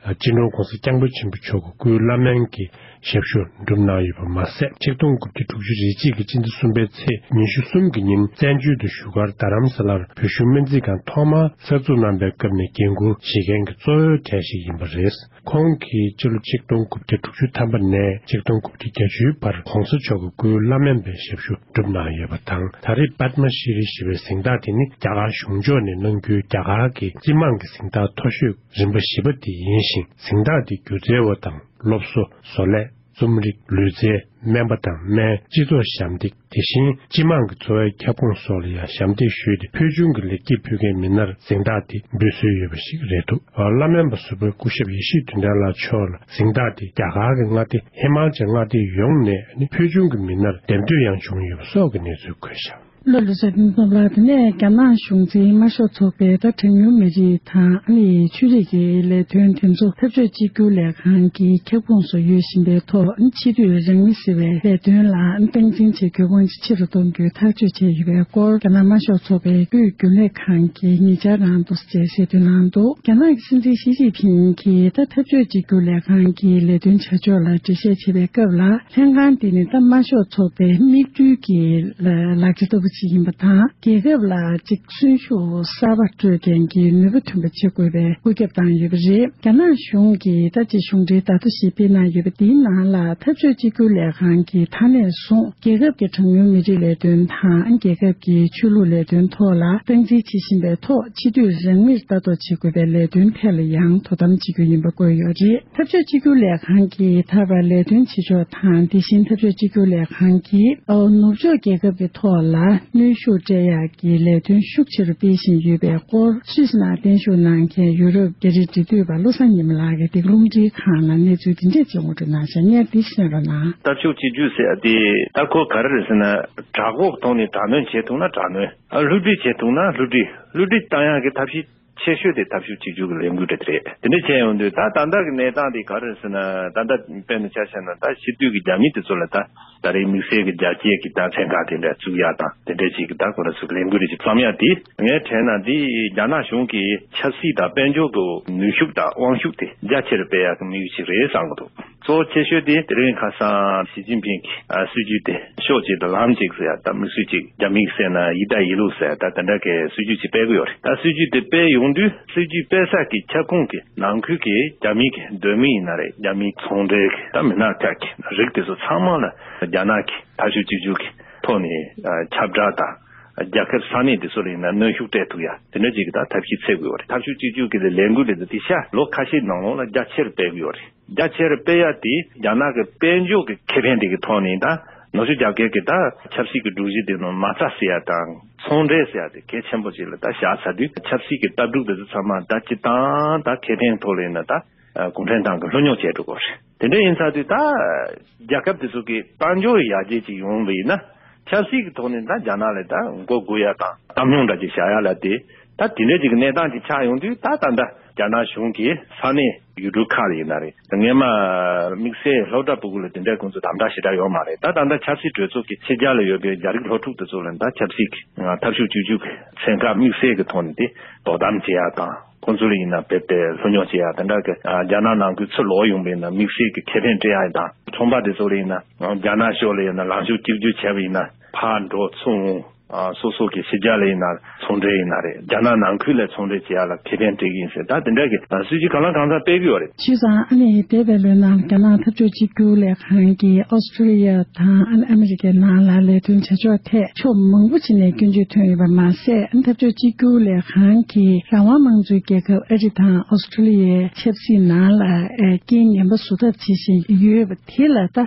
སྤྱི་ནོར་༸གོང་ས་༸སྐྱབས་མགོན་ཆེན་པོ་མཆོག་གི་སྐུའི་བླ་སྨན་གྱི་ཞབས་ཞུ་བསྒྲུབས་གནང་ཡོད་པ་མ་ཟད། ཆིག་སྟོང་དགུ་བརྒྱ་དྲུག་ཅུ་རེ་གཅིག་གི་སྤྱི་ཟླ་གསུམ་པའི་ཚེས་ཉི་ཤུ་གསུམ་གྱི་ཉིན་བཙན་བྱོལ་དུ་བཞུགས་སྒར་རྡ་རམ་ས་ལར་བོད་གཞུང་སྨན་རྩིས་ཁང་ཐོག་མར་གསར་འཛུགས་གནང་པའི་སྐབས་ནས་འགན་འཁུར་བཞེས་མཁན་གྱི་གཙོ་བོའི་གྲས་ཤིག་ཡིན་པ་རེད། ཁོང་གིས་སྤྱི་ལོ་ཆིག་སྟོང་དགུ་བརྒྱ་དྲུག་ཅུ་ཐམ་པ་ནས་ཆིག་སྟོང་དགུ་བརྒྱ་བརྒྱད་ཅུའི་བར་༸གོང་ས་མཆོག་གི་སྐུའི་བླ་སྨན་པའི་ཞབས་ཞུ་བསྒྲུབས་གནང་ཡོད་པ་དང་། ད་རེས་པདྨ་ཤྲི་རི་ཞེས་པའི་གཟེངས་རྟགས་དེ་ནི་རྒྱ་གར་གཞུང་ཕྱོགས་ནས་གནང་རྒྱུའི་རྒྱ་གར་གྱི་རྩིས་མང་གི་གཟེངས་རྟགས་མཐོ་ཤོས་རིམ་པ་བཞི་པ་དེ་ཡིན་ཞིང་། གཟེངས་རྟགས་དེ་སྒྱུ་རྩལ་བ་དང་སློབ་གསོ། བཟོ་ལས། རྩོམ་རིག་ལུས་རྩལ། སྨན་པ་དང་སྨན། སྤྱི་ཚོགས་ཞབས་འདེགས། དེ་བཞིན་སྤྱི་དམངས་ཀྱི་འཚོ་བའི་ཁྱབ་ཁོངས་སོགས་ལ་ཡང་ཞབས་འདེགས་ཞུས་ཏེ། ཕུལ་བྱུང་གི་ལེགས་སྐྱེས་ཕུལ་མཁན་མི་སྣར་གཟེངས་རྟགས་དེ་འབུལ་སྲོལ་ཡོད་པ་ཞིག་རེད་འདུག་བླ་སྨན་པ་ཟུར་པ་སྐུ་ཞབས་ཡེ་ཤེས་དོན་ལྡན་ལགས་མཆོག་ལ་གཟེངས་རྟགས་དེ་རྒྱ་གར་གྱི་མངའ་སྡེ་ཧི་མ་ཅལ་མངའ་སྡེ་ཡོངས་ནས་ནི་ཕུལ་བྱུང་གི་མི་སྣར་འདེམས་ཐོན་ཡང་བྱུང་ཡོད་པ་སོགས་ཀྱི་གནས་ཚུལ་འཁོད་བཞག་བློ་ལུས་སེམས་ཀྱི་ནོར་བུ་ལགས། དེ་ནས་རྒྱ་ནག་གཞུང་འཛིན་དམར་ཤོག་ཚོགས་པའི་ད་གྲངས་ཉུང་མི་རིགས་དང་ཨ་ནི་ཆོས་རིག་གི་ལས་དོན་དེ་ཚོ་འཐབ་ཕྱོགས་གཅིག་གྱུར་ལས་ཁང་གི་ཁྱབ་ཁོངས་སུ་ཡོད་བཞིན་པའི་ཐོག་ཕྱི་སྡོད་རང་མི་ཟེར་བའི་ལས་དོན་ལ་སྟངས་འཛིན་བྱེད་དགོས་དབང་ཆེ་རུ་གཏོང་རྒྱུའི་ཐག་གཅོད་བྱས་ཡོད་པའི་སྐོར་རྒྱ་ནག་དམར་ཤོག་ཚོགས་པའི་དབུས་རྒྱུན་ལས་ཁང་གིས་ཉེ་ཆར་རང་འདུག་ཅེས་གསལ་སྟོན་གནང་འདུག་རྒྱ་ནག་གི་སྲིད་འཛིན་ཞི་ཅིན་ཕིང་གིས་ད་འཐབ་ཕྱོགས་གཅིག་གྱུར་ལས་ཁང་གི་ལས་དོན་བྱ་ཕྱོགས་ལ་འགྲེལ་བཤད་བྱེད་པའི་སྐབས་ལ། ལྷན་ཁང་འདི་ནི་ད་དམར་ཤོག་ཚོགས་པའི་མིག་འཕྲུལ་གྱི་ལ་ལག་ཆ་ལྟ་བུ་ཞིག་ཡིན་པ་དང་། རྒྱལ་ཁབ་ལ་གཅིག་གསོན་ཤུགས་གསར་པ་སྤྲོད་མཁན་གྱི་ནུས་པ་ཐོན་པ་བྱེད་དགོས་པའི་བཀོད་ཁྱབ་བཏང་ཡོད་པ་རེད། རྒྱ་ནག་གཞུང་གིས་ད་ཅི་གཞུང་འབྲེལ་བརྡ་ཐོ་ཞིག་སྤེལ་གནང་ཡོད་པ་འདིའི་ནང་ལ། འཐབ་ཕྱོགས་གཅིག་གྱུར་ལས་ཁང་གིས་ད་ནས་བཟུང་རྒྱལ་ཁབ་ཀྱི་གྲངས་ཉུང་མི་རིགས་ལས་དོན་དང་རྒྱལ་ཁབ་ཀྱི་ཆོས་ལུགས་ལས་དོན་ཐོག་ལ་སྟངས་འཛིན་བྱེད་བཞིན་པའི་ཐོག་ཕྱི་སྡོད་རང་མིར་ལྟ་རྟོག་བྱེད་དགོས་པའི་ལས་དོན་ཐད་ལ་ཡང་དོ་དམ་བྱེད་རྒྱུ་ཡིན་པ་བཀོད་ཡོད་རེད། འཐབ་ཕྱོགས་གཅིག་གྱུར་ལས་ཁང་གིས་ད་བར་ལས་དོན་བྱེད་ཕྱོགས་དང་། དེ་བཞིན་འཐབ་ཕྱོགས་གཅིག་གྱུར་ལས་ཁང་གིས་ཨོ་ནུབ་ཕྱོགས་རྒྱལ་ཁབ་ཀྱི་ཐོག་ལ་གནོན་ཤུགས་སྤྲད་ཡག་གི་ལས་དོན་ཤུགས་ཆེ་རུ་སྤེལ་བཞིན་ཡོད་པའི་སྐོར་སུད་སི་ནང་བརྟན་བཞུགས་གནང་མཁན་ཡུ་རོབ་རྒྱ་རིགས་འབྲེལ་མཐུད་པ་བློ་བཟང་ཉི་མ་ལགས་ཀྱིས་འདི་ག་རླུང་འཕྲིན་ཁང་ལ་གནས་ཚུལ་འདི་འདྲས་ཅིག་ངོ་སྤྲོད་གནང་བཞག་ངས་འདི་གསན་རོགས་གནང་། འཐབ་ཕྱོགས་གཅིག་གྱུར་ཟེར་ཡ་དེ་ད་ཁོ་ག་རེ་རེད་ཟེར་ན། དྲག་པོའི་ཐོག་ནས་དྲག་གནོན་བྱེད་ཐུབ་ན་དྲག་གནོན། ཨ་བསླུ་བྲིད་བྱེད་ཐུབ་ན་བསླུ་བྲིད། བསླུ་བྲིད་བཏང་ཡག་གི་ཐབས་ཤེས་ཆེ་ཤོས་དེ་འཐབ་ཕྱོགས་གཅིག་གྱུར་གྱི་ལས་འགུལ་དེ་རེད། དེ་འདྲ་བྱས་ཡོང་དུས་ད་ད་ལྟ་གི་གནས་སྟངས་དེ་ག་རེ་རེད་ཟེར་ན། ད་ལྟ་དཔེར་ན་ཆ་བཞག་ན་ད་ཕྱི་སྡོད་ཀྱི་རྒྱ་མི་དེ་ཚོ་ལ་ད་ད་རེས་དམིགས་བསལ་གྱི་རྒྱ་སྐྱེད་ཀྱི་ད་ཚན་ཁག་དེ་འདྲ་བཙུགས་ཡག་དང་དེ་འདྲ་ཅིག་གི་ད་ཁོ་རང་ཚོ་གི་ལས་འགུལ་རེ་ཅིག་བརྩམས་ཡག་དེ་ངའི་དྲན་ན་འདི་རྒྱ་ནག་གཞུང་གི་ཆབ་སྲིད་དང་དཔལ་འབྱོར་གྱི་ནུས་ཤུགས་དང་དབང་ཤུགས་དེ་རྒྱ་ཆེར་སྤེལ་ཡག་གི་དམིགས་ཡུལ་ཅིག་རེད་བསམ་གྱི་འདུག་གཙོ་བོ་ཆེ་ཤོས་དེ་དེ་རིང་ཁ་སང་ཞི་ཅིན་ཕིང་གི་ཨ་སྲིད་ཇུས་དེ་ཕྱོགས་གཅིག་ཏུ་ལམ་གཅིག་ཟེར་ཡ་ད་དམིགས་བསལ་གཅིག་རྒྱ་མིས་ཟེར་ན་ཡི་ད་ཡི་ལུགས་ཟེར་ཡ་ད་དེ་འདྲ་གི་སྲིད་ཇུས་གཅིག་སྤེལ་གི་ཡོད་རེད། ད་སྲིད་ཇུས་དེ་སྤེལ་ཡོང་དུས་སྲིད་ཇུས་སྤེལ་ས་གི་ཁྱབ་ཁོངས་ཀྱི་ནང་ཁུལ་གྱི་རྒྱ་མིའི་གི་སྡོད་མི་ཡིན་ན་རེད། རྒྱ་མིའི་ཚོང་འབྲེལ་གྱི་ད་མི་སྣ་ཁག་གི་རིགས་དེ་ཚོ་ཚང་མ་ལ་རྒྱ་ནག་གི་འཐབ་ཕྱོགས་གཅིག་གྱུར་གྱི་ཐོག་ནས་ཨ་ཁྱབ་བསྒྲགས་དང་རྒྱལ་ཁབ་ས་གནས་དེ་ཚོ་ལ་ཡིན་ན་གནོན་ཤུགས་སྤྲད་ཐུབ་ཡ་དེ་འདྲ་ཅིག་གི་ད་ཐབས་ཤེས་འཚོལ་གི་ཡོད་རེད། འཐབ་ཕྱོགས་གཅིག་གྱུར་གྱི་ལས་འགུལ་དེ་ཚོ་དེ་ཤ་ལོ་ཁ་ཤས་ནང་ལོགས་ལ་རྒྱ་ཆེར་སྤེལ་གི་ཡོད་རེད། རྒྱ་ཆེར་སྤེལ་ཡ་དེ་རྒྱ་ནག་གི་དཔལ་འབྱོར་གྱི་ཁེ་ཕན་དེ་གི་ཐོག་ནས་ད་ནུབ་ཕྱོགས་རྒྱ་སྐད་ཀྱི་ད་ཆབ་སྲིད་ཀྱི་སྒྲོམ་གཞི་དེ་ནང་མ་རྩ་ཟེར་ཡ་དང་ཚོང་འབྲེལ་ཟེར་ཡ་དེ་གལ་ཆེན་པོ་ཅིག་ལ་ད་བཞག་ཚར་དུས་ཆབ་སྲིད་ཀྱི་ལྟ་གྲུབ་དེ་ཚོ་ཚང་མ་ད་སྤྱི་བཏང་ད་ཁེ་ཕན་ཐོག་ལ་ཡིན་ན་ད་གུང་ཁྲན་ཏང་གི་ལྷོད་ཉོག་བྱས་འགྲོ་དགོས་རེད། དེ་འདྲ་ཡིན་ཚར་དུས་ད་རྒྱལ་ཁབ་དེ་ཚོ་གི་དཔལ་འབྱོར་ཡར་རྒྱས་ཅིག་ཡོང་བ་ཡིན་ན། ཆབ་སྲིད་ཀྱི་ཐོག་ནས་ད་རྒྱ་ནག་ལ་ད་མགོ་སྒུར་ཡ་དང་གཏམ་རྙོག་འདྲ་ཅིག་བྱ་ཡ་ལ་དེ་ད་དེ་འདྲ་ཅིག་གི་གནས་སྟངས་ཅིག་ཆགས་ཡོང་དུས་ད་ད་ལྟ་རྒྱ་ནག་གཞུང་གིས་ས་གནས་ཡུལ་གྲུ་ཁག་ལ་ཡིན་ན་རེད། སྔས་མ་དམིགས་བསལ་སློབ་གྲྭ་ཕྲུ་གུ་ལ་དེ་འདྲའི་ཁོང་ཚོ་དམ་དྲག་ཞེ་དྲག་ཡོད་མ་རེད། ད་ད་ལྟ་ཆབ་སྲིད་གྲོས་ཚོགས་ཀྱི་ཕྱི་རྒྱལ་ལ་ཡོད་པའི་རྒྱ་རིགས་སློབ་ཕྲུག་དེ་ཚོ་ལ་ད་ཆབ་སྲིད་ཀྱི་འཐབ་ཕྱོགས་གཅིག་གྱུར་གྱི་ཚན་ཁག་དམིགས་བསལ་གྱི་ཐོག་ནས་དེ་དོ་དམ་བྱེད་ཡ་དང་། ཁོང་ཚོ་ལ་ཡིན་ན་བོད་པའི་ལྷོད་ཉོག་བྱེད་ཡ་དེ་འདྲ་གི་ཨ་རྒྱ་ནག་ནང་ཁུལ་ཚུར་ལོག་ཡོང་བ་ཡིན་ན་དམིགས་བསལ་གྱི་ཁེ་ཕན་སྤྲད་ཡ་དང་། ཚོང་པ་དེ་ཚོ་ལ་ཡིན་ན་རྒྱ་ནག་ཕྱོགས་ལ་ཡིན་ན་ལངས་ཕྱོགས་གཅིག་གྱུར་བྱས་པ་ཡིན་ན་ཕར་འགྲོ་ཚུར་འོང་། ཨ་སོ་སོ་གི་ཕྱི་རྒྱལ་ལ་ཡིན་ན་ཚོང་འབྲེལ་ཡིན་ན་རེད། རྒྱ་ནག་ནང་ཁུལ་ལ་ཚོང་འབྲེལ་བྱེད་ཡ་ལ་ཁེ་ཕན་སྤྲད་ཀྱི་ཡིན་ཟེར་ད་དེ་འདྲ་གི་སྲིད་ཇུས་གང་ལ་གང་འཚམ་སྤེལ་གི་ཡོད་རེད། བྱས་ཙང་ཨ་ནི་འདས་པའི་ལོའི་ནང་རྒྱ་ནག་འཐབ་ཕྱོགས་གཅིག་གྱུར་ལས་ཁང་གིས་ཨོ་སི་ཀྲི་ལི་ཡ་དང་ཨ་ནི་ཨ་མི་རི་ཀའི་ནང་ལ་ལས་དོན་བྱ་ཕྱོགས་ཐད་ཕྱོགས་མང་པོ་ཅིག་ནས་སྐྱོན་བརྗོད་ཐོན་ཡོད་པ་མ་ཟད། འཐབ་ཕྱོགས་གཅིག་གྱུར་ལས་ཁང་གིས་རང་དབང་དམངས་གཙོའི་རྒྱལ་ཁབ་ཨ་རི་དང་ཨོ་སི་ཀྲི་ལི་ཡའི་ཆབ་སྲིད་ནང་ལ་རྐྱེན་ངན་པ་བཟོ་ཐབས་བྱེད་བཞིན་ཡོད་པ་དེ་ལ་ད་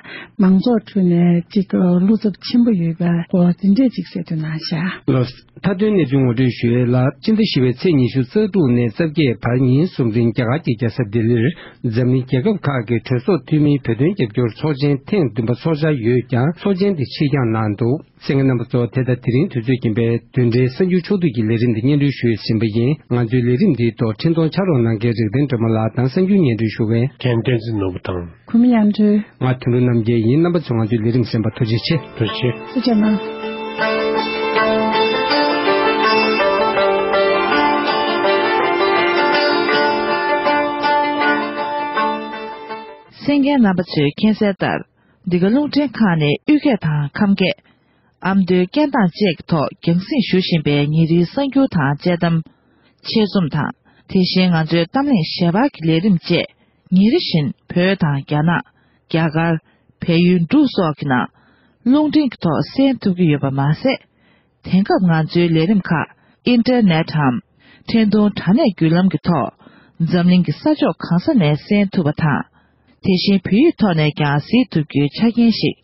མང་ཚོགས་ཁྲོད་ནས་ཅིག་བློ་འཚབ་ཆེན་པོ་ཡོད་པའི་སྐོར་འདི་འདྲས་ཅིག་གསལ་སྟོན་གནང་བཞག་ལགས། མཐའ་དོན་གནས་ཚུལ་ངོ་སྤྲོད་ཞུ་ཡས་ལ། སྤྱི་ཟླ་བཞི་པའི་ཚེས་ཉི་ཤུ་རྩ་དྲུག་ནས་རྩ་བརྒྱད་བར་ཉིན་གསུམ་རིང་རྒྱ་གར་གྱི་རྒྱལ་ས་ལྡི་ལིར་འཛམ་གླིང་རྒྱལ་ཁབ་ཁག་གི་གྲོས་ཚོགས་འཐུས་མིའི་བོད་དོན་རྒྱབ་སྐྱོར་ཚོགས་ཆེན་ཐེངས་བདུན་པ་འཚོགས་འཆར་ཡོད་ཀྱང་། ཚོགས་ཆེན་དེ་ཕྱིར་འགྱངས་གནང་འདུག་གསན་མཁན་རྣམ་པ་ཚོ། དེ་ལྟར་དེ་རིང་དུས་ཚོད་རྐྱེན་པས་བདུན་ཕྲག་གསར་འགྱུར་ཕྱོགས་བསྡུས་ཀྱི་ལས་རིམ་འདི་སྙན་སྒྲོན་ཞུ་ཡས་ཟིན་པ་ཡིན། ང་ཚོའི་ལས་རིམ་འདིའི་ཐོག་འཕྲིན་གཏོང་ཕྱག་རོགས་གནང་མཁན་རིག་ལྡན་སྒྲོལ་མ་ལགས་དང་། གསར་འགྱུར་སྙན་སྒྲོན་ཞུ་མཁན་རྒན་བསྟན་འཛིན་ནོར་བུ་དང་། གུས་མོ་དབྱངས་སྒྲོལ། ང་དོན་གྲུབ་རྣམ་རྒྱལ་ཡིན། རྣམ་པ་ཚོས་ང་ཚོའི་ལས་རིམ་གསན་པར་ཐུགས་རྗེ་ཆེ། ཐུགས་རྗེ་ཆེ། ཐུགས་རྗེ་གནང་། གསན་མཁན་རྣམ་པ་ཚོས་མཁྱེན་གསལ་ལྟར། འདི་ག་རླུང་འཕྲིན་ཁང་ནས་དབུས་སྐད་དང་ཁམས་སྐད། ཨ་མདོའི་སྐད་གདངས་བཅས་ཀྱི་ཐོག་རྒྱང་སྲིང་ཞུ་བཞིན་པའི་ཉིན་རེའི་གསར་འགྱུར་དང་དཔྱད་གཏམ། ཆེད་རྩོམ་དང་། དེ་བཞིན་ང་ཚོའི་གཏམ་གླེང་ཞལ་པར་གྱི་ལས་རིམ་བཅས། ཉིན་རེ་བཞིན་བོད་དང་རྒྱ་ནག་རྒྱ་གར། བལ་ཡུལ་འབྲུག་སོགས་ཀྱི་ནང་། རླུང་འཕྲིན་གྱི་ཐོག་གསན་ཐུབ་ཀྱི་ཡོད་པ་མ་ཟད། དེང་སྐབས་ང་ཚོའི་ལས་རིམ་ཁག་ཨིན་ཊར་ནེཊ་འམ། འཕྲིན་གཏོང་དྲ་གནས་བརྒྱུད་ལམ་གྱི་ཐོག་འཛམ་གླིང་གི་ས་ཕྱོགས་གང་ས་ནས་གསན་ཐུབ་པ་དང་། དེ་བཞིན་བོད་ཡིག་ཐོག་ནས་ཀྱང་གཟིགས་ཐུབ་རྒྱུའི་ཆ་རྐྱེན་ཞིག་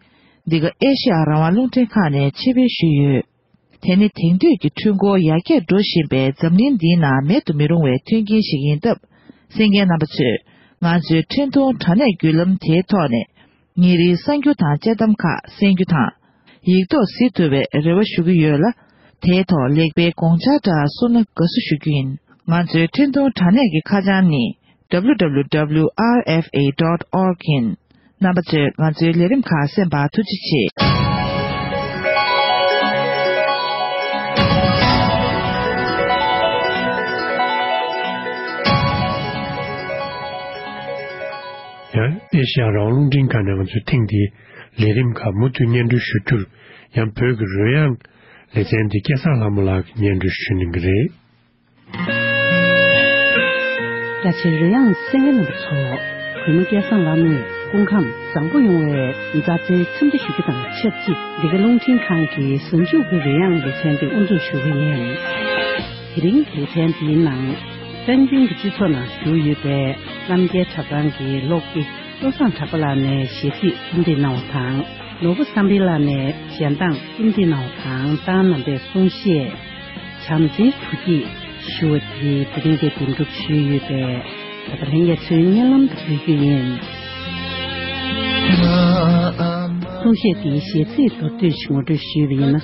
འདི་ག་ཨེ་ཤེ་ཡ་རང་དབང་རླུང་འཕྲིན་ཁང་ནས་ཕྱིར་སྤེལ་ཞུས་ཡོད། དེ་ནི་དེང་དུས་ཀྱི་འཕྲུལ་འཁོར་ཡར་རྒྱས་འགྲོ་བཞིན་པའི་འཛམ་གླིང་འདིའི་ནང་མེད་དུ་མི་རུང་བའི་མཐུན་རྐྱེན་ཞིག་ཡིན་སྟབས། གསན་མཁན་རྣམ་པ་ཚོས་ང་ཚོའི་འཕྲིན་གཏོང་དྲ་གནས་བརྒྱུད་ལམ་དེའི་ཐོག་ནས་ཉིན་རེའི་གསར་འགྱུར་དང་དཔྱད་གཏམ་ཁག་གསན་རྒྱུ་དང་། ཡིག་ཐོག་གཟིགས་ཐུབ་པའི་རེ་བ་ཞུ་གི་ཡོད་ལ། དེའི་ཐོག་ལེགས་སྤེལ་དགོངས་འཆར་འདྲ་གསུངས་ན་དགའ་བསུ་ཞུ་རྒྱུ་ཡིན། ང་ཚོའི་འཕྲིན་གཏོང་དྲ་གནས་ཀྱི་ཁ་བྱང་ནི། W W W R F A dot org ཡིན། རྣམ་པ་ཚོས་ང་ཚོའི་ལས་རིམ་ཁག་གསན་པར་ཐུགས་རྗེ་ཆེ། ཡང་ཨེ་ཤ་ཡ་རང་དབང་རླུང་འཕྲིན་ཁང་ནས་ང་ཚོའི་ཐེངས་འདིའི་ལས་རིམ་ཁག་མུ་མཐུད་སྙན་སྒྲོན་ཞུ་རྒྱུར། ཡང་བོད་ཀྱི་རོལ་དབྱངས་ལེ་ཚན་འདི་སྐལ་བཟང་ལྷ་མོ་ལགས་ཀྱིས་སྙན་སྒྲོན་ཞུ་གནང་གི་རེད། རྒྱ་ཆེའི་རོལ་དབྱངས་གསན་མཁན་རྣམ་པ་ཚོ། གུས་མོ་སྐལ་བཟང་ལྷ་མོས་སྐུ་ཁམས་བཟང་པོ་ཡོང་བའི་མཛའ་བརྩེའི་འཚམས་འདྲི་ཞུ་རྒྱུ་དང་ཆབས་ཅིག་འདི་ག་རླུང་འཕྲིན་ཁང་གི་གཟའ་མཇུག་གི་རོལ་དབྱངས་ལེ་ཚན་འདི་དབུ་འཛུགས་ཞུ་གི་ཡིན། དེ་རིང་གི་ལེ་ཚན་འདིའི་ནང་། བསྟན་རྒྱུན་གྱི་སྤྱི་ཚོགས་ནང་བཞུགས་ཡོད་པའི་རྣམ་རྒྱལ་གྲྭ་ཚང་གི་སློབ་དགེ་བློ་བཟང་གྲགས་པ་ལགས་ནས་གཞས་ཚིག་རྩོམ་སྒྲིག་གནང་བ་དང་། ནོར་བུ་བསམ་འཕེལ་ལགས་ནས་གཞས་གདངས་རྩོམ་སྒྲིག་གནང་བ་དང་། ཏང་རྣམ་པའི་གསུང་བཤད། བྱམས་བརྩེའི་འགྲོ་སྐྱིད་ཞུ་བ་དེ་དེ་རིང་འདིར་འདེམས་སྒྲུག་ཞུས་ཡོད་པས། ད་ལྟ་ལྷན་རྒྱས་ཚོའི་སྙན་ལམ་དུ་ཕུལ་རྒྱུ་ཡིན། གསུང་བཤད་འདིའི་གཞས་ཚིག་མདོར་བསྡུས་ཤིག་ངོ་སྤྲོད་ཞུས་པ་ཡིན་ན།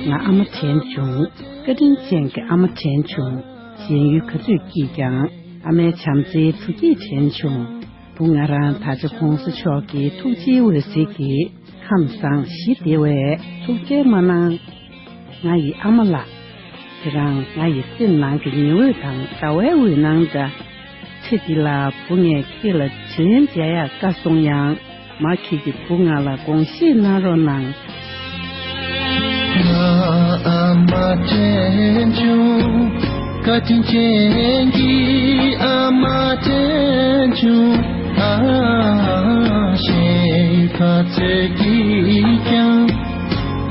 ང་ཨ་མ་དྲན་བྱུང་། བཀའ་དྲིན་ཅན་གྱི་ཨ་མ་དྲན་བྱུང་། གཞན་ཡུལ་ག་ཚོད་སྐྱིད་ཀྱང་ཨ་མའི་བྱམས་བརྩེའི་འགྲོ་སྐྱིད་དྲན་བྱུང་། བུ་ང་རང་ད་ཆ་གོང་ས་མཆོག་གི་ཐུགས་རྗེའི་འོད་ཟེར་གྱིས་ཁམས་བཟང་ཞི་བདེ་བའི་ཐུགས་བསྐྱེད་མ་གནང་། ང་ཡི་ཨ་མ་ལགས། དེ་རིང་ང་ཡི་སེམས་ནང་གི་ཉི་འོད་དང་ཟླ་བའི་འོད་སྣང་འདྲ། ཚེ་འདི་ལ་བུ་ངས་ཁྱེད་ལ་དྲིན་ལན་འཇལ་ཡག་དཀའ་སོང་ཡང་། མ་ཁྱེད་ཀྱི་བུ་ང་ལ་དགོངས་བཞེས་གནང་རོགས་གནང་། ང་ཨ་མ་དྲན་བྱུང་། བཀའ་དྲིན་ཅན་གྱི་ཨ་མ་དྲན་བྱུང་། ཨ་ཞེ་ཕ་ཚོད་ཀྱིས་ཀྱང་།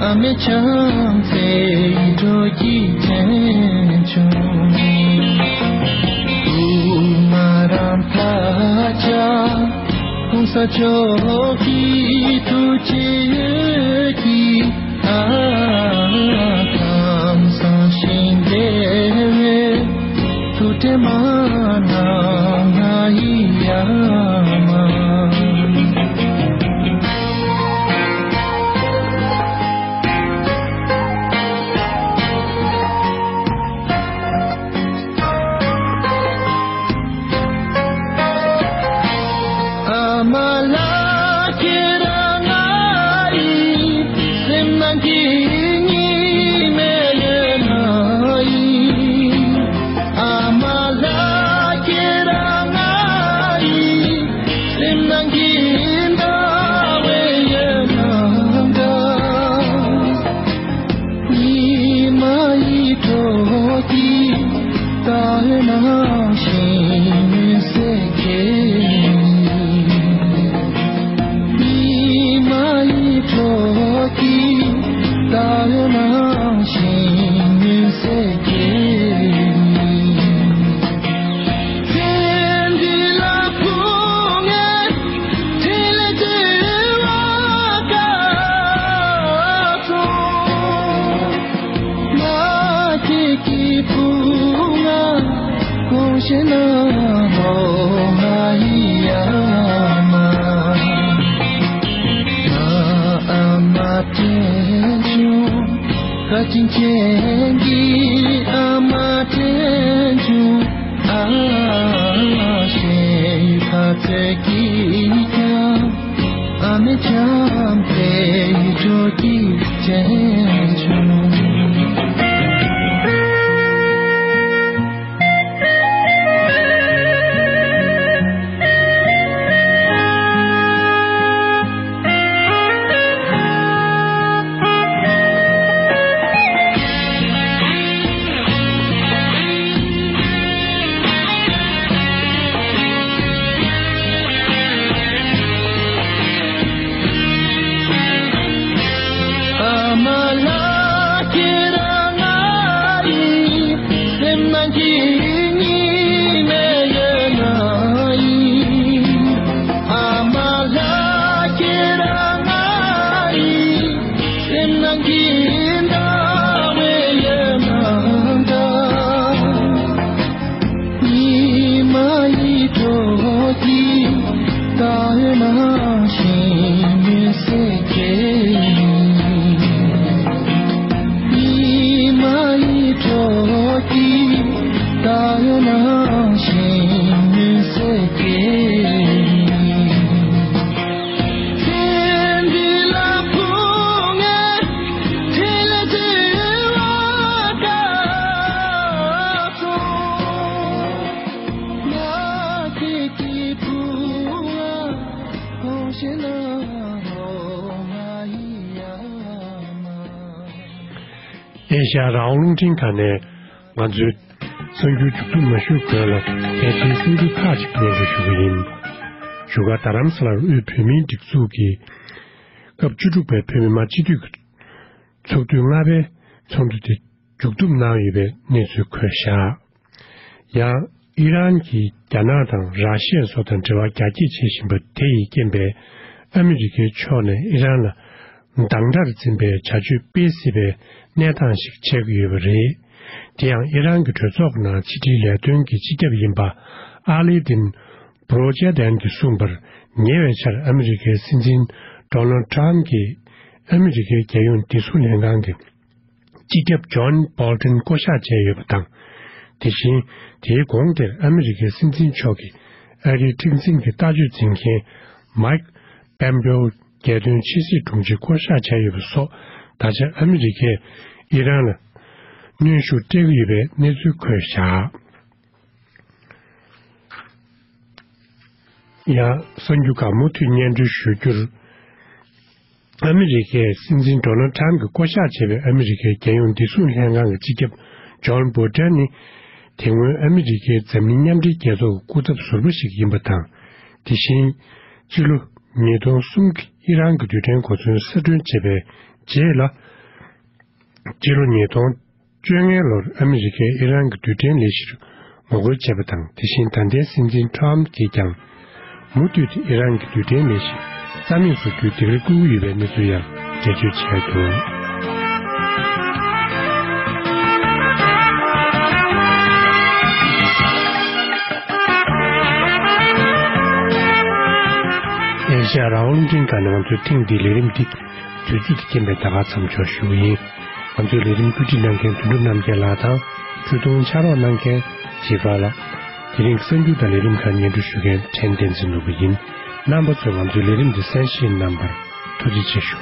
ཨ་མའི་བྱམས་བརྩེའི་འགྲོ་སྐྱིད་དྲན་བྱུང་། བུ་ང་རང་ད་ཆ་གོང་ས་མཆོག་གི་ཐུགས་རྗེ་ཡོད་ཀྱིས། ཨ་ཁམས་བཟང་ཞིང་བདེ་བའི། ཐུགས་བྲེལ་མ་གནང་ང་ཡི་ཡ་མ། ཨ་མ་ལགས་ཁྱེད་རང་ང་ཡི་སེམས་ནང་གི་ཉི་མའི་ཡོད་ན་ཡིན། ཨ་མ་ལགས་ཁྱེད་རང་ང་ཡི་སེམས་ནང་གི་ཟླ་བའི་ཡོད་ན་འདྲ། ཉི་མ་ཡི་གྲོགས་ཀྱིས་ད་ནང་བཞིན་མུན་སེལ་གྱིས། ཉི་མ་ཡི་གྲོགས་ཀྱིས་ད་ནང་བཞིན་མུན་སེལ་གྱིས། ཚེ་འདི་ལ་བུ་ངས་ཕྲིན་ལས་བགྱི་བ་དཀའ་སོང་། ང་ཁྱེད་ཀྱི་བུ་ང་དགོངས་བཞེས་གནང་རོགས་ང་ཡི་ཡ་མ། ང་ཨ་མ་དྲན་བྱུང་། བཀའ་དྲིན་ཅན་གྱི་ཨ་མ་དྲན་བྱུང་། ཨ་ཞེ་ཕ་ཚོད་ཀྱིས་ཀྱང་ཨ་མའི་བྱམས་བརྩེའི་འགྲོ་སྐྱིད་དྲན་བྱུང་། ཤ་རང་དབང་རླུང་འཕྲིན་ཁང་ནས་ང་ཚོའི་གསར་འགྱུར་མཇུག་བསྡུ་མ་ཞུས་གོང་ལ་གལ་ཆེའི་གསར་འགྱུར་ཁག་ཅིག་སྙན་སྒྲོན་ཞུ་གི་ཡིན། བཞུགས་སྒར་རྡ་རམ་ས་ལར་དབུས་བོད་མིའི་སྒྲིག་འཛུགས་ཀྱི་སྐབས་བཅུ་དྲུག་པའི་བོད་མི་མང་སྤྱི་འཐུས་ཀྱི་ཚོགས་དུས་ལྔ་པའི་ཚོགས་འདུ་དེ་མཇུག་བསྡོམས་གནང་ཡོད་པའི་གནས་ཚུལ་འཁོད་བཞག་ཡང་ཨི་རན་གྱིས་རྒྱ་ནག་དང་ར་ཤི་ཡ་སོགས་དང་འབྲེལ་བ་རྒྱ་སྐྱེད་བྱེད་བཞིན་པ་དེ་ཡི་རྐྱེན་པས་ཨ་མི་རི་ཀའི་ཕྱོགས་ནས་ཨི་རན་ལ་སྡང་དགྲར་འཛིན་པའི་བྱ་སྤྱོད་སྤེལ་སྲིད་པའི་གནས་སྟངས་ཤིག་ཆགས་ཀྱི་ཡོད་པ་རེད། དེ་ཡང་ཨི་རན་གྱི་གྲོས་ཚོགས་ནང་ཕྱི་འབྲེལ་ལས་དོན་གྱི་སྤྱི་ཁྱབ་ཡིན་པ་ཨ་ལི་དིན་བྷོ་རོ་ཇ་དན་གྱིས་གསུངས་པར། ཉེ་བའི་ཆར་ཨ་མི་རི་ཀའི་སྲིད་འཛིན་ཌོ་ནལ་ཌི་ཊརམ་ཕི་གྱིས་ཨ་མི་རི་ཀའི་རྒྱལ་ཡོངས་བདེ་སྲུང་ལྷན་ཁང་གི་སྤྱི་ཁྱབ་ཇོན་བྷོལ་ཊོན་བསྐོ་གཞག་བྱས་ཡོད་པ་དང་། དེ་བཞིན་དེའི་གོང་དེར་ཨ་མི་རི་ཀའི་སྲིད་འཛིན་མཆོག་གིས་ཨ་རིའི་མཁྲེགས་འཛིན་གྱི་ལྟ་སྤྱོད་འཛིན་མཁན་མའིག་པེམ་པེའོ་རྒྱལ་དོན་ཆེད་སྲིད་དྲུང་ཆེ་བསྐོ་གཞག་བྱས་ཡོད་པ་སོགས། ད་ཆ་ཨ་མི་རི་ཀས་ཨི་རན་ལ་གནོན་ཤུགས་སྤྲད་ཀྱི་ཡོད་པའི་གནས་ཚུལ་འཁོད་བཞག་ཡང་གསར་འགྱུར་ཁག་མུ་མཐུད་སྙན་སྒྲོན་ཞུ་རྒྱུར། ཨ་མི་རི་ཀའི་སྲིད་འཛིན་ཌོ་ནལ་ཌི་ཊརམ་ཕི་གིས་བསྐོ་གཞག་བྱས་པའི་ཨ་མི་རི་ཀའི་རྒྱལ་ཡོངས་བདེ་སྲུང་ལྷན་ཁང་གི་སྤྱི་ཁྱབ་ཇོན་བྷོལ་ཊོན་ནི། དེ་སྔོན་ཨ་མི་རི་ཀའི་འཛམ་གླིང་མཉམ་འབྲེལ་རྒྱལ་ཚོགས་ཀྱི་སྐུ་ཚབ་ཟུར་པ་ཞིག་ཡིན་པ་དང་། དེ་བཞིན་སྤྱི་ལོ་ཉིས་སྟོང་གསུམ་གྱི་ཨི་རན་གྱི་རྡུལ་ཕྲན་གོ་མཚོན་གསར་སྐྲུན་བྱས་པའི་རྗེས་ལ། སྤྱི་ལོ་ཉིས་སྟོང་བཅོ་ལྔའི་ལོར་ཨ་མི་རི་ཀས་ཨི་རན་གྱི་རྡུལ་ཕྲན་ལས་གཞིར་ངོ་རྒོལ་བྱས་པ་དང་། དེ་བཞིན་ད་ལྟའི་སྲིད་འཛིན་ཊརམ་ཕི་གིས་ཀྱང་མུ་མཐུད་དེ་ཨི་རན་གྱི་རྡུལ་ཕྲན་ལས་གཞི་རྩ་མེད་བཟོ་རྒྱུའི་སྡིགས་ར་བསྐུལ་གྱི་ཡོད་པའི་གནས་ཚུལ་ཡང་འགྲེལ་བརྗོད་བྱས་འདུག་ཨེ་ཤ་ཡ་རང་དབང་རླུང་འཕྲིན་ཁང་ནས་ང་ཚོའི་ཐེངས་འདིའི་ལས་རིམ་འདི་དུས་ཚོད་ཀྱི་རྐྱེན་པས་ད་ག་མཚམས་འཇོག་ཞུ་གི་ཡིན། ང་ཚོའི་ལས་རིམ་བཀོད་སྒྲིག་གནང་མཁན་དོན་གྲུབ་རྣམ་རྒྱལ་ལགས་དང་། ཕྱོགས་སྒྲིག་ཕྱག་རོགས་གནང་མཁན་བྱིས་པ་ལགས། དེ་རིང་གི་གསར་འགྱུར་དང་ལས་རིམ་ཁག་སྙན་སྒྲོན་ཞུ་མཁན་ཕྲན་བསྟན་འཛིན་ནོར་བུ་ཡིན། རྣམ་པ་ཚོས་ང་ཚོའི་ལས་རིམ་འདི་གསན་བཞེས་གནང་བར་ཐུགས་རྗེ་ཆེ་ཞུ།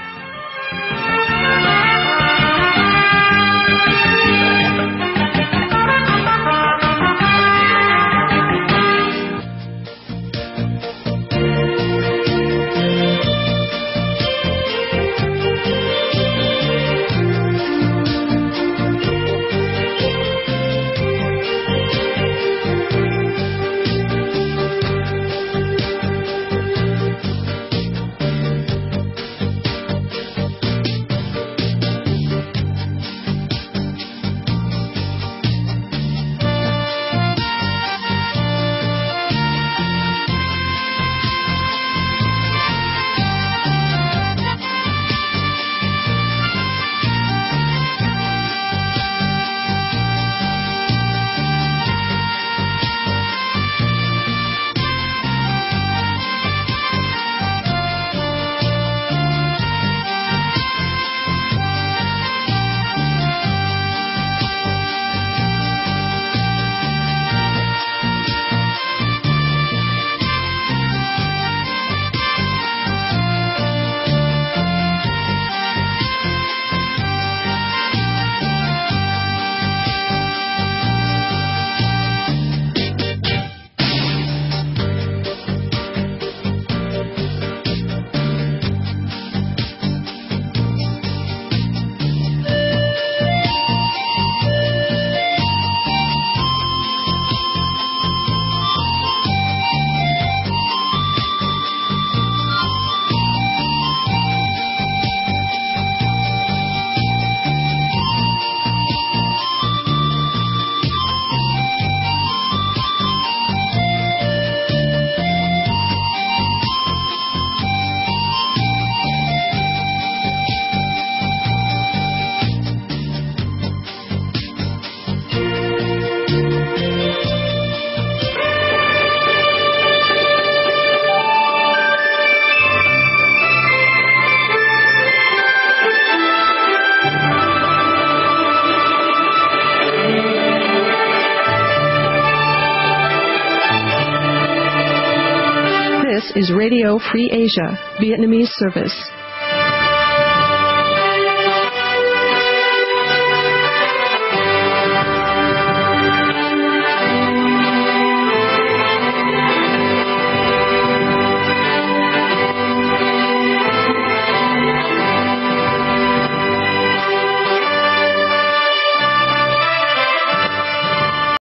This is Radio Free Asia, Vietnamese service.